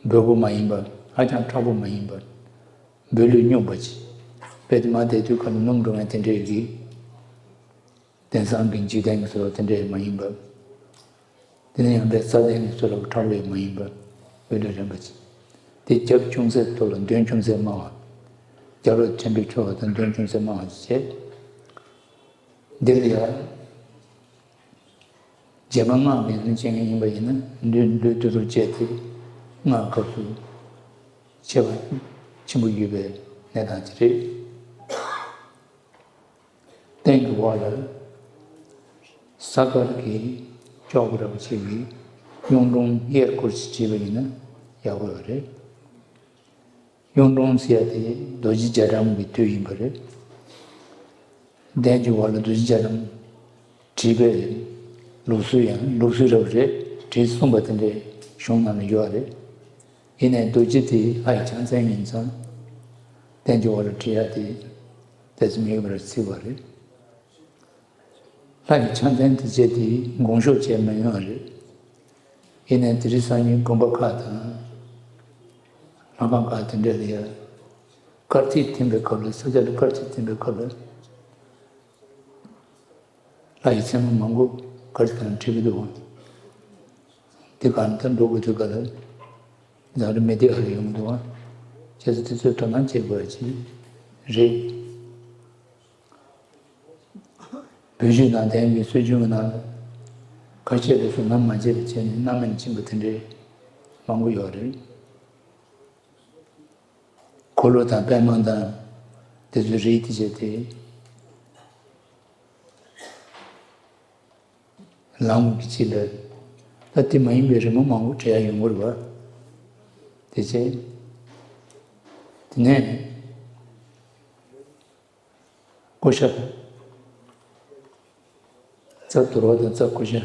འབོལ་པོ་མ་ཡིན་པ། ཧ་ཅང་མཁྲེགས་པོ་མ་ཡིན་པ། འབོལ་ལོས་སྙོམས་པ་ཅིག་དཔེ་དེ་མ་བསྡད་དུས་ག་ལ་སྣུམ་འགྲོ་མཁན་དེ་འདྲས་ཀྱི། དེང་སང་གི་འཇིག་རྟེན་གྱི་བཟོ་འདྲ་དེ་འདྲས་མ་ཡིན་པ། དེ་ནས་ཡང་པའི་ས་སྟེང་གི་བཟོ་འདྲ་མཁྲེགས་པོ་མ་ཡིན་པ། འོད་ལུས་རན་པ་ཅིག་དེ་རྒྱབ་ཅུང་ཟད་མཐོ་ལ་མདུན་ཅུང་ཟད་དམའ་བ། རྒྱབ་ལ་ཕྲན་བུ་མཐོ་བ་དང་མདུན་ཅུང་ཟད་དམའ་བ་ཅིག་བྱས། འདི་ལ་ཡང་རྗེས་མ་སྔགས་ཀྱི་ལུས་ཅན་ཡིན་པ་ཡིན་ན་ལུས་ལུས་དུ་རུ་བཅད་དེ་སྔགས་སྐབས་སུ་མཆེ་བ་ཆེན་པོ་ཡོད་པའི་གནས་སྟངས་ཅིག་རེད། སྟེང་གི་འོག་ལ་ས་དཀར་གྱི་ཅོག་ར་བ་ཅིག་གིས་གཡུང་དྲུང་གཡས་སྐོར་ཅིག་བྲིས་པ་ཡིན་ན་ཡག་པོ་ཡོད་རེད། གཡུང་དྲུང་ཟེར་ཡ་དེ་རྡོ་རྗེ་རྒྱ་གྲམ་གྱི་དུས་ཡིན་པ་རེད། གདན་གྱི་འོག་ལ་རྡོ་རྗེ་རྒྱ་གྲམ་བྲིས་པའི་ལུགས་སྲོལ་ཡང་ལུགས་སྲོལ་རབ་རེད། བྲིས་གསུངས་པ་དེ་འདྲའི་གཞུང་ནང་ལ་ཡོད་རེད། ཡིན་ནའི་རྡོ་རྗེ་དེ་ལྷ་ཡི་ཕྱག་མཚན་ཡིན་ཙང་། གདན་གྱི་འོག་ལ་བྲིས་ཡ་དེ་དེ་ཙམ་ཡོད་པར་བརྩི་བ་རེད། ལྷ་ཡི་ཕྱག་མཚན་དེ་བྱས་ཏེ་དགོངས་ཞུ་བྱས་མི་ཡོང་བ་རེད། ཡིན་ནའི་དེ་རིང་སང་ཉིན་དགོན་པ་ཁག་དང་ལྷ་ཁང་ཁག་དེ་འདྲ་ལ་ཡ་དཀར་ཐིག་འཐེན་པའི་སྐབས་ལ། ས་ཆ་ལ་དཀར་ཐིག་འཐེན་པའི་སྐབས་ལ་ལྷ་ཡི་མཚན་མ་མང་པོ་དཀར་ཐིག་ནང་བྲིས་ཀྱི་འདུག་བ། དེ་ག་ནས་ད་འགྲོ་དགོས་དུས་ག་ལ་ཛ་དྲག་མི་བདེ་བ་ཡོང་གི་འདུག་བ། བྱས་ཙང་དེ་ཚོའི་དོ་སྣང་བྱེད་དགོས་པ་ཅིག་རེད། བོད་བརྒྱུད་ནང་བསྟན་གྱི་སྲོལ་རྒྱུན་གྱི་ནང་ལ་ཁ་ཆེ་ལས་སུ་ནམ་མ་བྱས་པ་བྱས་ནས་རྣམ་སྨིན་ཕྱིན་པ་དེ་འདྲའི་མང་པོ་ཡོད་རེད། འཁོར་ལོ་དང་པད་མ་དང་དེ་ཚོའི་རིགས་དེ་བྱས་ཏེ། ལམ་གྱི་ཆེད་ལ། ད་དེ་མ་ཡིན་པའི་རི་མོ་མང་པོ་བྲིས་ཡ་ཡོང་གི་རེད་བ། དེ་བྱས། དེ་ནས་ཀོ་ཤ། རྩྭ་དུར་བ་དང་རྩྭ་ཀོ་ཤ།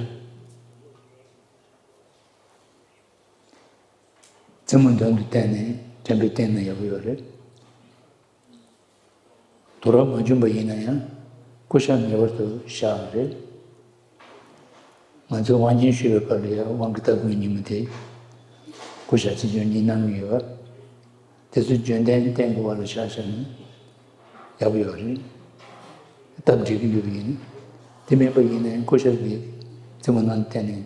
རྩེ་མོ་མདུན་དུ་བསྟན་ནས་དྲན་པའི་རྟེན་ན་ཡག་པོ་ཡོད་རེད། དུར་བ་མ་བྱུང་བ་ཡིན་ན་ཡང་ཀོ་ཤ་ངེས་པར་དུ་བཞག་རེད། ང་ཚོས་དབང་ཆེན་ཞུས་པའི་སྐབས་ལ་ཡང་དབང་གི་སྟ་གོན་ཉིན་མོ་དེ་ཀོ་ཤ་ཆེ་ཆུང་གཉིས་གནང་གི་ཡོད། དེ་ཚོ་བརྗོད་ལྡན་རྟེན་གྱི་འོག་ལ་བཞག་བཞག་ན་ཡག་པོ་ཡོད་རེད། སྟབས་འགྲིག་གི་ཡོད་པ་ཡིན། དེ་མིན་པ་ཡིན་ན་ཀོ་ཤ་གི་རྩེ་མོ་ནང་བསྟན་ནས་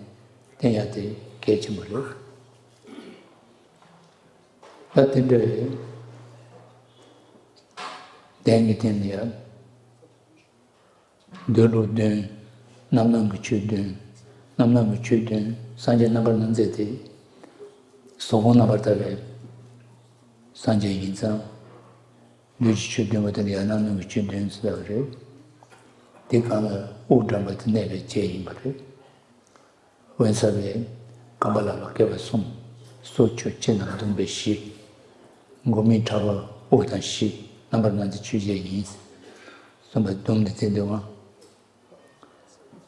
བསྟན་ཡག་དེ་གལ་ཆེན་པོ་རེད། ད་དེ་འདྲ་རེད། གདན་གྱི་སྟེང་ལ་ཡང་འདོད་ལུགས་བདུན། རྣམ་སྣང་གི་ཆོས་བདུན། རྣམ་སྣང་གི་ཆོས་བདུན་སངས་རྒྱས་རྣམ་པར་སྣང་མཛད་དེ། གཟུགས་ཕུང་རྣམ་པར་དག་པའི་སངས་རྒྱས་ཡིན་ཙང་། ལུས་ཀྱི་ཆོས་བདུན་པོ་དེ་ལ་ཡང་རྣམ་སྣང་གི་ཆོས་བདུན་ཟེར་བ་རེད། དེ་སྒང་ལ་དབུ་འགྲམ་པ་དེ་གནས་པའི་རྗེས་ཡིན་པ་རེད། དབེན་ས་པས་རྐང་པ་ལག་པ་སྐེད་པ་གསུམ། སོ་ཆུ་ཕྱི་ནང་བརྡུངས་པའི་བཞི། མགོ་མིག་ཕྲག་པ་དབུ་དང་བཞི། རྣམ་པར་སྣང་མཛད་ཆོས་རྗེ་ཡིན། གསུངས་པ་བརྡུངས་ཏེ་བསྟན་འདུག་ཨང་།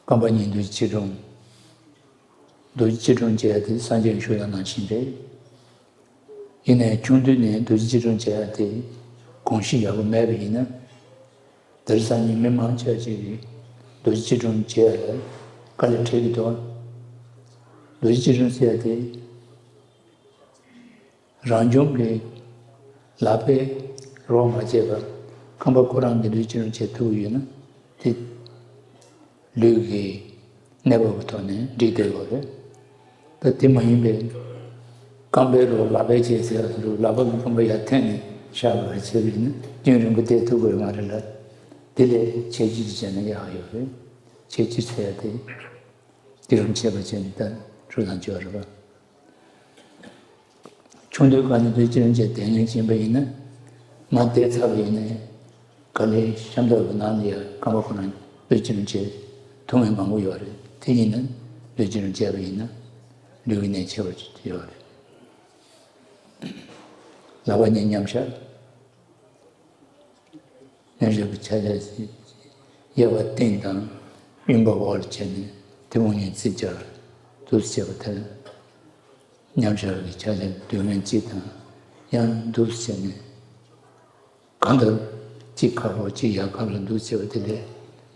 རྐང་པ་གཉིས་རྡོ་རྗེ་སྐྱིལ་ཀྲུང་། རྡོ་རྗེ་སྐྱིལ་ཀྲུང་བྱེད་ཡ་དེ་སངས་རྒྱས་ཀྱི་ཞུ་ཡ་ནང་བཞིན་རེད། ཡིན་ནའི་ཆུང་དུས་ནས་རྡོ་རྗེ་སྐྱིལ་ཀྲུང་བྱེད་ཡ་དེ་གོམས་གཤིས་ཡག་པོ་མེད་པ་ཡིན་ན། དེང་སང་ཉིན་མི་མང་ཆེ་བ་ཅིག་གིས་རྡོ་རྗེ་སྐྱིལ་ཀྲུང་བྱེད་ཡ་ལ་དཀའ་ལས་འཕྲད་ཀྱི་འདུག་རྡོ་རྗེ་སྐྱིལ་ཀྲུང་ཟེར་ཡ་དེ་རང་བྱུང་གི་ལག་པས་རོགས་མ་བྱས་པར་རྐང་པ་ཁོ་རང་གིས་རྡོ་རྗེ་སྐྱིལ་ཀྲུང་བྱེད་ཐུབ་ཀྱི་ཡོད་ན་དེ་ལུས་ཀྱི་གནས་བབ་ཀྱི་ཐོག་ནས་འགྲིག་བསྡད་ཡོད་རེད། ད་དེ་མ་ཡིན་པའི་རྐང་པའི་རོགས་ལག་པས་བྱས་ཟེར་བ་དེ་འདྲ་ལག་པ་གིས་རྐང་པ་ཡར་འཐེན་ནས་བཞག་པ་བྱས་པ་ཡིན་ན་རྒྱུན་རིང་པོ་བསྡད་ཐུབ་ཀྱི་ཡོད་མ་རེད་ལ། དེ་ལས་ཆེ་བསྒྱུར་བྱས་ན་ཡག་ཡོད་རེད། ཆེ་བསྒྱུར་ཟེར་ཡ་དེ་སྐྱིལ་ཀྲུང་བྱས་པ་བྱས་ནས་ད་ཧྲུལ་ཐང་ཆེ་བ་རེད་པ། ཆུང་དུས་སྒང་ནས་རྡོ་རྗེ་སྐྱིལ་ཀྲུང་བྱེད་དེ་ངས་ཕྱིན་པ་ཡིན་ན། མ་བསྡད་ཚར་བ་ཡིན་ནའི། ག་ལེར་ཤམ་ཐབས་ཀྱི་ནང་ལ་ཡང་རྐང་པ་ཁོ་རང་རྡོ་རྗེ་སྐྱིལ་ཀྲུང་བྱེད་ཐུབ་མཁན་མང་པོ་ཡོད་རེད། དེ་ཡིན་ན་རྡོ་རྗེ་སྐྱིལ་ཀྲུང་བྱས་པ་ཡིན་ན་ལུས་ཀྱི་གནད་ཆེ་བ་ཅིག་ཡོད་རེད། ལག་པ་གཉིས་མཉམ་བཞག་མཉམ་བཞག་གི་ཕྱག་རྒྱ་གཡས་པ་སྟེང་དང་གཡོན་པ་འོག་ལ་བྱས་ནས་མཐེ་བོང་གཉིས་རྩིབས་བརྒྱབ་འདུག་སེ་བྱས་པ་དེ་ལ་མཉམ་བཞག་གི་ཕྱག་རྒྱ་སྡོད་མཁན་གཅིག་དང་། ཡང་འདུག་སེ་བྱས་ནས་གང་ལྟར་གཅིག་ཁ་ཕོར་གཅིག་ཡ་ག་ལ་འདུག་སེ་བྱས་པ་དེ་ལས་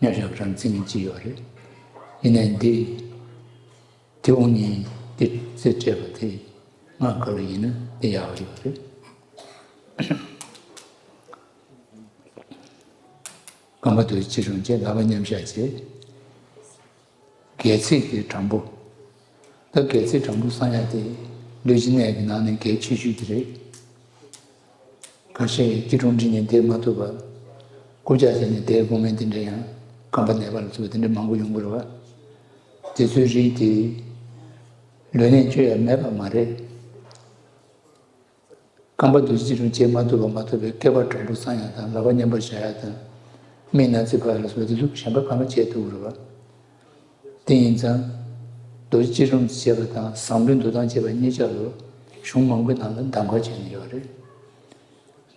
མཉམ་བཞག་གི་རང་མཚན་གཅིག་ཡོད་རེད། ཡིན་ནའི་འདི་མཐེ་བོང་གཉིས་འདི་རྩེ་སྤྲད་པ་དེ་སྔགས་ག་ལ་ཡིན་ན་དེ་ཡག་ཡོད་རེད། རྐང་པ་རྡོ་རྗེ་སྐྱིལ་ཀྲུང་བཅས། ལག་པ་མཉམ་བཞག་བྱས། སྒལ་ཚིགས་དེ་དྲང་པོ། ད་སྒལ་ཚིགས་དྲང་པོ་བསྲང་ཡ་དེ་ལུས་ཀྱི་གནད་ཀྱི་ནང་ནས་གལ་ཆེ་ཤོས་དེ་རེད། ཁ་ཤས་སྐྱིལ་ཀྲུང་བསྒྲིགས་ནས་བསྡད་མ་ཐུབ་པ། རྐུབ་བཀྱག་བྱས་ནས་བསྡད་དགོས་མཁན་དེ་འདྲ་ཡང་རྐང་པ་ནད་པ་ལ་སོགས་པ་དེ་འདྲ་མང་པོ་ཡོང་གི་རེད་བ། དེ་ཚོའི་རིགས་དེ་ལུས་གནད་བཅོས་ཡ་མེད་པ་མ་རེད། རྐང་པ་རྡོ་རྗེ་སྐྱིལ་ཀྲུང་བྱེད་མ་ཐུབ་པ་མ་ཐུབ་པའི་སྐེད་པ་དྲང་པོ་བསྲང་ཡ་དང་ལག་པ་མཉམ་པར་བཞག་ཡ་དང་། མིག་སྣ་རྩེ་ཕར་ལ་སོགས་དེ་ཚོ་གཞན་པ་གང་ལ་བྱེད་ཐུབ་རེད་བ། དེ་ཡིན་ཙང་། རྡོ་རྗེ་སྐྱིལ་ཀྲུང་བྱེད་པ་དང་བཟང་པོའི་འདུག་སྟངས་བྱེད་པ་གཉིས་ཆ་ལ་གཞུང་མང་པོའི་ནང་ལ་གདམ་ག་བྱས་ནས་ཡོད་རེད།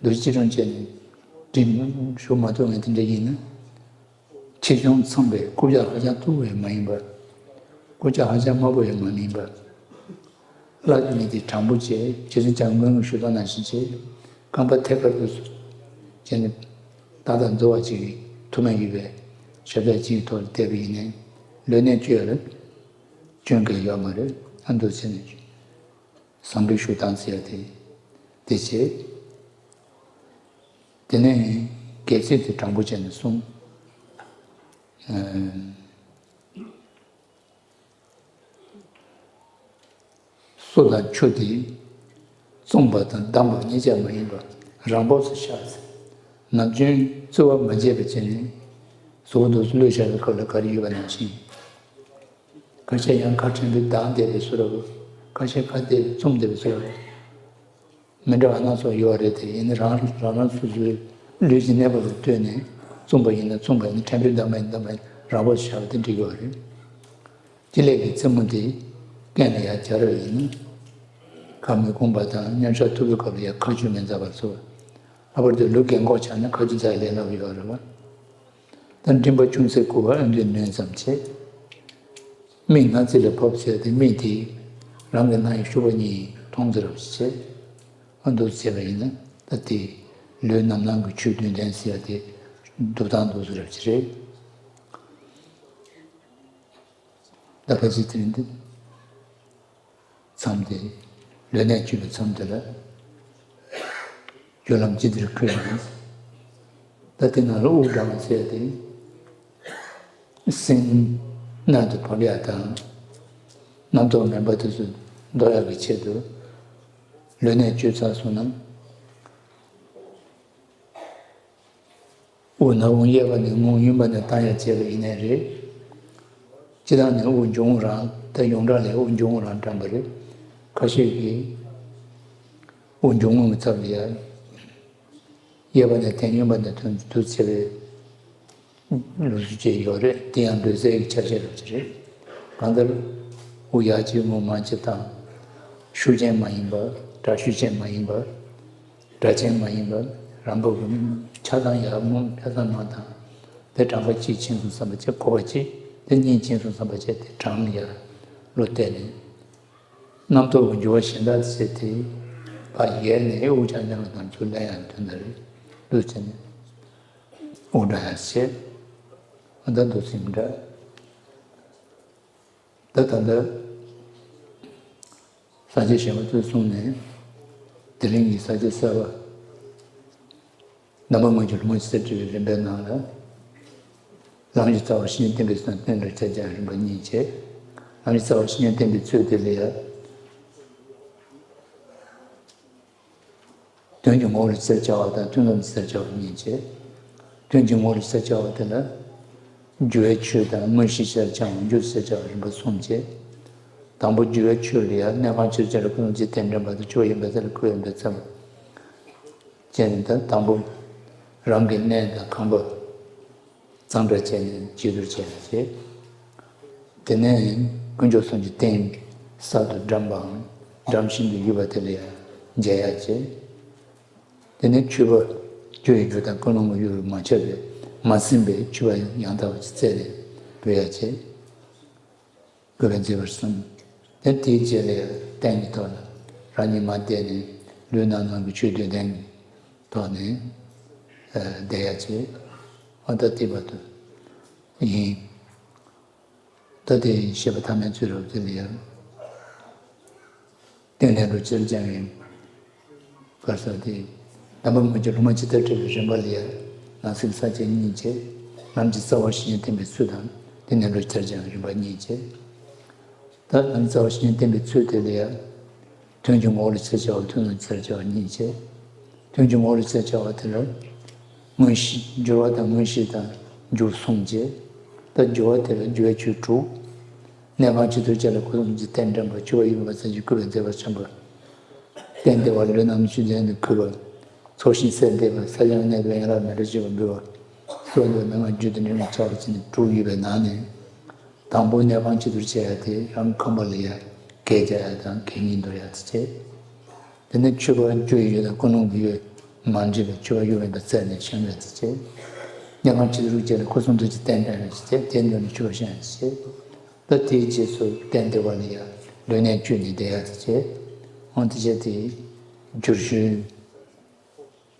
རྡོ་རྗེ་སྐྱིལ་ཀྲུང་བྱས་ནས་སྒྲིམ་བཞུགས་མ་ཐུབ་མཁན་དེ་འདྲ་ཡིན་ན། ཆེ་ཆུང་འཚམ་པའི་རྐུབ་བཀྱག་ཧ་ཅང་སྟུག་པོ་ཡང་མ་ཡིན་པ། རྐུབ་བཀྱག་ཧ་ཅང་དམའ་པོ་ཡང་མ་ཡིན་པ། ལག་གཉིས་དེ་དྲང་པོ་བྱས། རྗེ་བཙུན་བྱམས་མགོན་གྱི་ཞུ་སྟངས་ནང་བཞིན་བྱས། རྐང་པ་ཐད་ཀར་དུ་བྱས་ནས་ཏག་ཏག་འཛུལ་བ་ཅིག་ཐུབ་མ་ཡིན་པའི་ཞབས་ཕྱག་གཅིག་གི་ཐོག་ལ་བསྡད་པ་ཡིན་ནའི་ལུས་གནད་བཅོས་ཡ་ལ་སྐྱོན་གང་ཡང་ཡོད་མ་རེད། ཨ་འདུག་བྱས་ནས་བཟང་པོའི་ཞུ་སྟངས་ཟེར་ཡ་དེ་དེ་བྱས། དེ་ནས་སྒལ་ཚིགས་དེ་དྲང་པོ་བྱས་ནས་བསྲུང་། སོ་དང་ཆུ་དེ་བཙོངས་པ་དང་བསྡམས་པ་གཉིས་ཆ་མ་ཡིན་པར་རང་བབས་སུ་བཞག་ཚེ། ནམ་རྒྱུན་རྩོལ་བ་མ་བྱས་པ་བྱས་ནས་གཟུགས་སྐུ་མདོག་བློས་བཞག་པའི་སྐབས་ལ་ག་རེ་ཡོད་པ་ནང་བཞིན། ཁ་ཤས་ཡང་ཁ་ཕྲན་བུ་ལྡང་བསྡད་པའི་བཟོ་འདྲ་བོ། ཁ་ཤས་ཁ་བལྟས་བཙུམས་བསྡད་པའི་བཟོ་འདྲ་བོ། མི་འདྲ་བ་སྣ་ཚོགས་ཡོད་རེད་དེ། ཡིན་ན་རང་རང་རང་སོ་སོའི་ལུས་ཀྱི་གནས་བབ་ལ་ལྟོས་ནས་བཙུམས་པ་ཡིན་ན་བཙུམས་པ་ཡིན་ན་ཕྲན་བུ་བསྡམས་པ་ཡིན་ན་བསྡམས་པ་ཡིན་ན་རང་བབས་སུ་བཞག་པ་དེ་འགྲིག་གི་ཡོད་རེད། སྤྱི་ལེགས་ཀྱི་རྩེ་མོ་དེ་རྐན་ལ་ཡར་སྦྱར་བ་ཡིན་ན། ཁ་མི་སྐོམ་པ་དང་མཉམ་བཞག་ཐུབ་པའི་སྐབས་ལ་ཡར་ཁ་རྒྱུན་མི་འཛག་པར་བཟོ། ལྷག་པར་དུ་ལུས་རྒན་གོག་ཆགས་ན་ཁ་རྒྱུན་འཛག་ཡ་ལས་སླ་པོ་ཡོད་རེད་བ། ད་མགྲིན་པ་ཅུང་ཟད་བསྐུར་བ་ཨ་མདོའི་ནུས་ཙམ་བྱས། མིག་སྣ་རྩེ་ལ་ཕབ་བྱས་ཏེ་མིག་དེ་རང་གི་སྣ་ཡི་ཤུག་པ་གཉིས་མཐོང་ཚུལ་རབ་བྱས། ཨ་འདུག་བྱས་པ་ཡིན་ན་ད་དེ་ལུས་རྣམ་སྣང་གི་ཆོས་བདུན་ལྡན་ཟེར་ཡ་དེ་འདུག་སྟངས་འདུག་ཚུལ་རབ་ཅིག་རེད། ད་ཕལ་ཆེར་དེ་རིང་འདི་མཚམས་དེ་ལུས་གནད་བཅོས་པའི་མཚམས་དེ་ལ་སྤྱོད་ལམ་ཅི་བདེར་འཁོད་ནས། ད་དེ་ནང་ལ་དབུགས་བགྲང་བ་ཟེར་ཏེ། སེམས་རྣལ་དུ་ཕབ་ཡག་དང་། རྣམ་རྟོག་མུན་པ་དེ་ཚོ་ཟློག་ཡག་གི་ཆེད་དུ་ལུས་གནད་བཅོས་ཚར་སོང་ན། དབུགས་ནག་ཁུང་གཡས་པ་ནས་རྔུལ་གཡོན་པ་ནས་བཏང་ཡག་བྱས་པ་ཡིན་ནའི་རེད། སྤྱིར་བཏང་ནས་དབུགས་འབྱུང་རང་། ད་ཡོངས་གྲགས་ལ་དབུགས་འབྱུང་རང་བགྲངས་པ་རེད། ཁ་ཤས་ཀྱིས་དབུགས་འབྱུང་རྔུལ་གྱི་ཚབ་ལ་ཡ། གཡས་པ་ནས་བཏང་གཡོན་པ་ནས་ཐོན་འདུག་ཟེར་བའི་ལུགས་སྲོལ་ཅིག་ཡོད་རེད། དེ་ཡང་འདོད་སྲེད་ཀྱི་ཆ་ཤས་རབ་ཅིག་རེད། གང་ལྟར་དབུགས་ཡར་གཅིག་རྔུལ་མར་གཅིག་བཏང་། ཤུགས་ཅན་མ་ཡིན་པ། དྲག་ཤུགས་ཅན་མ་ཡིན་པ། སྒྲ་ཅན་མ་ཡིན་པ། རང་བབས་ཀྱི་ཆ་ཚང་ཡར་རྔུལ་ཆ་ཚང་མར་བཏང་། དེ་བགྲངས་པ་གཅིག་ཕྱིན་སོང་བསམ་པ་བྱས། འགོར་བ་གཅིག་དེ་གཉིས་ཕྱིན་སོང་བསམ་པ་བྱས། དེ་བགྲངས་ནས་ཡར་བློ་གཏད་ནས། རྣམ་རྟོག་གི་འགྱུ་བ་གཞན་དག་ཟེར་དེ། ཕར་ཡལ་ནས་དབུགས་ཀྱང་ཉམས་པ་དང་ཚུར་ལེན་ཡང་དོན་དག་རེད། འདུག་བྱས་ནས་དབུགས་བགྲང་ཡང་བྱེད། ཨ་ད་འདུག་སེ་མི་འདྲ། ད་ད་ལྟ་ས་བཅད་གཞན་པ་ཚོ་གསུངས་ནས། དེ་རིང་གི་ས་བཅད་གསར་པ། ནང་པ་ངོས་ཀྱི་སློབ་མ་ཆེ་ས་བྲིས་པའི་རིམ་པའི་ནང་ལ། ལམ་གྱི་རྩ་བ་བཤེས་གཉེན་བསྟེན་པའི་ཚུལ་དང་བསྟེན་པར་བྱ་བྱ་རིམ་པ་གཉིས་བྱས། ལམ་གྱི་རྩ་བ་བཤེས་གཉེན་བསྟེན་པའི་ཚུལ་དེ་ལ་ཡང་། དོན་གྱི་ངོ་བོ་ལ་ཅི་ལྟར་བྱ་བ་དང་། མཐུན་ལམ་ལ་ཅི་ལྟར་བྱ་བ་གཉིས་བྱས། དོན་གྱི་ངོ་བོ་ལ་ཅི་ལྟར་བྱ་བ་དེ་ལ། རྒྱུ་བའི་ཆོས་དང་དངོས་གཞི་ཅི་ལྟར་བྱ་བ། རྒྱུ་ཅི་ལྟར་བྱ་བ་རིམ་པ་གསུམ་བྱས། དང་པོ་རྒྱུ་བའི་ཆོས་ལ་ཡང་། གནས་ཁང་ཕྱི་རོལ་ཅན་ལ་ཀུན་རྫོབ་ཀྱི་རྟེན་འདྲེན་པ་དང་། སྤྱོད་པ་ཡོན་པའི་རྩལ་ལ་བཀོད་ཡོན་པའི་རྩལ་ཅན་དང་། དང་པོ་རང་གི་གནས་དང་ཁང་པ་གཙང་སྦྲ་བྱས་ནས་བྱི་དོར་བྱས་ནས་བྱས། དེ་ནས་དཀོན་མཆོག་གསུམ་གྱི་རྟེན་གསར་དུ་བཀྲམ་པའམ་བཀྲམ་བཞིན་དུ་ཡོད་པ་དེ་ལ་ཡང་མཇལ་ཡག་བྱས། དེ་ནས་མཆོད་པ་ སྐྱོ་བའི་རྒྱུ་དང་ཀུན་སློང་གི་གཡོ་བས་མ་ཁྱབ་པས་མ་ཟིན་པའི་འཆི་བ་ཡང་དག་པ་ཅིག་བཙལ་ནས་འབད་ཡ་བྱེད། དགོས་པས་མཛེས་པར་གསུངས། དེ་དེའི་རྗེས་ལ་ཡང་གཏན་གྱི་ཐོག་ལ་རང་ཉིད་མ་བསྡད་ནས་ལུས་རྣམ་སྣང་གི་ཆོས་འདོད་ལྡན་གྱི་ཐོག་ནས་བསྡད་ཡ་བྱེད། འོ་ད་དེ་བར་དུ་ཡིན། ད་དེ་བཤད་པ་ཐ་མའི་ཚུལ་རབ་ཏུ་ལ་ཡང་། རྟེན་འབྲེལ་ལུགས་ཕྱིར་སྦྱང་བའི་བར་སོགས་ཏེ། དམ་པ་མ་གྱུར་སློབ་མ་ཇི་ལྟར་བགྲོད་པའི་རིམ་པ་ལ་ཡང་། ནང་གསེས་ས་བཅད་གཉིས་བྱས། ལམ་གྱི་རྩ་བ་བཤེས་གཉེན་བསྟེན་པའི་ཚུལ་དང་། རྟེན་འབྲེལ་ལུགས་ཕྱིར་སྦྱང་བའི་རིམ་པ་གཉིས་བྱས། ད་ལམ་རྩ་བ་བཤེས་གཉེན་བསྟེན་པའི་ཚུལ་དེ་ལ་ཡང་། དོན་གྱི་ངོ་བོ་ལ་ཕྱིར་བྱ་བ་ཐུན་མོང་ཕྱིར་བྱ་བ་གཉིས་བྱས། དོན་གྱི་ངོ་བོ་ལ་ཕྱིར་བྱ་བ་དེ་ལ། དངོས་གཞི་སྦྱོར་བ་དང་དངོས་གཞི་དང་འགྱུར་གསུམ་བྱས། ད་སྦྱོར་བ་དེ་ལ་སྦྱོར་བའི་ཆོས་དྲུག་གནས་སྤངས་ཕྱི་དུར་བྱེད་ལ་སྐུ་གསུམ་གྱི་རྟེན་འབྲེལ་པ། འཆི་བ་གཡོ་བའི་བར་ཆད་ཀྱིས་བསྐུལ་བའི་མཛད་པ་ཆེན་པོ། གཏན་བདེ་བ་ལུས་རྣམ་ཆོས་ལྡན་དུ་བསྒྱུར་བ། ཚོགས་ཞིང་སེམས་བདེ་བ་ས་ཡང་གནས་པའི་ཡན་ལག་མེ་རོ་བཞི་པ་འབུལ་བ། སོགས་འདི་མན་ངག་རྒྱུད་དུ་འདྲེན་པའི་ཆ་བ་བྱས་ནས་དྲུག་ཡོད་པའི་ནང་ནས། དང་པོ་གནས་སྤངས་ཕྱི་དུར་བྱེད་ཡ་དེ་རང་ཁམས་པ་ལ་ཡ་གད་རྒྱག་ཡ་དང་གད་སྙིགས་འདོར་ཡ་དེ་བྱས། དེ་ནས་འཆི་བ་སྐྱོ་བའི་གཡོ་དང་ཀུན་སློང་གི་གཡོ་མ་འདྲེས་པའི་འཆི་བ་གཡོ་བའི་དང་བཙལ་ནས་བཤམས་ཡ་དེ་བྱས། གནས་སྤངས་ཕྱི་དུར་བྱེད་ལ་སྐུ་གསུང་ཐུགས་ཀྱི་རྟེན་འབྲེལ་ཡ་དེ་བྱས་དེ་འདོར་ནས་འཆི་བ་བཤམས་ཡ་དེ་བྱས། ད་དེའི་རྗེས་སུ་རྟེན་བདེ་བ་ལ་ཡ་ལུས་གནད་བཅུད་ནས་བསྡད་ཡ་དེ་བྱས། འོང་དེ་བྱས་དེ་བསྒྱུར་ཞུས།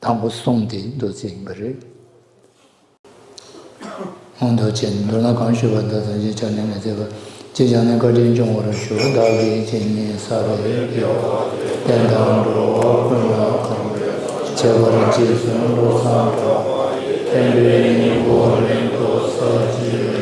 དང་པོ་གསུམ་དེ་མདོ་ཚིག་ཡིན་པ་རེད། འོང་མདོ་ཆེན། མདོར་ན་གང་ཞུས་པ་དག་ཐམས་ཅད་ཆ་ནས་མི་ཟད་པ། ཅེས་བྱ་ནས་བཀའ་དྲིན་སྐྱོང་བར་ཞུ། བདག་གིས་ཇི་སྙེད་བསགས་པའི་དགེ་བ་བསྟན་དང་འགྲོ་བ་ཀུན་ལ་གང་བྱས་པར་རྗེས་སུ་འགྲོ་བསམ་པ། བསྟན་པའི་སྙིང་པོ་རིང་དུ་གསལ་བྱེད།